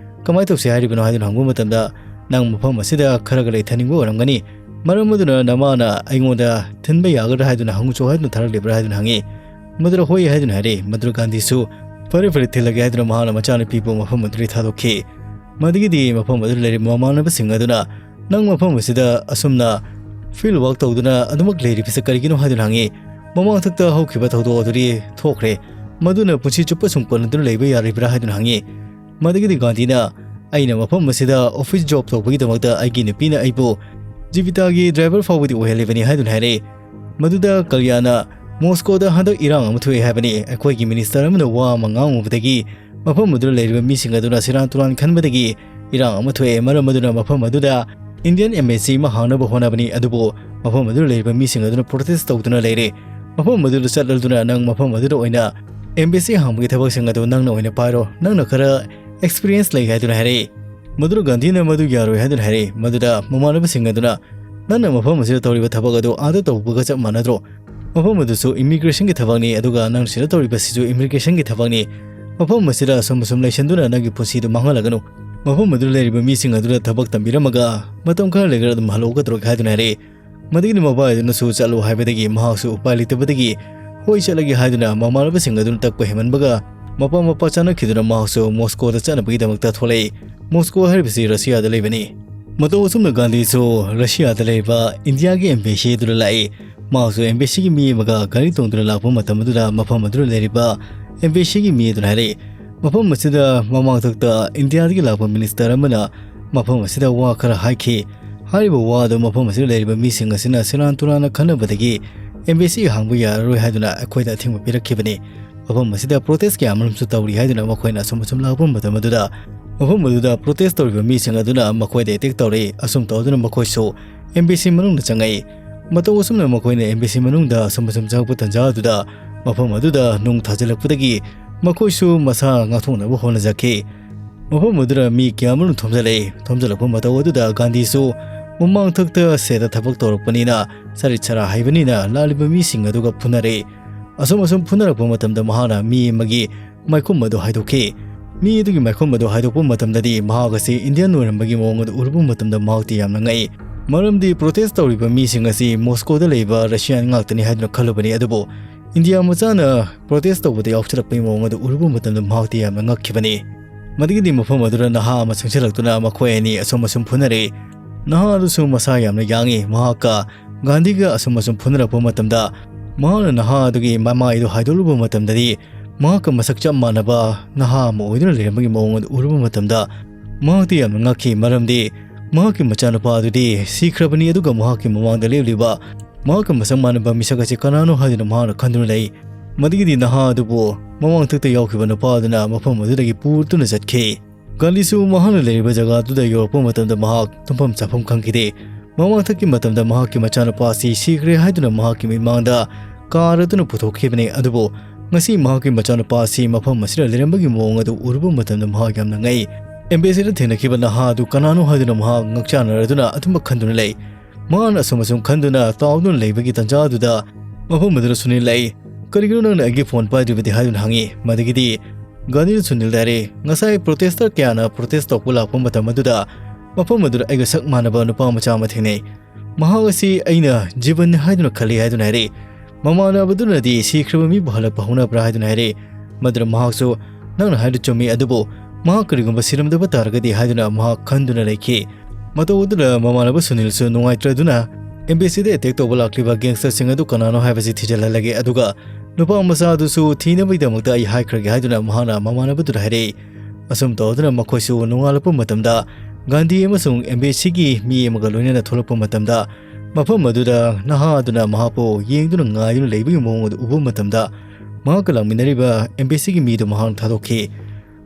ꯀꯃꯥꯏꯅ ꯇꯧꯁꯤ ꯍꯥꯏꯔꯤꯕꯅꯣ?" ꯍꯥꯏꯗꯨꯅ ꯍꯪꯕ ꯃꯇꯝꯗ, "ꯅꯪ ꯃꯐꯝ ꯑꯁꯤꯗ ꯈꯔꯒ ꯂꯩꯊꯅꯤꯡꯕ ꯑꯣꯏꯔꯝꯒꯅꯤ, ꯃꯔꯝ ꯑꯗꯨꯅ ꯅꯃꯥꯅ ꯑꯩꯉꯣꯟꯗ ꯊꯤꯟꯕ ꯌꯥꯒꯗ꯭ꯔꯥ ꯍꯥꯏꯗꯨꯅ ꯍꯪꯉꯨꯆꯣ" ꯍꯥꯏꯗꯨꯅ ꯊꯥꯔꯛꯂꯤꯕ꯭ꯔꯥ ꯍꯥꯏꯗꯨꯅ ꯍꯪꯉꯤ꯫ ꯃꯗꯨꯗ "ꯍꯣꯏ" ꯍꯥꯏꯗꯨꯅ ꯍꯥꯏꯔꯛꯏ꯫ ꯃꯗꯨꯗ ꯒꯥꯟꯙꯤꯁꯨ "ꯐꯔꯦ ꯐꯔꯦ, ꯊꯤꯜꯂꯒꯦ" ꯍꯥꯏꯗꯨꯅ ꯃꯍꯥꯛꯅ ꯃꯆꯥꯅꯨꯄꯤꯕꯨ ꯃꯐꯝ ꯑꯗꯨꯗꯒꯤ ꯊꯥꯗꯣꯛꯈꯤ꯫ ꯃꯗꯨꯒꯤꯗꯤ ꯃꯐꯝ ꯑꯗꯨꯗ ꯂꯩꯔꯤꯕ ꯃꯃꯥꯟꯅꯕꯁꯤꯡ ꯑꯗꯨꯅ "ꯅꯪ ꯃꯐꯝ ꯑꯁꯤꯗ ꯑꯁꯨꯝꯅ field work ꯇꯧꯗꯨꯅ ꯑꯗꯨꯃꯛ ꯂꯩꯔꯤꯕꯁꯤ ꯀꯔꯤꯒꯤꯅꯣ?" ꯍꯥꯏꯗꯨꯅ ꯍꯪꯉꯤ꯫ "ꯃꯃꯥꯡꯊꯛꯇ ꯍꯧꯈꯤꯕ ꯊꯧꯗꯣꯛ ꯑꯗꯨꯗꯤ ꯊꯣꯛꯈ꯭ꯔꯦ, ꯃꯗꯨꯅ ꯄꯨꯟꯁꯤ ꯆꯨꯞꯄ ꯁꯨꯝ ꯀꯣꯟꯅꯗꯨꯅ ꯂꯩꯕ ꯌꯥꯔꯤꯕ꯭ꯔꯥ?" ꯍꯥꯏꯗꯨꯅ ꯍꯪꯉꯤ꯫ ꯃꯗꯨꯒꯤꯗꯤ ꯒꯥꯟꯙꯤꯅ ꯑꯩꯅ ꯃꯐꯝ ꯑꯁꯤꯗ ꯑꯣꯐꯤꯁ ꯖꯣꯕ ꯇꯧꯕꯒꯤꯗꯃꯛꯇ ꯑꯩꯒꯤ ꯅꯨꯄꯤꯅ ꯑꯩꯕꯨ ꯖꯤꯕꯤꯇꯥꯒꯤ ꯗ꯭ꯔꯥꯏꯚꯔ ꯐꯥꯎꯕꯗꯤ ꯑꯣꯏꯍꯜꯂꯤꯕꯅꯤ" ꯍꯥꯏꯗꯨꯅ ꯍꯥꯏꯔꯛꯏ꯫ ꯃꯗꯨꯗ ꯀꯂꯤꯌꯥꯅ, "ꯃꯣꯁꯀꯣꯗ ꯍꯟꯗꯛ ꯏꯔꯥꯡ ꯑꯃ ꯊꯣꯛꯑꯦ ꯍꯥꯏꯕꯅꯤ꯫ ꯑꯩꯈꯣꯏꯒꯤ ꯃꯤꯅꯤꯁꯇꯔ ꯑꯃꯅ ꯋꯥ ꯑꯃ ꯉꯥꯡꯉꯨꯕꯗꯒꯤ ꯃꯐꯝ ꯑꯗꯨꯗ ꯂꯩꯔꯤꯕ ꯃꯤꯁꯤꯡ ꯑꯗꯨꯅ ꯁꯦꯔꯥꯟ ꯇꯨꯔꯥꯟ ꯈꯟꯕꯗꯒꯤ ꯏꯔꯥꯡ ꯑꯃ ꯊꯣꯛꯑꯦ꯫ ꯃꯔꯝ ꯑꯗꯨꯅ ꯃꯐꯝ ꯑꯗꯨꯗ ꯏꯟꯗꯤꯌꯟ ꯑꯦꯝꯕꯦꯁꯤ ꯑꯃ ꯍꯥꯡꯅꯕ ꯍꯣꯠꯅꯕꯅꯤ, ꯑꯗꯨꯕꯨ ꯃꯐꯝ ꯑꯗꯨꯗ ꯂꯩꯔꯤꯕ ꯃꯤꯁꯤꯡ ꯑꯗꯨꯅ ꯄ꯭ꯔꯣꯇꯦꯁ ꯇꯧꯗꯨꯅ ꯂꯩꯔꯦ꯫ ꯃꯐꯝ ꯑꯗꯨꯗ ꯆꯠꯂꯗꯨꯅ ꯅꯪ ꯃꯐꯝ ꯑꯗꯨꯗ ꯑꯣꯏꯅ ꯑꯦꯝꯕꯦꯁꯤ ꯍꯥꯡꯕꯒꯤ ꯊꯕꯛꯁꯤꯡ ꯑꯗꯨ ꯅꯪꯅ ꯑꯣꯏꯅ ꯄꯥꯏꯔꯣ, ꯅꯪꯅ ꯈꯔ ꯑꯦꯛꯁꯄꯤꯔꯤꯌꯦꯟꯁ ꯂꯩ" ꯍꯥꯏꯗꯨꯅ ꯍꯥꯏꯔꯛꯏ꯫ ꯃꯗꯨꯗ ꯒꯥꯟꯙꯤꯅ ꯃꯗꯨ ꯌꯥꯔꯣꯏ ꯍꯥꯏꯗꯨꯅ ꯍꯥꯏꯔꯛꯏ꯫ ꯃꯗꯨꯗ ꯃꯃꯥꯟꯅꯕꯁꯤꯡ ꯑꯗꯨꯅ, "ꯅꯪꯅ ꯃꯐꯝ ꯑꯁꯤꯗ ꯇꯧꯔꯤꯕ ꯊꯕꯛ ꯑꯗꯨ ꯑꯥꯗ ꯇꯧꯕꯒ ꯆꯞ ꯃꯥꯟꯅꯗ꯭ꯔꯣ? ꯃꯐꯝ ꯑꯗꯨꯁꯨ ꯏꯃꯤꯒ꯭ꯔꯦꯁꯟꯒꯤ ꯊꯕꯛꯅꯤ, ꯑꯗꯨꯒ ꯅꯪ ꯁꯤꯗ ꯇꯧꯔꯤꯕꯁꯤꯁꯨ ꯏꯃꯤꯒ꯭ꯔꯦꯁꯟꯒꯤ ꯊꯕꯛꯅꯤ꯫ ꯃꯐꯝ ꯑꯁꯤꯗ ꯑꯁꯨꯝ ꯑꯁꯨꯝ ꯂꯩꯁꯤꯟꯗꯨꯅ ꯅꯪꯒꯤ ꯄꯨꯟꯁꯤꯗꯨ ꯃꯥꯡꯍꯜꯂꯒꯅꯨ꯫ ꯃꯐꯝ ꯑꯗꯨꯗ ꯂꯩꯔꯤꯕ ꯃꯤꯁꯤꯡ ꯑꯗꯨꯗ ꯊꯕꯛ ꯇꯝꯕꯤꯔꯝꯃꯒ ꯃꯇꯝ ꯈꯔ ꯂꯩꯔꯒ ꯑꯗꯨꯝ ꯍꯜꯂꯛꯎꯒꯗꯧꯔꯒꯦ" ꯍꯥꯏꯗꯨꯅ ꯍꯥꯏꯔꯛꯏ꯫ ꯃꯗꯨꯒꯤꯗꯤ ꯃꯕꯥꯏ ꯑꯗꯨꯅꯁꯨ ꯆꯠꯂꯨ ꯍꯥꯏꯕꯗꯒꯤ ꯃꯍꯥꯛꯁꯨ ꯎꯄꯥꯏ ꯂꯩꯇꯕꯗꯒꯤ "ꯍꯣꯏ, ꯆꯠꯂꯒꯦ" ꯍꯥꯏꯗꯨꯅ ꯃꯃꯥꯟꯅꯕꯁꯤꯡ ꯑꯗꯨꯅ ꯇꯛꯄ ꯍꯦꯟꯃꯟꯕꯒ ꯃꯄꯥ ꯃꯄꯥ ꯆꯥꯅꯈꯤꯗꯨꯅ ꯃꯍꯥꯛꯁꯨ ꯃꯣꯁꯀꯣꯗ ꯆꯠꯅꯕꯒꯤꯗꯃꯛꯇ ꯊꯣꯛꯂꯛꯏ꯫ ꯃꯣꯁꯀꯣ ꯍꯥꯏꯔꯤꯕꯁꯤ ꯔꯁꯤꯌꯥꯗ ꯂꯩꯕꯅꯤ꯫ ꯃꯇꯧ ꯑꯁꯨꯝꯅ ꯒꯥꯟꯙꯤꯁꯨ ꯔꯁꯤꯌꯥꯗ ꯂꯩꯕ ꯏꯟꯗꯤꯌꯥꯒꯤ ꯑꯦꯝꯕꯦꯁꯤ ꯑꯗꯨꯗ ꯂꯥꯛꯏ꯫ ꯃꯍꯥꯛꯁꯨ ꯑꯦꯝꯕꯦꯁꯤꯒꯤ ꯃꯤ ꯑꯃꯒ ꯒꯥꯔꯤ ꯇꯣꯡꯗꯨꯅ ꯂꯥꯛꯄ ꯃꯇꯝ ꯑꯗꯨꯗ ꯃꯐꯝ ꯑꯗꯨꯗ ꯂꯩꯔꯤꯕ ꯑꯦꯝꯕꯦꯁꯤꯒꯤ ꯃꯤ ꯑꯗꯨꯅ ꯍꯥꯏꯔꯛꯏ, "ꯃꯐꯝ ꯑꯁꯤꯗ ꯃꯃꯥꯡꯊꯛꯇ ꯏꯟꯗꯤꯌꯥꯗꯒꯤ ꯂꯥꯛꯄ ꯃꯤꯅꯤꯁꯇꯔ ꯑꯃꯅ ꯃꯐꯝ ꯑꯁꯤꯗ ꯋꯥ ꯈꯔ ꯍꯥꯏꯈꯤ꯫ ꯍꯥꯏꯔꯤꯕ ꯋꯥ ꯑꯗꯨ ꯃꯐꯝ ꯑꯁꯤꯗ ꯂꯩꯔꯤꯕ ꯃꯤꯁꯤꯡ ꯑꯁꯤꯅ ꯁꯦꯔꯥꯟ ꯇꯨꯔꯥꯟꯅ ꯈꯟꯅꯕꯗꯒꯤ ꯑꯦꯝꯕꯦꯁꯤ ꯍꯥꯡꯕ ꯌꯥꯔꯔꯣꯏ ꯍꯥꯏꯗꯨꯅ ꯑꯩꯈꯣꯏꯗ ꯑꯊꯤꯡꯕ ꯄꯤꯔꯛꯈꯤꯕꯅꯤ꯫ ꯃꯐꯝ ꯑꯁꯤꯗ ꯄ꯭ꯔꯣꯇꯦꯁ ꯀꯌꯥ ꯑꯃꯔꯣꯝꯁꯨ ꯇꯧꯔꯤ" ꯍꯥꯏꯗꯨꯅ ꯃꯈꯣꯏꯅ ꯑꯁꯨꯝ ꯑꯁꯨꯝ ꯂꯥꯛꯄ ꯃꯇꯝ ꯑꯗꯨꯗ, ꯃꯐꯝ ꯑꯗꯨꯗ ꯄ꯭ꯔꯣꯇꯦꯁ ꯇꯧꯔꯤꯕ ꯃꯤꯁꯤꯡ ꯑꯗꯨꯅ ꯃꯈꯣꯏꯗ ꯑꯦꯇꯦꯛ ꯇꯧꯔꯛꯏ꯫ ꯑꯁꯨꯝ ꯇꯧꯗꯨꯅ ꯃꯈꯣꯏꯁꯨ ꯑꯦꯝꯕꯦꯁꯤ ꯃꯅꯨꯡꯗ ꯆꯪꯉꯛꯏ꯫ ꯃꯇꯧ ꯑꯁꯨꯝꯅ ꯃꯈꯣꯏꯅ ꯑꯦꯝꯕꯦꯁꯤ ꯃꯅꯨꯡꯗ ꯑꯁꯨꯝ ꯑꯁꯨꯝ ꯆꯪꯉꯛꯄ ꯇꯥꯟꯖꯥ ꯑꯗꯨꯗ ꯃꯐꯝ ꯑꯗꯨꯗ ꯅꯨꯡ ꯊꯥꯖꯤꯜꯂꯛꯄꯗꯒꯤ ꯃꯈꯣꯏꯁꯨ ꯃꯁꯥ ꯉꯥꯛꯊꯣꯛꯅꯕ ꯍꯣꯠꯅꯖꯈꯤ꯫ ꯃꯐꯝ ꯑꯗꯨꯗ ꯃꯤ ꯀꯌꯥ ꯑꯃꯔꯣꯝ ꯊꯣꯝꯖꯤꯜꯂꯛꯏ꯫ ꯊꯣꯝꯖꯤꯜꯂꯛꯄ ꯃꯇꯧ ꯑꯗꯨꯗ ꯒꯥꯟꯙꯤꯁꯨ ꯃꯃꯥꯡꯊꯛꯇ ꯁꯦꯗ ꯊꯕꯛ ꯇꯧꯔꯛꯄꯅꯤꯅ, ꯆꯔꯤꯠ ꯆꯔꯥ ꯍꯩꯕꯅꯤꯅ ꯂꯥꯛꯂꯤꯕ ꯃꯤꯁꯤꯡ ꯑꯗꯨꯒ ꯐꯨꯅꯔꯛꯏ꯫ ꯑꯁꯨꯝ ꯑꯁꯨꯝ ꯐꯨꯅꯔꯛꯄ ꯃꯇꯝꯗ ꯃꯍꯥꯛꯅ ꯃꯤ ꯑꯃꯒꯤ ꯃꯥꯏꯈꯨꯝ ꯑꯗꯨ ꯍꯥꯏꯗꯣꯛꯈꯤ꯫ ꯃꯤ ꯑꯗꯨꯒꯤ ꯃꯥꯏꯈꯨꯝ ꯑꯗꯨ ꯍꯥꯏꯗꯣꯛꯄ ꯃꯇꯝꯗꯗꯤ ꯃꯍꯥꯛ ꯑꯁꯤ ꯏꯟꯗꯤꯌꯟ ꯑꯣꯏꯔꯝꯕꯒꯤ ꯃꯑꯣꯡ ꯑꯗꯨ ꯎꯔꯨꯕ ꯃꯇꯝꯗ ꯃꯍꯥꯛꯇꯤ ꯌꯥꯝꯅ ꯉꯛꯏ꯫ ꯃꯔꯝꯗꯤ ꯄ꯭ꯔꯣꯇꯦꯁ ꯇꯧꯔꯤꯕ ꯃꯤꯁꯤꯡ ꯑꯁꯤ ꯃꯣꯁꯀꯣꯗ ꯂꯩꯕ ꯔꯁꯤꯌꯥꯟ ꯉꯥꯛꯇꯅꯤ ꯍꯥꯏꯗꯨꯅ ꯈꯜꯂꯨꯕꯅꯤ, ꯑꯗꯨꯕꯨ ꯏꯟꯗꯤꯌꯥ ꯃꯆꯥꯅ ꯄ꯭ꯔꯣꯇꯦꯁ ꯇꯧꯕꯗ ꯌꯥꯎꯁꯤꯜꯂꯛꯄꯒꯤ ꯃꯑꯣꯡ ꯑꯗꯨ ꯎꯔꯨꯕ ꯃꯇꯝꯗ ꯃꯍꯥꯛꯇꯤ ꯌꯥꯝꯅ ꯉꯛꯈꯤꯕꯅꯤ꯫ ꯃꯗꯨꯒꯤꯗꯤ ꯃꯐꯝ ꯑꯗꯨꯗ ꯅꯍꯥ ꯑꯃ ꯆꯪꯁꯤꯜꯂꯛꯇꯨꯅ ꯃꯈꯣꯏ ꯑꯅꯤ ꯑꯁꯨꯝ ꯑꯁꯨꯝ ꯐꯨꯅꯔꯛꯏ꯫ ꯅꯍꯥ ꯑꯗꯨꯁꯨ ꯃꯁꯥ ꯌꯥꯝꯅ ꯌꯥꯡꯏ꯫ ꯃꯍꯥꯛꯀ ꯒꯥꯟꯙꯤꯒ ꯑꯁꯨꯝ ꯑꯁꯨꯝ ꯐꯨꯅꯔꯛꯄ ꯃꯇꯝꯗ ꯃꯍꯥꯛꯅ ꯅꯍꯥ ꯑꯗꯨꯒꯤ ꯃꯃꯥꯏꯗꯨ ꯍꯥꯏꯗꯣꯛꯂꯨꯕ ꯃꯇꯝꯗꯗꯤ ꯃꯍꯥꯛꯀ ꯃꯁꯛ ꯆꯞ ꯃꯥꯟꯅꯕ ꯅꯍꯥ ꯑꯃ ꯑꯣꯏꯗꯨꯅ ꯂꯩꯔꯝꯕꯒꯤ ꯃꯑꯣꯡ ꯑꯗꯨ ꯎꯔꯨꯕ ꯃꯇꯝꯗ ꯃꯍꯥꯛꯇꯤ ꯌꯥꯝꯅ ꯉꯛꯈꯤ, ꯃꯔꯝꯗꯤ ꯃꯍꯥꯛꯀꯤ ꯃꯆꯥꯅꯨꯄꯥ ꯑꯗꯨꯗꯤ ꯁꯤꯈ꯭ꯔꯕꯅꯤ, ꯑꯗꯨꯒ ꯃꯍꯥꯛꯀꯤ ꯃꯃꯥꯡꯗ ꯂꯦꯞꯂꯤꯕ ꯃꯍꯥꯛꯀ ꯃꯁꯛ ꯃꯥꯟꯅꯕ ꯃꯤꯁꯛ ꯑꯁꯤ ꯀꯅꯥꯅꯣ ꯍꯥꯏꯗꯨꯅ ꯃꯍꯥꯛꯅ ꯈꯟꯗꯨꯅ ꯂꯩ꯫ ꯃꯗꯨꯒꯤꯗꯤ ꯅꯍꯥ ꯑꯗꯨꯕꯨ ꯃꯃꯥꯡꯊꯛꯇ ꯌꯥꯎꯈꯤꯕ ꯅꯨꯄꯥ ꯑꯗꯨꯅ ꯃꯐꯝ ꯑꯗꯨꯗꯒꯤ ꯄꯨꯗꯨꯅ ꯆꯠꯈꯤ꯫ ꯒꯥꯟꯙꯤꯁꯨ ꯃꯍꯥꯛꯅ ꯂꯩꯔꯤꯕ ꯖꯒꯥ ꯑꯗꯨꯗ ꯌꯧꯔꯛꯄ ꯃꯇꯝꯗ ꯃꯍꯥꯛ ꯇꯨꯝꯐꯝ ꯆꯥꯐꯝ ꯈꯪꯈꯤꯗꯦ꯫ ꯃꯃꯥꯡꯊꯛꯀꯤ ꯃꯇꯝꯗ ꯃꯍꯥꯛꯀꯤ ꯃꯆꯥꯅꯨꯄꯥ ꯑꯁꯤ ꯁꯤꯈ꯭ꯔꯦ ꯍꯥꯏꯗꯨꯅ ꯃꯍꯥꯛꯀꯤ ꯃꯤꯠꯃꯥꯡꯗ ꯀꯥꯔꯗꯨꯅ ꯄꯨꯊꯣꯛꯈꯤꯕꯅꯤ, ꯑꯗꯨꯕꯨ ꯉꯁꯤ ꯃꯍꯥꯛꯀꯤ ꯃꯆꯥꯅꯨꯄꯥ ꯑꯁꯤ ꯃꯐꯝ ꯑꯁꯤꯗ ꯂꯩꯔꯝꯕꯒꯤ ꯃꯑꯣꯡ ꯑꯗꯨ ꯎꯔꯨꯕ ꯃꯇꯝꯗ ꯃꯍꯥꯛ ꯌꯥꯝꯅ ꯉꯛꯏ꯫ ꯑꯦꯝꯕꯦꯁꯤꯗ ꯊꯦꯡꯅꯈꯤꯕ ꯅꯍꯥ ꯑꯗꯨ ꯀꯅꯥꯅꯣ ꯍꯥꯏꯗꯨꯅ ꯃꯍꯥꯛ ꯉꯛꯆꯥꯟꯅꯔꯗꯨꯅ ꯑꯗꯨꯃꯛ ꯈꯟꯗꯨꯅ ꯂꯩ꯫ ꯃꯍꯥꯛꯅ ꯑꯁꯨꯝ ꯑꯁꯨꯝ ꯈꯟꯗꯨꯅ ꯇꯥꯎꯗꯨꯅ ꯂꯩꯕꯒꯤ ꯇꯥꯟꯖꯥ ꯑꯗꯨꯗ ꯃꯐꯝ ꯑꯗꯨꯗ ꯁꯨꯅꯤꯜ ꯂꯥꯛꯏ꯫ "ꯀꯔꯤꯒꯤꯅꯣ ꯅꯪꯅ ꯑꯩꯒꯤ ꯐꯣꯟ ꯄꯥꯏꯗ꯭ꯔꯤꯕꯗꯤ?" ꯍꯥꯏꯗꯨꯅ ꯍꯪꯉꯤ꯫ ꯃꯗꯨꯒꯤꯗꯤ ꯒꯥꯟꯙꯤꯅ ꯁꯨꯅꯤꯜꯗ ꯍꯥꯏꯔꯦ, "ꯉꯁꯥꯏ ꯄ꯭ꯔꯣꯇꯦꯁꯇꯔ ꯀꯌꯥꯅ ꯄ꯭ꯔꯣꯇꯦꯁ ꯇꯧꯕ ꯂꯥꯛꯄ ꯃꯇꯝ ꯑꯗꯨꯗ ꯃꯐꯝ ꯑꯗꯨꯗ ꯑꯩꯒ ꯁꯛ ꯃꯥꯟꯅꯕ ꯅꯨꯄꯥ ꯃꯆꯥ ꯑꯃ ꯊꯦꯡꯅꯩ꯫ ꯃꯍꯥꯛ ꯑꯁꯤ ꯑꯩꯅ ꯖꯤꯕꯟꯅꯤ ꯍꯥꯏꯗꯨꯅ ꯈꯜꯂꯤ" ꯍꯥꯏꯗꯨꯅ ꯍꯥꯏꯔꯛꯏ꯫ ꯃꯃꯥꯟꯅꯕꯗꯨꯅꯗꯤ "ꯁꯤꯈ꯭ꯔꯕ ꯃꯤꯕꯨ ꯍꯜꯂꯛꯄ ꯍꯧꯅꯕ꯭ꯔꯥ?" ꯍꯥꯏꯗꯨꯅ ꯍꯥꯏꯔꯛꯏ꯫ ꯃꯗꯨꯗ ꯃꯍꯥꯛꯁꯨ "ꯅꯪꯅ ꯍꯥꯏꯔꯤꯗꯨ ꯆꯨꯝꯃꯤ, ꯑꯗꯨꯕꯨ ꯃꯍꯥꯛ ꯀꯔꯤꯒꯨꯝꯕ ꯁꯤꯔꯝꯗꯕ ꯇꯥꯔꯒꯗꯤ" ꯍꯥꯏꯗꯨꯅ ꯃꯍꯥꯛ ꯈꯟꯗꯨꯅ ꯂꯩꯈꯤ꯫ ꯃꯇꯧ ꯑꯗꯨꯗ ꯃꯃꯥꯟꯅꯕ ꯁꯨꯅꯤꯜꯁꯨ ꯅꯨꯡꯉꯥꯏꯇ꯭ꯔꯗꯨꯅ "ꯑꯦꯝꯕꯦꯁꯤꯗ ꯑꯦꯇꯦꯛ ꯇꯧꯕ ꯂꯥꯛꯂꯤꯕ ꯒꯦꯡꯁꯇꯔꯁꯤꯡ ꯑꯗꯨ ꯀꯅꯥꯅꯣ ꯍꯥꯏꯕꯁꯤ ꯊꯤꯖꯤꯜꯍꯜꯂꯒꯦ, ꯑꯗꯨꯒ ꯅꯨꯄꯥ ꯃꯆꯥ ꯑꯗꯨꯁꯨ ꯊꯤꯅꯕꯒꯤꯗꯃꯛꯇ ꯑꯩ ꯍꯥꯏꯈ꯭ꯔꯒꯦ" ꯍꯥꯏꯗꯨꯅ ꯃꯍꯥꯛꯅ ꯃꯃꯥꯟꯅꯕꯗꯨꯗ ꯍꯥꯏꯔꯛꯏ꯫ ꯑꯁꯨꯝ ꯇꯧꯗꯨꯅ ꯃꯈꯣꯏꯁꯨ ꯅꯣꯡꯉꯥꯜꯂꯛꯄ ꯃꯇꯝꯗ ꯒꯥꯟꯙꯤ ꯑꯃꯁꯨꯡ ꯑꯦꯝꯕꯦꯁꯤꯒꯤ ꯃꯤ ꯑꯃꯒ ꯂꯣꯏꯅꯅ ꯊꯣꯛꯂꯛꯄ ꯃꯇꯝꯗ, ꯃꯐꯝ ꯑꯗꯨꯗ ꯅꯍꯥ ꯑꯗꯨꯅ ꯃꯍꯥꯛꯄꯨ ꯌꯦꯡꯗꯨꯅ ꯉꯥꯏꯗꯨꯅ ꯂꯩꯕꯒꯤ ꯃꯑꯣꯡ ꯑꯗꯨ ꯎꯕ ꯃꯇꯝꯗ, ꯃꯍꯥꯛꯀ ꯂꯥꯛꯃꯤꯟꯅꯔꯤꯕ ꯑꯦꯝꯕꯦꯁꯤꯒꯤ ꯃꯤꯗꯨ ꯃꯍꯥꯛꯅ ꯊꯥꯗꯣꯛꯈꯤ꯫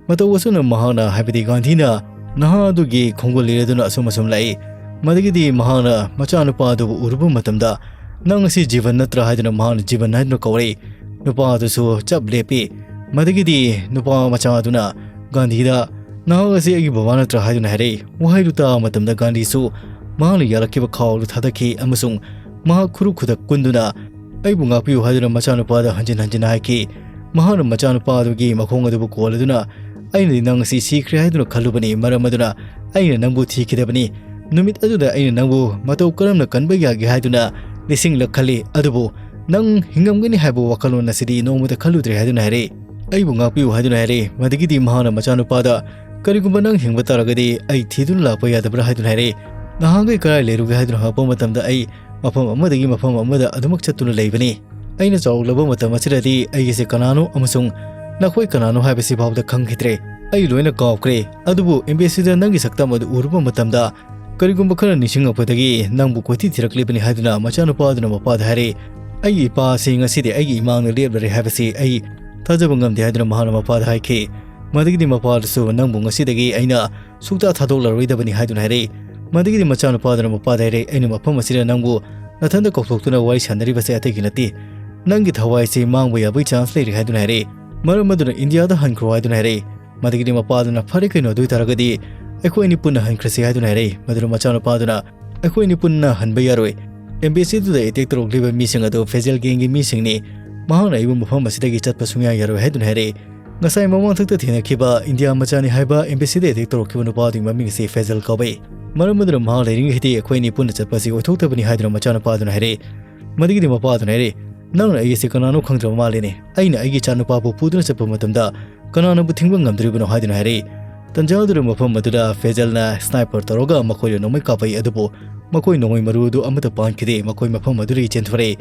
ꯃꯇꯧ ꯑꯁꯨꯝꯅ ꯃꯍꯥꯛꯅ, ꯍꯥꯏꯕꯗꯤ ꯒꯥꯟꯙꯤꯅ, ꯅꯍꯥ ꯑꯗꯨꯒꯤ ꯈꯣꯡꯒꯨꯜ ꯂꯤꯔꯗꯨꯅ ꯑꯁꯨꯝ ꯑꯁꯨꯝ ꯂꯥꯛꯏ꯫ ꯃꯗꯨꯒꯤꯗꯤ ꯃꯍꯥꯛꯅ ꯃꯆꯥꯅꯨꯄꯥ ꯑꯗꯨꯕꯨ ꯎꯔꯨꯕ ꯃꯇꯝꯗ, "ꯅꯪ ꯑꯁꯤ ꯖꯤꯕꯟ ꯅꯠꯇ꯭ꯔꯥ?" ꯍꯥꯏꯗꯨꯅ ꯃꯍꯥꯛꯅ ꯖꯤꯕꯟ ꯍꯥꯏꯗꯨꯅ ꯀꯧꯔꯛꯏ꯫ ꯅꯨꯄꯥ ꯑꯗꯨꯁꯨ ꯆꯞ ꯂꯦꯞꯄꯤ꯫ ꯃꯗꯨꯒꯤꯗꯤ ꯅꯨꯄꯥ ꯃꯆꯥ ꯑꯗꯨꯅ ꯒꯥꯟꯙꯤꯗ, "ꯅꯍꯥꯛ ꯑꯁꯤ ꯑꯩꯒꯤ ꯕꯕꯥ ꯅꯠꯇ꯭ꯔꯥ?" ꯍꯥꯏꯗꯨꯅ ꯍꯥꯏꯔꯛꯏ꯫ ꯋꯥꯍꯩꯗꯨ ꯇꯥꯕ ꯃꯇꯝꯗ ꯒꯥꯟꯙꯤꯁꯨ ꯃꯍꯥꯛꯅ ꯌꯥꯜꯂꯛꯈꯤꯕ ꯈꯥꯎ ꯑꯗꯨ ꯊꯥꯗꯈꯤ ꯑꯃꯁꯨꯡ ꯃꯍꯥꯛ ꯈꯨꯔꯨ ꯈꯨꯗꯛ ꯀꯨꯟꯗꯨꯅ "ꯑꯩꯕꯨ ꯉꯥꯛꯄꯤꯌꯨ" ꯍꯥꯏꯗꯨꯅ ꯃꯆꯥꯅꯨꯄꯥꯗ ꯍꯟꯖꯤꯟ ꯍꯟꯖꯤꯟ ꯍꯥꯏꯈꯤ꯫ ꯃꯍꯥꯛꯅ ꯃꯆꯥꯅꯨꯄꯥ ꯑꯗꯨꯒꯤ ꯃꯈꯣꯡ ꯑꯗꯨꯕꯨ ꯀꯣꯜꯂꯗꯨꯅ, "ꯑꯩꯅꯗꯤ ꯅꯪ ꯑꯁꯤ ꯁꯤꯈ꯭ꯔꯦ ꯍꯥꯏꯗꯨꯅ ꯈꯜꯂꯨꯕꯅꯤ, ꯃꯔꯝ ꯑꯗꯨꯅ ꯑꯩꯅ ꯅꯪꯕꯨ ꯊꯤꯈꯤꯗꯕꯅꯤ꯫ ꯅꯨꯃꯤꯠ ꯑꯗꯨꯗ ꯑꯩꯅ ꯅꯪꯕꯨ ꯃꯇꯧ ꯀꯔꯝꯅ ꯀꯟꯕ ꯌꯥꯒꯦ ꯍꯥꯏꯗꯨꯅ ꯂꯤꯁꯤꯡꯂꯛ ꯈꯜꯂꯤ, ꯑꯗꯨꯕꯨ ꯅꯪ ꯍꯤꯡꯉꯝꯒꯅꯤ ꯍꯥꯏꯕ ꯋꯥꯈꯜꯂꯣꯟ ꯑꯁꯤꯗꯤ ꯅꯣꯡꯃꯇ ꯈꯜꯂꯨꯗ꯭ꯔꯦ" ꯍꯥꯏꯗꯨꯅ ꯍꯥꯏꯔꯛꯏ꯫ "ꯑꯩꯕꯨ ꯉꯥꯛꯄꯤꯌꯨ" ꯍꯥꯏꯗꯨꯅ ꯍꯥꯏꯔꯛꯏ꯫ ꯃꯗꯨꯒꯤꯗꯤ ꯃꯍꯥꯛꯅ ꯃꯆꯥꯅꯨꯄꯥꯗ, "ꯀꯔꯤꯒꯨꯝꯕ ꯅꯪ ꯍꯤꯡꯕ ꯇꯥꯔꯒꯗꯤ ꯑꯩ ꯊꯤꯗꯨꯅ ꯂꯥꯛꯄ ꯌꯥꯗꯕ꯭ꯔꯥ?" ꯍꯥꯏꯗꯨꯅ ꯍꯥꯏꯔꯛꯏ꯫ "ꯅꯍꯥꯟꯈꯩ ꯀꯗꯥꯏ ꯂꯩꯔꯨꯒꯦ?" ꯍꯥꯏꯗꯨꯅ ꯍꯪꯉꯛꯄ ꯃꯇꯝꯗ, "ꯑꯩ ꯃꯐꯝ ꯑꯃꯗꯒꯤ ꯃꯐꯝ ꯑꯃꯗ ꯑꯗꯨꯃꯛ ꯆꯠꯇꯨꯅ ꯂꯩꯕꯅꯤ꯫ ꯑꯩꯅ ꯆꯥꯎꯔꯛꯂꯕ ꯃꯇꯝ ꯑꯁꯤꯗꯗꯤ ꯑꯩꯒꯤꯁꯦ ꯀꯅꯥꯅꯣ ꯑꯃꯁꯨꯡ ꯅꯈꯣꯏ ꯀꯅꯥꯅꯣ ꯍꯥꯏꯕꯁꯤ ꯐꯥꯎꯕꯗ ꯈꯪꯈꯤꯗ꯭ꯔꯦ꯫ ꯑꯩ ꯂꯣꯏꯅ ꯀꯥꯎꯈ꯭ꯔꯦ, ꯑꯗꯨꯕꯨ embassy ꯗ ꯅꯪꯒꯤ ꯁꯛꯇꯝ ꯑꯗꯨ ꯎꯔꯨꯕ ꯃꯇꯝꯗ ꯀꯔꯤꯒꯨꯝꯕ ꯈꯔ ꯅꯤꯡꯁꯤꯡꯂꯛꯄꯗꯒꯤ ꯅꯪꯕꯨ ꯀꯣꯏꯊꯤ ꯊꯤꯔꯛꯂꯤꯕꯅꯤ" ꯍꯥꯏꯗꯨꯅ ꯃꯆꯥꯅꯨꯄꯥ ꯑꯗꯨꯅ ꯃꯄꯥꯗ ꯍꯥꯏꯔꯦ꯫ "ꯑꯩꯒꯤ ꯏꯄꯥ ꯑꯁꯤ ꯉꯁꯤꯗꯤ ꯑꯩꯒꯤ ꯏꯃꯥꯡꯗ ꯂꯦꯞꯂꯔꯦ ꯍꯥꯏꯕꯁꯤ ꯑꯩ ꯊꯥꯖꯕ ꯉꯝꯗꯦ" ꯍꯥꯏꯗꯨꯅ ꯃꯍꯥꯛꯅ ꯃꯄꯥꯗ ꯍꯥꯏꯈꯤ꯫ ꯃꯗꯒꯤꯗꯤ ꯃꯄꯥꯗꯨꯁꯨ "ꯅꯪꯕꯨ ꯉꯁꯤꯗꯒꯤ ꯑꯩꯅ ꯁꯨꯛꯇꯥ ꯊꯥꯗꯣꯛꯂꯔꯣꯏꯗꯕꯅꯤ" ꯍꯥꯏꯗꯨꯅ ꯍꯥꯏꯔꯛꯏ꯫ ꯃꯗꯒꯤꯗꯤ ꯃꯆꯥꯅꯨꯄꯥꯗꯨꯅ ꯃꯄꯥꯗ ꯍꯥꯏꯔꯛꯏ, "ꯑꯩꯅ ꯃꯐꯝ ꯑꯁꯤꯗ ꯅꯪꯕꯨ ꯅꯊꯟꯇ ꯀꯧꯊꯣꯛꯇꯨꯅ ꯋꯥꯔꯤ ꯁꯥꯟꯅꯔꯤꯕꯁꯦ ꯑꯇꯩꯒꯤ ꯅꯠꯇꯦ꯫ ꯅꯪꯒꯤ ꯊꯋꯥꯏꯁꯤ ꯃꯥꯡꯕ ꯌꯥꯕꯒꯤ chance ꯂꯩꯔꯦ" ꯍꯥꯏꯗꯨꯅ ꯍꯥꯏꯔꯛꯏ꯫ ꯃꯔꯝ ꯑꯗꯨꯅ ꯏꯟꯗꯤꯌꯥꯗ ꯍꯟꯈ꯭ꯔꯣ ꯍꯥꯏꯗꯨꯅ ꯍꯥꯏꯔꯛꯏ꯫ ꯃꯗꯒꯤꯗꯤ ꯃꯄꯥꯗꯨꯅ "ꯐꯔꯦ ꯀꯩꯅꯣ, ꯑꯗꯨ ꯑꯣꯏꯇꯥꯔꯒꯗꯤ ꯑꯩꯈꯣꯏ ꯑꯅꯤ ꯄꯨꯟꯅ ꯍꯟꯈ꯭ꯔꯁꯤ" ꯍꯥꯏꯗꯨꯅ ꯍꯥꯏꯔꯛꯏ꯫ ꯃꯗꯨꯅ ꯃꯆꯥꯅꯨꯄꯥꯗꯨꯅ "ꯑꯩꯈꯣꯏ ꯑꯅꯤ ꯄꯨꯟꯅ ꯍꯟꯕ ꯌꯥꯔꯣꯏ꯫ Embassy ꯗꯨꯗ attack ꯇꯧꯔꯛꯂꯤꯕ ꯃꯤꯁꯤꯡ ꯑꯗꯨ ꯐꯦꯖꯦꯜ gang ꯒꯤ ꯃꯤꯁꯤꯡꯅꯤ꯫ ꯃꯍꯥꯛꯅ ꯑꯩꯕꯨ ꯃꯐꯝ ꯑꯁꯤꯗꯒꯤ ꯆꯠꯄ ꯁꯨꯡꯌꯥ ꯌꯥꯔꯣꯏ" ꯍꯥꯏꯗꯨꯅ ꯍꯥꯏꯔꯛꯏ꯫ ꯉꯁꯥꯏ ꯃꯃꯥꯡꯊꯛꯇ ꯊꯦꯡꯅꯈꯤꯕ ꯏꯟꯗꯤꯌꯥ ꯃꯆꯥꯅꯤ ꯍꯥꯏꯕ embassy ꯗ attack ꯇꯧꯔꯛꯈꯤꯕ ꯅꯨꯄꯥꯗꯨꯒꯤ ꯃꯃꯤꯡ ꯑꯁꯤ ꯐꯦꯖꯦꯜ ꯀꯧꯏ꯫ ꯃꯔꯝ ꯑꯗꯨꯅ ꯃꯍꯥꯛ ꯂꯩꯔꯤꯉꯩꯗꯤ ꯑꯩꯈꯣꯏ ꯑꯅꯤ ꯄꯨꯟꯅ ꯆꯠꯄ ꯑꯁꯤ ꯑꯣꯏꯊꯣꯛꯇꯕꯅꯤ ꯍꯥꯏꯗꯨꯅ ꯃꯆꯥꯅꯨꯄꯥꯗꯨꯅ ꯍꯥꯏꯔꯛꯏ꯫ ꯃꯗꯒꯤꯗꯤ ꯃꯄꯥꯗꯨꯅ ꯍꯥꯏꯔꯛꯏ, "ꯅꯪꯅ ꯑꯩ ꯑꯁꯤ ꯀꯅꯥꯅꯣ ꯈꯪꯗ꯭ꯔꯕ ꯃꯥꯜꯂꯦꯅꯦ꯫ ꯑꯩꯅ ꯑꯩꯒꯤ ꯏꯆꯥꯅꯨꯄꯥꯕꯨ ꯄꯨꯗꯨꯅ ꯆꯠꯄ ꯃꯇꯝꯗ ꯀꯅꯥꯅꯕꯨ ꯊꯤꯡꯕ ꯉꯝꯗꯣꯔꯤꯕꯅꯣ?" ꯍꯥꯏꯗꯨꯅ ꯍꯥꯏꯔꯛꯏ꯫ ꯇꯟꯖꯥ ꯑꯗꯨꯗ ꯃꯐꯝ ꯑꯗꯨꯗ ꯐꯦꯖꯦꯜꯅ sniper ꯇꯧꯔꯒ ꯃꯈꯣꯏꯗ ꯅꯣꯡꯃꯩ ꯀꯥꯞꯄꯛꯏ, ꯑꯗꯨꯕꯨ ꯃꯈꯣꯏ ꯅꯣꯡꯃꯩ ꯃꯔꯨ ꯑꯗꯨ ꯑꯃꯠꯇ ꯄꯥꯟꯈꯤꯗꯦ꯫ ꯃꯈꯣꯏ ꯃꯐꯝ ꯑꯗꯨꯗꯒꯤ ꯆꯦꯟꯊꯣꯔꯛꯏ꯫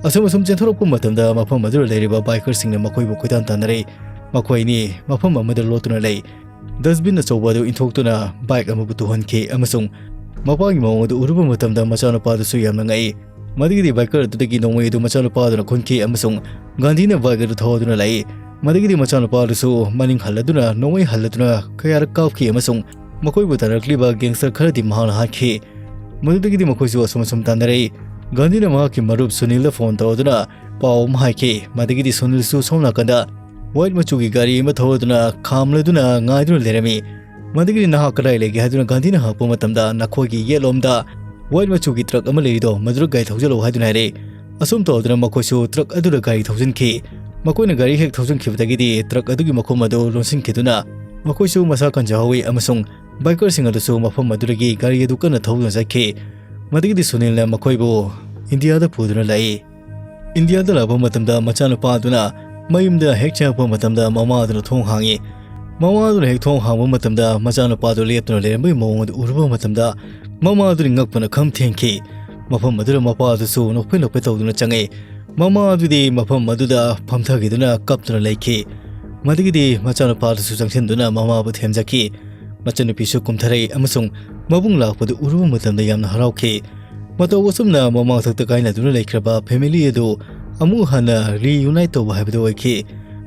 ꯑꯁꯨꯝ ꯑꯁꯨꯝ ꯆꯦꯟꯊꯣꯔꯛꯄ ꯃꯇꯝꯗ ꯃꯐꯝ ꯑꯗꯨꯗ ꯂꯩꯔꯤꯕ biker ꯁꯤꯡꯅ ꯃꯈꯣꯏꯕꯨ ꯀꯣꯏꯇꯥꯟ ꯇꯥꯟꯅꯔꯛꯏ꯫ ꯃꯈꯣꯏ ꯑꯅꯤ ꯃꯐꯝ ꯑꯃꯗ ꯂꯣꯠꯇꯨꯅ ꯂꯩ꯫ Dustbin ꯑꯆꯧꯕ ꯑꯗꯨ ꯏꯟꯊꯣꯛꯇꯨꯅ bike ꯑꯃꯕꯨ ꯇꯨꯍꯟꯈꯤ ꯑꯃꯁꯨꯡ ꯃꯄꯥꯒꯤ ꯃꯑꯣꯡ ꯑꯗꯨ ꯎꯔꯨꯕ ꯃꯇꯝꯗ ꯃꯆꯥꯅꯨꯄꯥꯗꯨꯁꯨ ꯌꯥꯝꯅ ꯉꯛꯏ꯫ ꯃꯗꯒꯤꯗꯤ biker ꯑꯗꯨꯗꯒꯤ ꯅꯣꯡꯃꯩ ꯑꯗꯨ ꯃꯆꯥꯅꯨꯄꯥꯗꯨꯅ ꯈꯨꯟꯈꯤ ꯑꯃꯁꯨꯡ ꯒꯥꯟꯙꯤꯅ bike ꯑꯗꯨ ꯊꯧꯗꯨꯅ ꯂꯥꯛꯏ꯫ ꯃꯗꯒꯤꯗꯤ ꯃꯆꯥꯅꯨꯄꯥꯗꯨꯁꯨ ꯃꯅꯤꯡ ꯍꯜꯂꯗꯨꯅ ꯅꯣꯡꯃꯩ ꯍꯜꯂꯗꯨꯅ ꯀꯌꯥꯔꯛ ꯀꯥꯞꯈꯤ ꯑꯃꯁꯨꯡ ꯃꯈꯣꯏꯕꯨ ꯇꯥꯟꯅꯔꯛꯂꯤꯕ gangster ꯈꯔꯗꯤ ꯃꯍꯥꯛꯅ ꯍꯥꯠꯈꯤ꯫ ꯃꯗꯨꯗꯒꯤꯗꯤ ꯃꯈꯣꯏꯁꯨ ꯑꯁꯨꯝ ꯑꯁꯨꯝ ꯇꯥꯟꯅꯔꯛꯏ꯫ ꯒꯥꯟꯙꯤꯅ ꯃꯍꯥꯛꯀꯤ ꯃꯔꯨꯞ ꯁꯨꯅꯤꯜꯗ phone ꯇꯧꯗꯨꯅ ꯄꯥꯎ ꯑꯃ ꯍꯥꯏꯈꯤ꯫ ꯃꯗꯒꯤꯗꯤ ꯁꯨꯅꯤꯜꯁꯨ ꯁꯣꯝ ꯅꯥꯀꯟꯗ white ꯃꯆꯨꯒꯤ ꯒꯥꯔꯤ ꯑꯃ ꯊꯧꯗꯨꯅ ꯈꯥꯝꯂꯗꯨꯅ ꯉꯥꯏꯗꯨꯅ ꯂꯩꯔꯝꯃꯤ꯫ ꯃꯗꯒꯤꯗꯤ "ꯅꯍꯥꯛ ꯀꯗꯥꯏ ꯂꯩꯒꯦ?" ꯍꯥꯏꯗꯨꯅ ꯒꯥꯟꯙꯤꯅ ꯍꯪꯉꯛꯄ ꯃꯇꯝꯗ ꯅꯈꯣꯏꯒꯤ ꯌꯦꯠꯂꯣꯝꯗ white ꯃꯆꯨꯒꯤ truck ꯑꯃ ꯂꯩꯔꯤꯗꯣ, ꯃꯗꯨꯗ ꯒꯥꯔꯤ ꯊꯧꯖꯤꯜꯂꯛꯎ ꯍꯥꯏꯗꯨꯅ ꯍꯥꯏꯔꯛꯏ꯫ ꯑꯁꯨꯝ ꯇꯧꯗꯨꯅ ꯃꯈꯣꯏꯁꯨ truck ꯑꯗꯨꯗ ꯒꯥꯔꯤ ꯊꯧꯖꯤꯟꯈꯤ꯫ ꯃꯈꯣꯏꯅ ꯒꯥꯔꯤ ꯍꯦꯛ ꯊꯧꯖꯤꯟꯈꯤꯕꯗꯒꯤꯗꯤ truck ꯑꯗꯨꯒꯤ ꯃꯈꯨꯝ ꯑꯗꯨ ꯂꯣꯟꯁꯤꯟꯈꯤꯗꯨꯅ ꯃꯈꯣꯏꯁꯨ ꯃꯁꯥ ꯀꯟꯖꯍꯧꯏ ꯑꯃꯁꯨꯡ biker ꯁꯤꯡ ꯑꯗꯨꯁꯨ ꯃꯐꯝ ꯑꯗꯨꯗꯒꯤ ꯒꯥꯔꯤ ꯑꯗꯨ ꯀꯟꯅ ꯊꯧꯗꯨꯅ ꯆꯠꯈꯤ꯫ ꯃꯗꯒꯤꯗꯤ ꯁꯨꯅꯤꯜꯅ ꯃꯈꯣꯏꯕꯨ ꯏꯟꯗꯤꯌꯥꯗ ꯄꯨꯗꯨꯅ ꯂꯥꯛꯏ꯫ ꯏꯟꯗꯤꯌꯥꯗ ꯂꯥꯛꯄ ꯃꯇꯝꯗ ꯃꯆꯥꯅꯨꯄꯥ ꯑꯗꯨꯅ ꯃꯌꯨꯝꯗ ꯍꯦꯛ ꯆꯪꯉꯛꯄ ꯃꯇꯝꯗ ꯃꯃꯥ ꯑꯗꯨꯅ ꯊꯣꯡ ꯍꯥꯡꯉꯤ꯫ ꯃꯃꯥ ꯑꯗꯨꯅ ꯍꯦꯛ ꯊꯣꯡ ꯍꯥꯡꯕ ꯃꯇꯝꯗ ꯃꯆꯥꯅꯨꯄꯥ ꯑꯗꯨ ꯂꯦꯞꯇꯨꯅ ꯂꯩꯔꯝꯕꯒꯤ ꯃꯑꯣꯡ ꯑꯗꯨ ꯎꯔꯨꯕ ꯃꯇꯝꯗ ꯃꯃꯥ ꯑꯗꯨꯅ ꯉꯛꯄꯅ ꯈꯝ ꯊꯦꯡꯈꯤ꯫ ꯃꯐꯝ ꯑꯗꯨꯗ ꯃꯄꯥ ꯑꯗꯨꯁꯨ ꯅꯣꯛꯐꯦ ꯅꯣꯛꯐꯦ ꯇꯧꯗꯨꯅ ꯆꯪꯉꯛꯏ꯫ ꯃꯃꯥ ꯑꯗꯨꯗꯤ ꯃꯐꯝ ꯑꯗꯨꯗ ꯐꯝꯊꯈꯤꯗꯨꯅ ꯀꯞꯇꯨꯅ ꯂꯩꯈꯤ꯫ ꯃꯗꯨꯒꯤꯗꯤ ꯃꯆꯥꯅꯨꯄꯥꯗꯨꯁꯨ ꯆꯪꯁꯤꯟꯗꯨꯅ ꯃꯃꯥꯕꯨ ꯊꯦꯝꯖꯈꯤ꯫ ꯃꯆꯟꯅꯨꯄꯤꯁꯨ ꯀꯨꯝꯊꯔꯛꯏ ꯑꯃꯁꯨꯡ ꯃꯕꯨꯡ ꯂꯥꯛꯄꯗꯨ ꯎꯔꯨꯕ ꯃꯇꯝꯗ ꯌꯥꯝꯅ ꯍꯔꯥꯎꯈꯤ꯫ ꯃꯇꯧ ꯑꯁꯨꯝꯅ ꯃꯃꯥ ꯃꯊꯛꯇ ꯀꯥꯏꯅꯗꯨꯅ ꯂꯩꯈ꯭ꯔꯕ ꯐꯦꯃꯤꯂꯤ ꯑꯗꯨ ꯑꯃꯨꯛ ꯍꯟꯅ ꯔꯤꯌꯨꯅꯥꯏꯠ ꯇꯧꯕ ꯍꯥꯏꯕꯗꯨ ꯑꯣꯏꯈꯤ꯫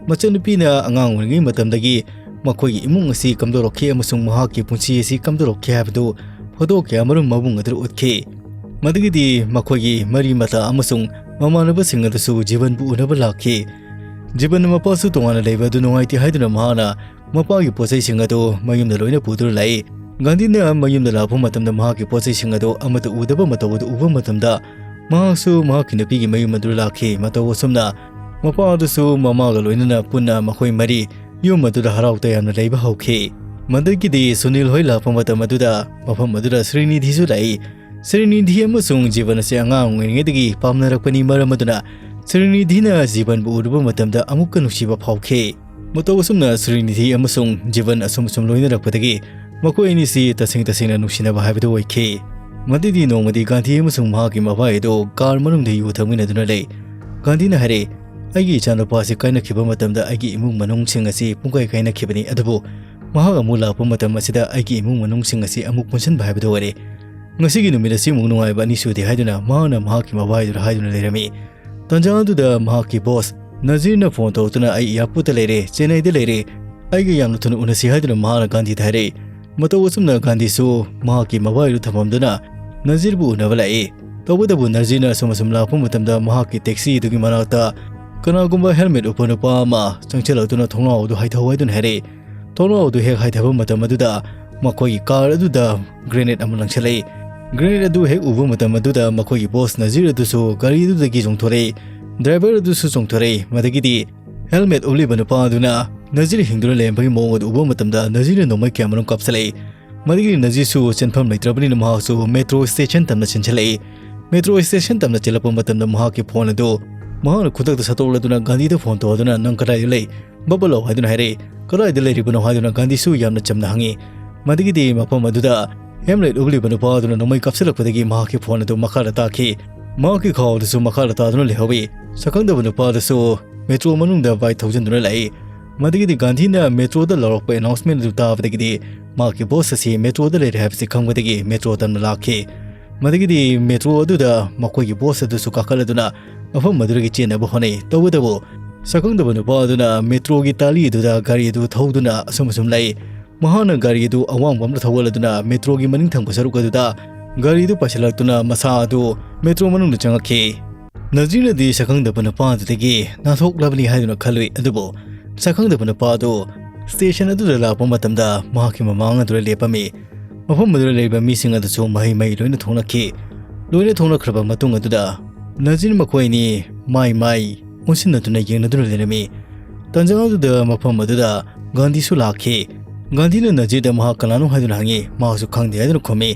ꯃꯆꯟꯅꯨꯄꯤꯅ ꯑꯉꯥꯡ ꯑꯣꯏꯔꯤꯉꯩ ꯃꯇꯝꯗꯒꯤ ꯃꯈꯣꯏꯒꯤ ꯏꯃꯨꯡ ꯑꯁꯤ ꯀꯝꯗꯧꯔꯛꯈꯤ ꯑꯃꯁꯨꯡ ꯃꯍꯥꯛꯀꯤ ꯄꯨꯟꯁꯤ ꯑꯁꯤ ꯀꯝꯗꯧꯔꯛꯈꯤ ꯍꯥꯏꯕꯗꯨ ꯐꯣꯇꯣ ꯀꯌꯥꯃꯔꯨꯝ ꯃꯕꯨꯡ ꯑꯗꯨꯗ ꯎꯠꯈꯤ꯫ ꯃꯗꯨꯒꯤꯗꯤ ꯃꯈꯣꯏꯒꯤ ꯃꯔꯤ ꯃꯇꯥ ꯑꯃꯁꯨꯡ ꯃꯃꯥꯟꯅꯕꯁꯤꯡ ꯑꯗꯨꯁꯨ ꯖꯤꯕꯟꯕꯨ ꯎꯅꯕ ꯂꯥꯛꯈꯤ꯫ ꯖꯤꯕꯟꯅ ꯃꯄꯥꯁꯨ ꯇꯣꯉꯥꯟꯅ ꯂꯩꯕ ꯑꯗꯨ ꯅꯨꯡꯉꯥꯏꯇꯦ ꯍꯥꯏꯗꯨꯅ ꯃꯍꯥꯛꯅ ꯃꯄꯥꯒꯤ ꯄꯣꯠꯆꯩꯁꯤꯡ ꯑꯗꯨ ꯃꯌꯨꯝꯗ ꯂꯣꯏꯅ ꯄꯨꯗꯨꯅ ꯂꯥꯛꯏ꯫ ꯒꯥꯟꯙꯤꯅ ꯃꯌꯨꯝꯗ ꯂꯥꯛꯄ ꯃꯇꯝꯗ ꯃꯍꯥꯛꯀꯤ ꯄꯣꯠꯆꯩꯁꯤꯡ ꯑꯗꯨ ꯑꯃꯠꯇ ꯎꯗꯕ ꯃꯇꯧ ꯑꯗꯨ ꯎꯕ ꯃꯇꯝꯗ ꯃꯍꯥꯛꯁꯨ ꯃꯍꯥꯛꯀꯤ ꯅꯨꯄꯤꯒꯤ ꯃꯌꯨꯝ ꯑꯗꯨꯗ ꯂꯥꯛꯈꯤ꯫ ꯃꯇꯧ ꯑꯁꯨꯝꯅ ꯃꯄꯥ ꯑꯗꯨꯁꯨ ꯃꯃꯥꯒ ꯂꯣꯏꯅꯅ ꯄꯨꯟꯅ ꯃꯈꯣꯏ ꯃꯔꯤ ꯌꯨꯝ ꯑꯗꯨꯗ ꯍꯔꯥꯎ ꯇꯌꯥꯝꯅ ꯂꯩꯕ ꯍꯧꯈꯤ꯫ ꯃꯗꯨꯒꯤꯗꯤ ꯁꯨꯅꯤꯜ ꯍꯣꯏ ꯂꯥꯛꯄ ꯃꯇꯝ ꯑꯗꯨꯗ ꯃꯐꯝ ꯑꯗꯨꯗ ꯁ꯭ꯔꯤꯅꯤꯙꯤꯁꯨ ꯂꯥꯛꯏ꯫ ꯁ꯭ꯔꯤꯅꯤꯙꯤ ꯑꯃꯁꯨꯡ ꯖꯤꯕꯟ ꯑꯁꯤ ꯑꯉꯥꯡ ꯑꯣꯏꯔꯤꯉꯩꯗꯒꯤ ꯄꯥꯝꯅꯔꯛꯄꯅꯤ, ꯃꯔꯝ ꯑꯗꯨꯅ ꯁ꯭ꯔꯤꯅꯤꯙꯤꯅ ꯖꯤꯕꯟꯕꯨ ꯎꯔꯨꯕ ꯃꯇꯝꯗ ꯑꯃꯨꯛꯀ ꯅꯨꯡꯁꯤꯕ ꯐꯥꯎꯈꯤ꯫ ꯃꯇꯧ ꯑꯁꯨꯝꯅ ꯁ꯭ꯔꯤꯅꯤꯙꯤ ꯑꯃꯁꯨꯡ ꯖꯤꯕꯟ ꯑꯁꯨꯝ ꯑꯁꯨꯝ ꯂꯣꯏꯅꯔꯛꯄꯗꯒꯤ ꯃꯈꯣꯏ ꯑꯅꯤꯁꯤ ꯇꯁꯦꯡ ꯇꯁꯦꯡꯅ ꯅꯨꯡꯁꯤꯅꯕ ꯍꯥꯏꯕꯗꯨ ꯑꯣꯏꯈꯤ꯫ ꯃꯗꯨꯗꯤ ꯅꯣꯡꯃꯗꯤ ꯒꯥꯟꯙꯤ ꯑꯃꯁꯨꯡ ꯃꯍꯥꯛꯀꯤ ꯃꯕꯥꯏ ꯑꯗꯨ ꯀꯥꯔ ꯃꯅꯨꯡꯗ ꯌꯨ ꯊꯛꯃꯤꯟꯅꯗꯨꯅ ꯂꯩ꯫ ꯒꯥꯟꯙꯤꯅ ꯍꯥꯏꯔꯛꯏ, "ꯑꯩꯒꯤ ꯏꯆꯥꯅꯨꯄꯥꯁꯤ ꯀꯥꯏꯅꯈꯤꯕ ꯃꯇꯝꯗ ꯑꯩꯒꯤ ꯏꯃꯨꯡ ꯃꯅꯨꯡꯁꯤꯡ ꯑꯁꯤ ꯄꯨꯡꯀꯥꯏ ꯀꯥꯏꯅꯈꯤꯕꯅꯤ, ꯑꯗꯨꯕꯨ ꯃꯍꯥꯛ ꯑꯃꯨꯛ ꯂꯥꯛꯄ ꯃꯇꯝ ꯑꯁꯤꯗ ꯑꯩꯒꯤ ꯏꯃꯨꯡ ꯃꯅꯨꯡꯁꯤꯡ ꯑꯁꯤ ꯑꯃꯨꯛ ꯄꯨꯟꯁꯤꯟꯕ ꯍꯥꯏꯕꯗꯨ ꯑꯣꯏꯔꯦ꯫ ꯉꯁꯤꯒꯤ ꯅꯨꯃꯤꯠ ꯑꯁꯤꯃꯨꯛ ꯅꯨꯡꯉꯥꯏꯕ ꯑꯅꯤꯁꯨꯗꯦ" ꯍꯥꯏꯗꯨꯅ ꯃꯍꯥꯛꯅ ꯃꯍꯥꯛꯀꯤ ꯃꯕꯥꯏꯗꯨꯗ ꯍꯥꯏꯗꯨꯅ ꯂꯩꯔꯝꯃꯤ꯫ ꯇꯥꯟꯖꯥ ꯑꯗꯨꯗ ꯃꯍꯥꯛꯀꯤ ꯕꯣꯁ ꯅꯖꯤꯔꯅ ꯐꯣꯟ ꯇꯧꯔꯛꯇꯨꯅ, "ꯑꯩ ꯑꯦꯌꯥꯔꯄꯣꯔꯠꯇ ꯂꯩꯔꯦ, ꯆꯦꯟꯅꯥꯏꯗ ꯂꯩꯔꯦ, ꯑꯩꯒ ꯌꯥꯝꯅ ꯊꯨꯅ ꯎꯅꯁꯤ" ꯍꯥꯏꯗꯨꯅ ꯃꯍꯥꯛꯅ ꯒꯥꯟꯙꯤꯗ ꯍꯥꯏꯔꯛꯏ꯫ ꯃꯇꯧ ꯑꯁꯨꯝꯅ ꯒꯥꯟꯙꯤꯁꯨ ꯃꯍꯥꯛꯀꯤ ꯃꯕꯥꯏꯗꯨ ꯊꯝꯃꯝꯗꯨꯅ ꯅꯖꯤꯔꯕꯨ ꯎꯅꯕ ꯂꯥꯛꯏ꯫ ꯇꯧꯕꯇꯕꯨ ꯅꯖꯤꯔꯅ ꯑꯁꯨꯝ ꯑꯁꯨꯝ ꯂꯥꯛꯄ ꯃꯇꯝꯗ ꯃꯍꯥꯛꯀꯤ ꯇꯦꯛꯁꯤ ꯑꯗꯨꯒꯤ ꯃꯅꯥꯛꯇ ꯀꯅꯥꯒꯨꯝꯕ ꯍꯦꯜꯃꯦꯠ ꯎꯞꯄ ꯅꯨꯄꯥ ꯑꯃ ꯆꯪꯁꯤꯜꯂꯛꯇꯨꯅ ꯊꯣꯡꯅꯥꯎ ꯑꯗꯨ ꯍꯥꯏꯊꯧ ꯍꯥꯏꯗꯨꯅ ꯍꯥꯏꯔꯛꯏ꯫ ꯊꯣꯡꯅꯥꯎ ꯑꯗꯨ ꯍꯦꯛ ꯍꯥꯏꯊꯕ ꯃꯇꯝ ꯑꯗꯨꯗ ꯃꯈꯣꯏꯒꯤ ꯀꯥꯔ ꯑꯗꯨꯗ ꯒ꯭ꯔꯦꯅꯦꯗ ꯑꯃ ꯂꯪꯁꯤꯜꯂꯛꯏ꯫ ꯒ꯭ꯔꯦꯅꯦꯗ ꯑꯗꯨ ꯍꯦꯛ ꯎꯕ ꯃꯇꯝ ꯑꯗꯨꯗ ꯃꯈꯣꯏꯒꯤ ꯕꯣꯁ ꯅꯖꯤꯔ ꯑꯗꯨꯁꯨ ꯒꯥꯔꯤ ꯑꯗꯨꯗꯒꯤ ꯆꯣꯡꯊꯣꯔꯛꯏ꯫ ꯗ꯭ꯔꯥꯏꯚꯔ ꯑꯗꯨꯁꯨ ꯆꯣꯡꯊꯣꯔꯛꯏ꯫ ꯃꯗꯒꯤꯗꯤ ꯍꯦꯜꯃꯦꯠ ꯎꯞꯂꯤꯕ ꯅꯨꯄꯥ ꯑꯗꯨꯅ ꯅꯖꯤꯔ ꯍꯤꯡꯗꯨꯅ ꯂꯩꯔꯝꯕꯒꯤ ꯃꯑꯣꯡ ꯑꯗꯨ ꯎꯕ ꯃꯇꯝꯗ ꯅꯖꯤꯔꯅ ꯅꯣꯡꯃꯩ ꯀꯌꯥꯃꯔꯨꯝ ꯀꯥꯞꯁꯤꯜꯂꯛꯏ꯫ ꯃꯗꯒꯤꯗꯤ ꯅꯖꯤꯔꯁꯨ ꯆꯦꯟꯐꯝ ꯂꯩꯇ꯭ꯔꯕꯅꯤꯅ ꯃꯍꯥꯛꯁꯨ ꯃꯦꯇ꯭ꯔꯣ ꯁ꯭ꯇꯦꯁꯟ ꯇꯝꯅ ꯆꯦꯟꯁꯤꯜꯂꯛꯏ꯫ ꯃꯦꯇ꯭ꯔꯣ ꯁ꯭ꯇꯦꯁꯟ ꯇꯝꯅ ꯆꯦꯜꯂꯛꯄ ꯃꯇꯝꯗ ꯃꯍꯥꯛꯀꯤ ꯐꯣꯟ ꯑꯗꯨ ꯃꯍꯥꯛꯅ ꯈꯨꯗꯛꯇ ꯁꯠꯇꯣꯛꯂꯗꯨꯅ ꯒꯥꯟꯙꯤꯗ ꯐꯣꯟ ꯇꯧꯗꯨꯅ, "ꯅꯪ ꯀꯗꯥꯏꯗ ꯂꯩ? ꯕꯕ ꯂꯥꯎ" ꯍꯥꯏꯗꯨꯅ ꯍꯥꯏꯔꯛꯏ꯫ "ꯀꯗꯥꯏꯗ ꯂꯩꯔꯤꯕꯅꯣ?" ꯍꯥꯏꯗꯨꯅ ꯒꯥꯟꯙꯤꯁꯨ ꯌꯥꯝꯅ ꯆꯝꯅ ꯍꯪꯉꯤ꯫ ꯃꯗꯒꯤꯗꯤ ꯃꯐꯝ ꯑꯗꯨꯗ ꯍꯦꯝꯂꯦꯠ ꯎꯞꯂꯤꯕ ꯅꯨꯄꯥ ꯑꯗꯨꯅ ꯅꯣꯡꯃꯩ ꯀꯥꯞꯁꯤꯜꯂꯛꯄꯗꯒꯤ ꯃꯍꯥꯛꯀꯤ ꯐꯣꯟ ꯑꯗꯨ ꯃꯈꯥꯗ ꯇꯥꯈꯤ꯫ ꯃꯍꯥꯛꯀꯤ ꯈꯥꯎ ꯑꯗꯨꯁꯨ ꯃꯈꯥꯗ ꯇꯥꯗꯨꯅ ꯂꯩꯍꯧꯏ꯫ ꯁꯛꯈꯪꯗꯕ ꯅꯨꯄꯥ ꯑꯗꯨꯁꯨ ꯃꯦꯇ꯭ꯔꯣ ꯃꯅꯨꯡꯗ ꯕꯥꯏꯛ ꯊꯧꯖꯤꯟꯗꯨꯅ ꯂꯥꯛꯏ꯫ ꯃꯗꯨꯒꯤꯗꯤ ꯒꯥꯟꯙꯤꯅ ꯃꯦꯇ꯭ꯔꯣꯗ ꯂꯧꯔꯛꯄ ꯑꯦꯅꯥꯎꯟꯁꯃꯦꯟ ꯑꯗꯨ ꯇꯥꯕꯗꯒꯤꯗꯤ ꯃꯍꯥꯛꯀꯤ ꯕꯣꯁ ꯑꯁꯤ ꯃꯦꯇ꯭ꯔꯣꯗ ꯂꯩꯔꯦ ꯍꯥꯏꯕꯁꯤ ꯈꯪꯕꯗꯒꯤ ꯃꯦꯇ꯭ꯔꯣ ꯇꯝꯅ ꯂꯥꯛꯈꯤ꯫ ꯃꯗꯨꯒꯤꯗꯤ ꯃꯦꯇ꯭ꯔꯣ ꯑꯗꯨꯗ ꯃꯈꯣꯏꯒꯤ ꯕꯣꯁ ꯑꯗꯨꯁꯨ ꯀꯥꯈꯠꯂꯗꯨꯅ ꯃꯐꯝ ꯑꯗꯨꯗꯒꯤ ꯆꯦꯟꯅꯕ ꯍꯣꯠꯅꯩ꯫ ꯇꯧꯕꯇꯕꯨ ꯁꯛꯈꯪꯗꯕ ꯅꯨꯄꯥ ꯑꯗꯨꯅ ꯃꯦꯇ꯭ꯔꯣꯒꯤ ꯇꯥꯂꯤ ꯑꯗꯨꯗ ꯒꯥꯔꯤ ꯑꯗꯨ ꯊꯧꯗꯨꯅ ꯑꯁꯨꯝ ꯑꯁꯨꯝ ꯂꯥꯛꯏ꯫ ꯃꯍꯥꯛꯅ ꯒꯥꯔꯤ ꯑꯗꯨ ꯑꯋꯥꯡꯕ ꯑꯃꯗ ꯊꯧꯒꯠꯂꯗꯨꯅ ꯃꯦꯇ꯭ꯔꯣꯒꯤ ꯃꯅꯤꯡ ꯊꯪꯕ ꯁꯔꯨꯛ ꯑꯗꯨꯗ ꯒꯥꯔꯤꯗꯨ ꯄꯥꯏꯁꯤꯜꯂꯛꯇꯨꯅ ꯃꯁꯥ ꯑꯗꯨ ꯃꯦꯇ꯭ꯔꯣ ꯃꯅꯨꯡꯗ ꯆꯪꯉꯛꯈꯤ꯫ ꯅꯖꯤꯔꯅꯗꯤ ꯁꯛꯈꯪꯗꯕ ꯅꯨꯄꯥ ꯑꯗꯨꯗꯒꯤ ꯅꯥꯟꯊꯣꯛꯂꯕꯅꯤ ꯍꯥꯏꯗꯨꯅ ꯈꯜꯂꯨꯏ, ꯑꯗꯨꯕꯨ ꯁꯛꯈꯪꯗꯕ ꯅꯨꯄꯥ ꯑꯗꯨ ꯁ꯭ꯇꯦꯁꯟ ꯑꯗꯨꯗ ꯂꯥꯛꯄ ꯃꯇꯝꯗ ꯃꯍꯥꯛꯀꯤ ꯃꯃꯥꯡ ꯑꯗꯨꯗ ꯂꯦꯞꯄꯝꯃꯤ꯫ ꯃꯐꯝ ꯑꯗꯨꯗ ꯂꯩꯔꯤꯕ ꯃꯤꯁꯤꯡ ꯑꯗꯨꯁꯨ ꯃꯍꯩ ꯃꯍꯩ ꯂꯣꯏꯅ ꯊꯣꯛꯅꯈꯤ꯫ ꯂꯣꯏꯅ ꯊꯣꯛꯅꯈ꯭ꯔꯕ ꯃꯇꯨꯡ ꯑꯗꯨꯗ ꯅꯖꯤꯔ ꯃꯈꯣꯏ ꯑꯅꯤ ꯃꯥꯏ ꯃꯥꯏ ꯑꯣꯟꯁꯤꯟꯅꯗꯨꯅ ꯌꯦꯡꯅꯗꯨꯅ ꯂꯩꯔꯝꯃꯤ꯫ ꯇꯟꯖꯥ ꯑꯗꯨꯗ ꯃꯐꯝ ꯑꯗꯨꯗ ꯒꯥꯟꯙꯤꯁꯨ ꯂꯥꯛꯈꯤ꯫ ꯒꯥꯟꯙꯤꯅ ꯅꯖꯤꯔꯗ ꯃꯍꯥꯛ ꯀꯅꯥꯅꯣ ꯍꯥꯏꯗꯨꯅ ꯍꯪꯉꯤ꯫ ꯃꯍꯥꯛꯁꯨ ꯈꯪꯗꯦ ꯍꯥꯏꯗꯨꯅ ꯈꯨꯝꯃꯤ꯫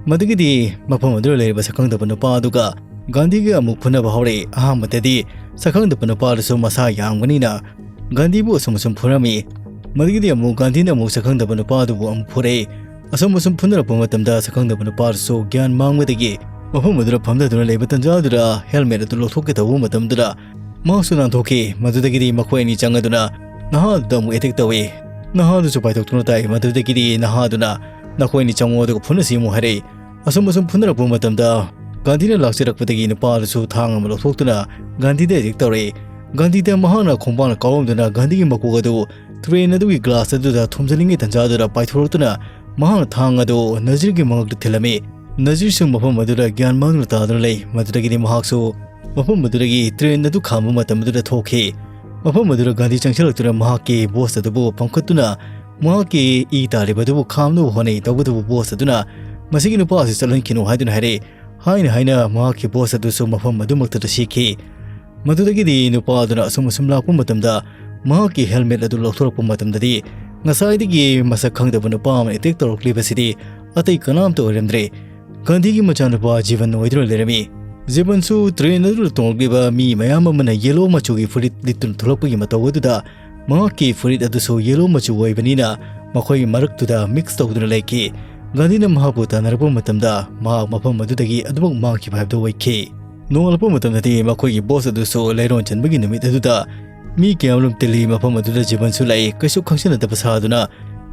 ꯃꯗꯨꯒꯤꯗꯤ ꯃꯐꯝ ꯑꯗꯨꯗ ꯂꯩꯔꯤꯕ ꯁꯛꯈꯪꯗꯕ ꯅꯨꯄꯥ ꯑꯗꯨꯒ ꯒꯥꯟꯙꯤꯒ ꯑꯃꯨꯛ ꯐꯨꯅꯕ ꯍꯧꯔꯛꯏ꯫ ꯑꯍꯥꯟꯕꯗꯗꯤ ꯁꯛꯈꯪꯗꯕ ꯅꯨꯄꯥ ꯑꯗꯨꯁꯨ ꯃꯁꯥ ꯌꯥꯡꯕꯅꯤꯅ ꯒꯥꯟꯙꯤꯕꯨ ꯑꯁꯨꯝ ꯑꯁꯨꯝ ꯐꯨꯔꯝꯃꯤ꯫ ꯃꯗꯨꯒꯤꯗꯤ ꯑꯃꯨꯛ ꯒꯥꯟꯙꯤꯅ ꯑꯃꯨꯛ ꯁꯛꯈꯪꯗꯕ ꯅꯨꯄꯥ ꯑꯗꯨꯕꯨ ꯑꯃꯨꯛ ꯐꯨꯔꯛꯏ꯫ ꯑꯁꯨꯝ ꯑꯁꯨꯝ ꯐꯨꯅꯔꯛꯄ ꯃꯇꯝꯗ ꯁꯛꯈꯪꯗꯕ ꯅꯨꯄꯥ ꯑꯗꯨꯁꯨ ꯒ꯭ꯌꯥꯟ ꯃꯥꯡꯕꯗꯒꯤ ꯃꯐꯝ ꯑꯗꯨꯗ ꯐꯝꯊꯗꯨꯅ ꯂꯩꯕ ꯇꯟꯖꯥ ꯑꯗꯨꯗ ꯍꯦꯜꯃꯦꯠ ꯑꯗꯨ ꯂꯧꯊꯣꯛꯀꯦ ꯇꯧꯕ ꯃꯇꯝꯗꯨꯗ ꯃꯍꯥꯛꯁꯨ ꯅꯥꯟꯊꯣꯛꯈꯤ꯫ ꯃꯗꯨꯗꯒꯤꯗꯤ ꯃꯈꯣꯏ ꯑꯅꯤ ꯆꯪꯉꯗꯨꯅ ꯅꯍꯥ ꯑꯗꯨꯗ ꯑꯃꯨꯛ ꯑꯦꯇꯦꯛ ꯇꯧꯏ꯫ ꯅꯍꯥ ꯑꯗꯨꯁꯨ ꯄꯥꯏꯊꯣꯛꯇꯨꯅ ꯇꯥꯏ꯫ ꯃꯗꯨꯗꯒꯤꯗꯤ ꯅꯍꯥ ꯑꯗꯨꯅ "ꯅꯈꯣꯏ ꯑꯅꯤ ꯆꯪꯉꯣ ꯑꯗꯨꯒ ꯐꯨꯅꯁꯤ" ꯑꯃꯨꯛ ꯍꯥꯏꯔꯛꯏ꯫ ꯑꯁꯨꯝ ꯑꯁꯨꯝ ꯐꯨꯅꯔꯛꯄ ꯃꯇꯝꯗ ꯒꯥꯟꯙꯤꯅ ꯂꯥꯛꯆꯔꯛꯄꯗꯒꯤ ꯅꯨꯄꯥ ꯑꯗꯨꯁꯨ ꯊꯥꯡ ꯑꯃ ꯂꯧꯊꯣꯛꯇꯨꯅ ꯒꯥꯟꯙꯤꯗ ꯑꯦꯇꯦꯛ ꯇꯧꯔꯛꯏ꯫ ꯒꯥꯟꯙꯤꯗ ꯃꯍꯥꯛꯅ ꯈꯣꯡꯄꯥꯛꯅ ꯀꯥꯎꯔꯝꯗꯨꯅ ꯒꯥꯟꯙꯤꯒꯤ ꯃꯀꯣꯛ ꯑꯗꯨ ꯇ꯭ꯔꯦꯟ ꯑꯗꯨꯒꯤ ꯒ꯭ꯂꯥꯁ ꯑꯗꯨꯗ ꯊꯣꯝꯖꯤꯜꯂꯤꯉꯩ ꯇꯟꯖꯥ ꯑꯗꯨꯗ ꯄꯥꯏꯊꯣꯔꯛꯇꯨꯅ ꯃꯍꯥꯛꯅ ꯊꯥꯡ ꯑꯗꯨ ꯅꯖꯤꯔꯒꯤ ꯃꯉꯛꯇ ꯊꯤꯜꯂꯝꯃꯤ꯫ ꯅꯖꯤꯔꯁꯨ ꯃꯐꯝ ꯑꯗꯨꯗ ꯒ꯭ꯌꯥꯟ ꯃꯥꯡꯗꯨꯅ ꯇꯥꯗꯨꯅ ꯂꯩ꯫ ꯃꯗꯨꯗꯒꯤꯗꯤ ꯃꯍꯥꯛꯁꯨ ꯃꯐꯝ ꯑꯗꯨꯗꯒꯤ ꯇ꯭ꯔꯦꯟ ꯑꯗꯨ ꯈꯥꯝꯕ ꯃꯇꯝ ꯑꯗꯨꯗ ꯊꯣꯛꯈꯤ꯫ ꯃꯐꯝ ꯑꯗꯨꯗ ꯒꯥꯟꯙꯤ ꯆꯪꯁꯤꯜꯂꯛꯇꯨꯅ ꯃꯍꯥꯛꯀꯤ ꯕꯣꯁ ꯑꯗꯨꯕꯨ ꯄꯝꯈꯠꯇꯨꯅ ꯃꯍꯥꯛꯀꯤ ꯏ ꯇꯥꯔꯤꯕ ꯑꯗꯨꯕꯨ ꯈꯥꯝꯅꯕ ꯍꯣꯠꯅꯩ꯫ ꯇꯧꯕꯇꯕꯨ ꯕꯣꯁ ꯑꯗꯨꯅ "ꯃꯁꯤꯒꯤ ꯅꯨꯄꯥ ꯑꯁꯤ ꯆꯠꯍꯟꯈꯤꯅꯨ" ꯍꯥꯏꯗꯨꯅ ꯍꯥꯏꯔꯛꯏ꯫ ꯍꯥꯏꯅ ꯍꯥꯏꯅ ꯃꯍꯥꯛꯀꯤ ꯕꯣꯁ ꯑꯗꯨꯁꯨ ꯃꯐꯝ ꯑꯗꯨꯃꯛꯇꯗ ꯁꯤꯈꯤ꯫ ꯃꯗꯨꯗꯒꯤꯗꯤ ꯅꯨꯄꯥ ꯑꯗꯨꯅ ꯑꯁꯨꯝ ꯑꯁꯨꯝ ꯂꯥꯛꯄ ꯃꯇꯝꯗ ꯃꯍꯥꯛꯀꯤ ꯍꯦꯜꯃꯦꯠ ꯑꯗꯨ ꯂꯧꯊꯣꯔꯛꯄ ꯃꯇꯝꯗꯗꯤ ꯉꯁꯥꯏꯗꯒꯤ ꯃꯁꯛ ꯈꯪꯗꯕ ꯅꯨꯄꯥ ꯑꯃꯅ ꯑꯦꯇꯦꯛ ꯇꯧꯔꯛꯂꯤꯕꯁꯤꯗꯤ ꯑꯇꯩ ꯀꯅꯥꯝꯇ ꯑꯣꯏꯔꯝꯗ꯭ꯔꯦ꯫ ꯒꯥꯟꯙꯤꯒꯤ ꯃꯆꯥꯅꯨꯄꯥ ꯖꯤꯕꯟ ꯑꯣꯏꯗꯨꯅ ꯂꯩꯔꯝꯃꯤ꯫ ꯖꯤꯕꯟꯁꯨ ꯇ꯭ꯔꯦꯟ ꯑꯗꯨꯗ ꯇꯣꯡꯂꯛꯂꯤꯕ ꯃꯤ ꯃꯌꯥꯝ ꯑꯃꯅ ꯌꯦꯂꯣ ꯃꯆꯨꯒꯤ ꯐꯨꯔꯤꯠ ꯂꯤꯠꯇꯨꯅ ꯊꯣꯛꯂꯛꯄꯒꯤ ꯃꯇꯧ ꯑꯗꯨꯗ ꯃꯍꯥꯛꯀꯤ ꯐꯨꯔꯤꯠ ꯑꯗꯨꯁꯨ ꯌꯦꯂꯣ ꯃꯆꯨ ꯑꯣꯏꯕꯅꯤꯅ ꯃꯈꯣꯏꯒꯤ ꯃꯔꯛꯇꯨꯗ ꯃꯤꯛꯁ ꯇꯧꯗꯨꯅ ꯂꯩꯈꯤ꯫ ꯒꯥꯟꯙꯤꯅ ꯃꯍꯥꯛꯄꯨ ꯇꯥꯟꯅꯔꯛꯄ ꯃꯇꯝꯗ ꯃꯍꯥꯛ ꯃꯐꯝ ꯑꯗꯨꯗꯒꯤ ꯑꯗꯨꯃꯛ ꯃꯥꯡꯈꯤꯕ ꯍꯥꯏꯕꯗꯨ ꯑꯣꯏꯈꯤ꯫ ꯅꯣꯡꯉꯥꯜꯂꯛꯄ ꯃꯇꯝꯗꯗꯤ ꯃꯈꯣꯏꯒꯤ ꯕꯣꯁ ꯑꯗꯨꯁꯨ ꯂꯩꯔꯣꯟ ꯆꯟꯕꯒꯤ ꯅꯨꯃꯤꯠ ꯑꯗꯨꯗ ꯃꯤ ꯀꯌꯥꯃꯔꯨꯝ ꯇꯤꯜꯂꯤ꯫ ꯃꯐꯝ ꯑꯗꯨꯗ ꯖꯤꯕꯟꯁꯨ ꯂꯩ꯫ ꯀꯩꯁꯨ ꯈꯪꯖꯤꯟꯅꯗꯕ ꯁꯥꯗꯨꯅ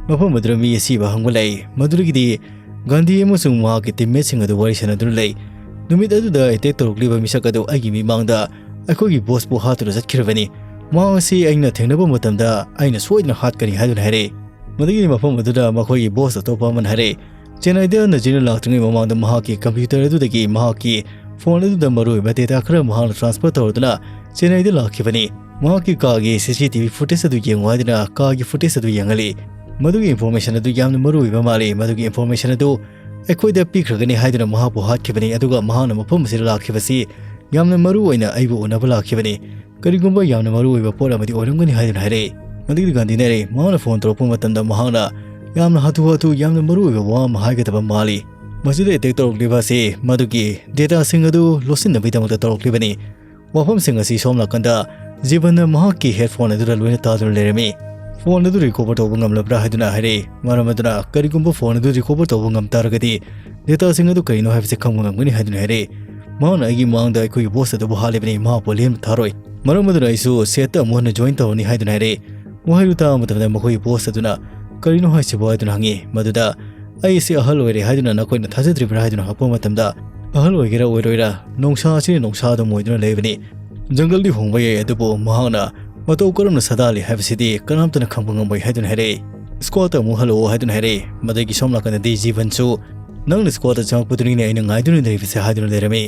ꯃꯐꯝ ꯑꯗꯨꯗ ꯃꯤ ꯑꯁꯤꯕ ꯍꯪꯕ ꯂꯩ꯫ ꯃꯗꯨꯗꯒꯤꯗꯤ ꯒꯥꯟꯙꯤ ꯑꯃꯁꯨꯡ ꯃꯍꯥꯛꯀꯤ teammateꯁꯤꯡ ꯑꯗꯨ ꯋꯥꯔꯤ ꯁꯥꯟꯅꯗꯨꯅ ꯂꯩ꯫ ꯅꯨꯃꯤꯠ ꯑꯗꯨꯗ attack ꯇꯧꯔꯛꯂꯤꯕ ꯃꯤꯁꯛ ꯑꯗꯨ ꯑꯩꯒꯤ ꯃꯤꯃꯥꯡꯗ ꯑꯩꯈꯣꯏꯒꯤ bossꯄꯨ ꯍꯥꯠꯇꯨꯅ ꯆꯠꯈꯤꯔꯕꯅꯤ꯫ ꯃꯍꯥꯛ ꯑꯁꯤ ꯑꯩꯅ ꯊꯦꯡꯅꯕ ꯃꯇꯝꯗ ꯑꯩꯅ ꯁꯣꯏꯗꯅ ꯍꯥꯠꯀꯅꯤ ꯍꯥꯏꯗꯨꯅ ꯍꯥꯏꯔꯛꯏ꯫ ꯃꯗꯨꯒꯤ ꯃꯐꯝ ꯑꯗꯨꯗ ꯃꯈꯣꯏꯒꯤ boss ꯑꯇꯣꯞꯄ ꯑꯃꯅ ꯍꯥꯏꯔꯛꯏ, ꯆꯦꯟꯅꯥꯏꯗ ꯅꯖꯤꯔꯅ ꯂꯥꯛꯇ꯭ꯔꯤꯉꯩ ꯃꯃꯥꯡꯗ ꯃꯍꯥꯛꯀꯤ computer ꯑꯗꯨꯗꯒꯤ ꯃꯍꯥꯛꯀꯤ phone ꯑꯗꯨꯗ ꯃꯔꯨꯑꯣꯏꯕ data ꯈꯔ ꯃꯍꯥꯛꯅ transfer ꯇꯧꯔꯗꯨꯅ ꯆꯦꯟꯅꯥꯏꯗ ꯂꯥꯛꯈꯤꯕꯅꯤ꯫ ꯃꯍꯥꯛꯀꯤ ꯀꯥꯒꯤ CCTV footage ꯑꯗꯨ ꯌꯦꯡꯉꯨ ꯍꯥꯏꯗꯨꯅ ꯀꯥꯒꯤ footage ꯑꯗꯨ ꯌꯦꯡꯍꯜꯂꯤ꯫ ꯃꯗꯨꯒꯤ information ꯑꯗꯨ ꯌꯥꯝꯅ ꯃꯔꯨꯑꯣꯏꯕ ꯃꯥꯜꯂꯤ꯫ ꯃꯗꯨꯒꯤ information ꯑꯗꯨ ꯑꯩꯈꯣꯏꯗ ꯄꯤꯈ꯭ꯔꯒꯅꯤ ꯍꯥꯏꯗꯨꯅ ꯃꯍꯥꯛꯄꯨ ꯍꯥꯠꯈꯤꯕꯅꯤ, ꯑꯗꯨꯒ ꯃꯍꯥꯛꯅ ꯃꯐꯝ ꯑꯁꯤꯗ ꯂꯥꯛꯈꯤꯕꯁꯤ ꯌꯥꯝꯅ ꯃꯔꯨꯑꯣꯏꯅ ꯑꯩꯕꯨ ꯎꯅꯕ ꯂꯥꯛꯈꯤꯕꯅꯤ꯫ ꯀꯔꯤꯒꯨꯝꯕ ꯌꯥꯝꯅ ꯃꯔꯨꯑꯣꯏꯕ ꯄꯣꯠ ꯑꯃꯗꯤ ꯑꯣꯏꯔꯝꯒꯅꯤ ꯍꯥꯏꯗꯨꯅ ꯍꯥꯏꯔꯛꯏ꯫ ꯃꯗꯨꯒꯤ ꯒꯥꯟꯙꯤꯅ ꯍꯥꯏꯔꯛꯏ, ꯃꯍꯥꯛꯅ phone ꯇꯧꯔꯛꯄ ꯃꯇꯝꯗ ꯃꯍꯥꯛꯅ ꯌꯥꯝꯅ ꯍꯥꯊꯨ ꯍꯥꯊꯨ ꯌꯥꯝꯅ ꯃꯔꯨꯑꯣꯏꯕ ꯋꯥ ꯑꯃ ꯍꯥꯏꯒꯗꯕ ꯃꯥꯜꯂꯤ꯫ ꯃꯁꯤꯗ attack ꯇꯧꯔꯛꯂꯤꯕ ꯑꯁꯤ ꯃꯗꯨꯒꯤ dataꯁꯤꯡ ꯑꯗꯨ ꯂꯣꯠꯁꯤꯟꯅꯕꯒꯤꯗꯃꯛꯇ ꯇꯧꯔꯛꯂꯤꯕꯅꯤ꯫ ꯋꯥꯐꯝꯁꯤꯡ ꯑꯁꯤ ꯁꯣꯝ ꯅꯥꯀꯟꯗ ꯖꯤꯕꯟꯅ ꯃꯍꯥꯛꯀꯤ headphone ꯑꯗꯨꯗ ꯂꯣꯏꯅ ꯇꯥꯗꯨꯅ ꯂꯩꯔꯝꯃꯤ꯫ Phone ꯑꯗꯨ recover ꯇꯧꯕ ꯉꯝꯂꯕ꯭ꯔꯥ ꯍꯥꯏꯗꯨꯅ ꯍꯥꯏꯔꯛꯏ꯫ ꯃꯔꯝ ꯑꯗꯨꯅ ꯀꯔꯤꯒꯨꯝꯕ phone ꯑꯗꯨ recover ꯇꯧꯕ ꯉꯝ ꯇꯥꯔꯒꯗꯤ dataꯁꯤꯡ ꯑꯗꯨ ꯀꯔꯤꯅꯣ ꯍꯥꯏꯕꯁꯤ ꯈꯪꯕ ꯉꯝꯒꯅꯤ ꯍꯥꯏꯗꯨꯅ ꯍꯥꯏꯔꯛꯏ꯫ ꯃꯍꯥꯛꯅ ꯑꯩꯒꯤ ꯃꯥꯡꯗ ꯑꯩꯈꯣꯏꯒꯤ boss ꯑꯗꯨꯕꯨ ꯍꯥꯠꯂꯤꯕꯅꯤ, ꯃꯍꯥꯛꯄꯨ ꯂꯦꯝꯅ ꯊꯥꯔꯣꯏ꯫ ꯃꯔꯝ ꯑꯗꯨꯅ ꯑꯩꯁꯨ setꯇ ꯑꯃꯨꯛ ꯍꯟꯅ join ꯇꯧꯔꯅꯤ ꯍꯥꯏꯗꯨꯅ ꯍꯥꯏꯔꯛꯏ꯫ ꯋꯥꯍꯩꯗꯨ ꯇꯥꯕ ꯃꯇꯝꯗ ꯃꯈꯣꯏꯒꯤ boss ꯑꯗꯨꯅ ꯀꯔꯤꯅꯣ ꯍꯥꯏꯁꯤꯕꯣ ꯍꯥꯏꯗꯨꯅ ꯍꯪꯉꯤ꯫ ꯃꯗꯨꯗ ꯑꯩ ꯑꯁꯤ ꯑꯍꯜ ꯑꯣꯏꯔꯦ ꯍꯥꯏꯗꯨꯅ ꯅꯈꯣꯏꯅ ꯊꯥꯖꯗ꯭ꯔꯤꯕ꯭ꯔꯥ ꯍꯥꯏꯗꯨꯅ ꯍꯪꯉꯛꯄ ꯃꯇꯝꯗ ꯑꯍꯜ ꯑꯣꯏꯒꯦꯔꯥ ꯑꯣꯏꯔꯣꯏꯔꯥ ꯅꯣꯡꯁꯥ ꯑꯁꯤꯅ ꯅꯣꯡꯁꯥ ꯑꯗꯨꯝ ꯑꯣꯏꯗꯨꯅ ꯂꯩꯕꯅꯤ꯫ Jungleꯗꯤ ꯍꯣꯡꯕ ꯌꯥꯏ, ꯑꯗꯨꯕꯨ ꯃꯍꯥꯛꯅ ꯃꯇꯧ ꯀꯔꯝꯅ ꯁꯥꯗꯥꯜꯂꯤ ꯍꯥꯏꯕꯁꯤꯗꯤ ꯀꯅꯥꯝꯇꯅ ꯈꯪꯕ ꯉꯝꯃꯣꯏ ꯍꯥꯏꯗꯨꯅ ꯍꯥꯏꯔꯛꯏ꯫ Squadꯇ ꯑꯃꯨꯛ ꯍꯜꯂꯛꯑꯣ ꯍꯥꯏꯗꯨꯅ ꯍꯥꯏꯔꯛꯏ꯫ ꯃꯗꯨꯒꯤ ꯁꯣꯝ ꯅꯥꯀꯟꯗꯗꯤ ꯖꯤꯕꯟꯁꯨ ꯅꯪꯅ squadꯇ ꯆꯪꯉꯛꯄꯗꯨꯅꯤꯅꯦ ꯑꯩꯅ ꯉꯥꯏꯗꯨꯅ ꯂꯩꯔꯤꯕꯁꯦ ꯍꯥꯏꯗꯨꯅ ꯂꯩꯔꯝꯃꯤ꯫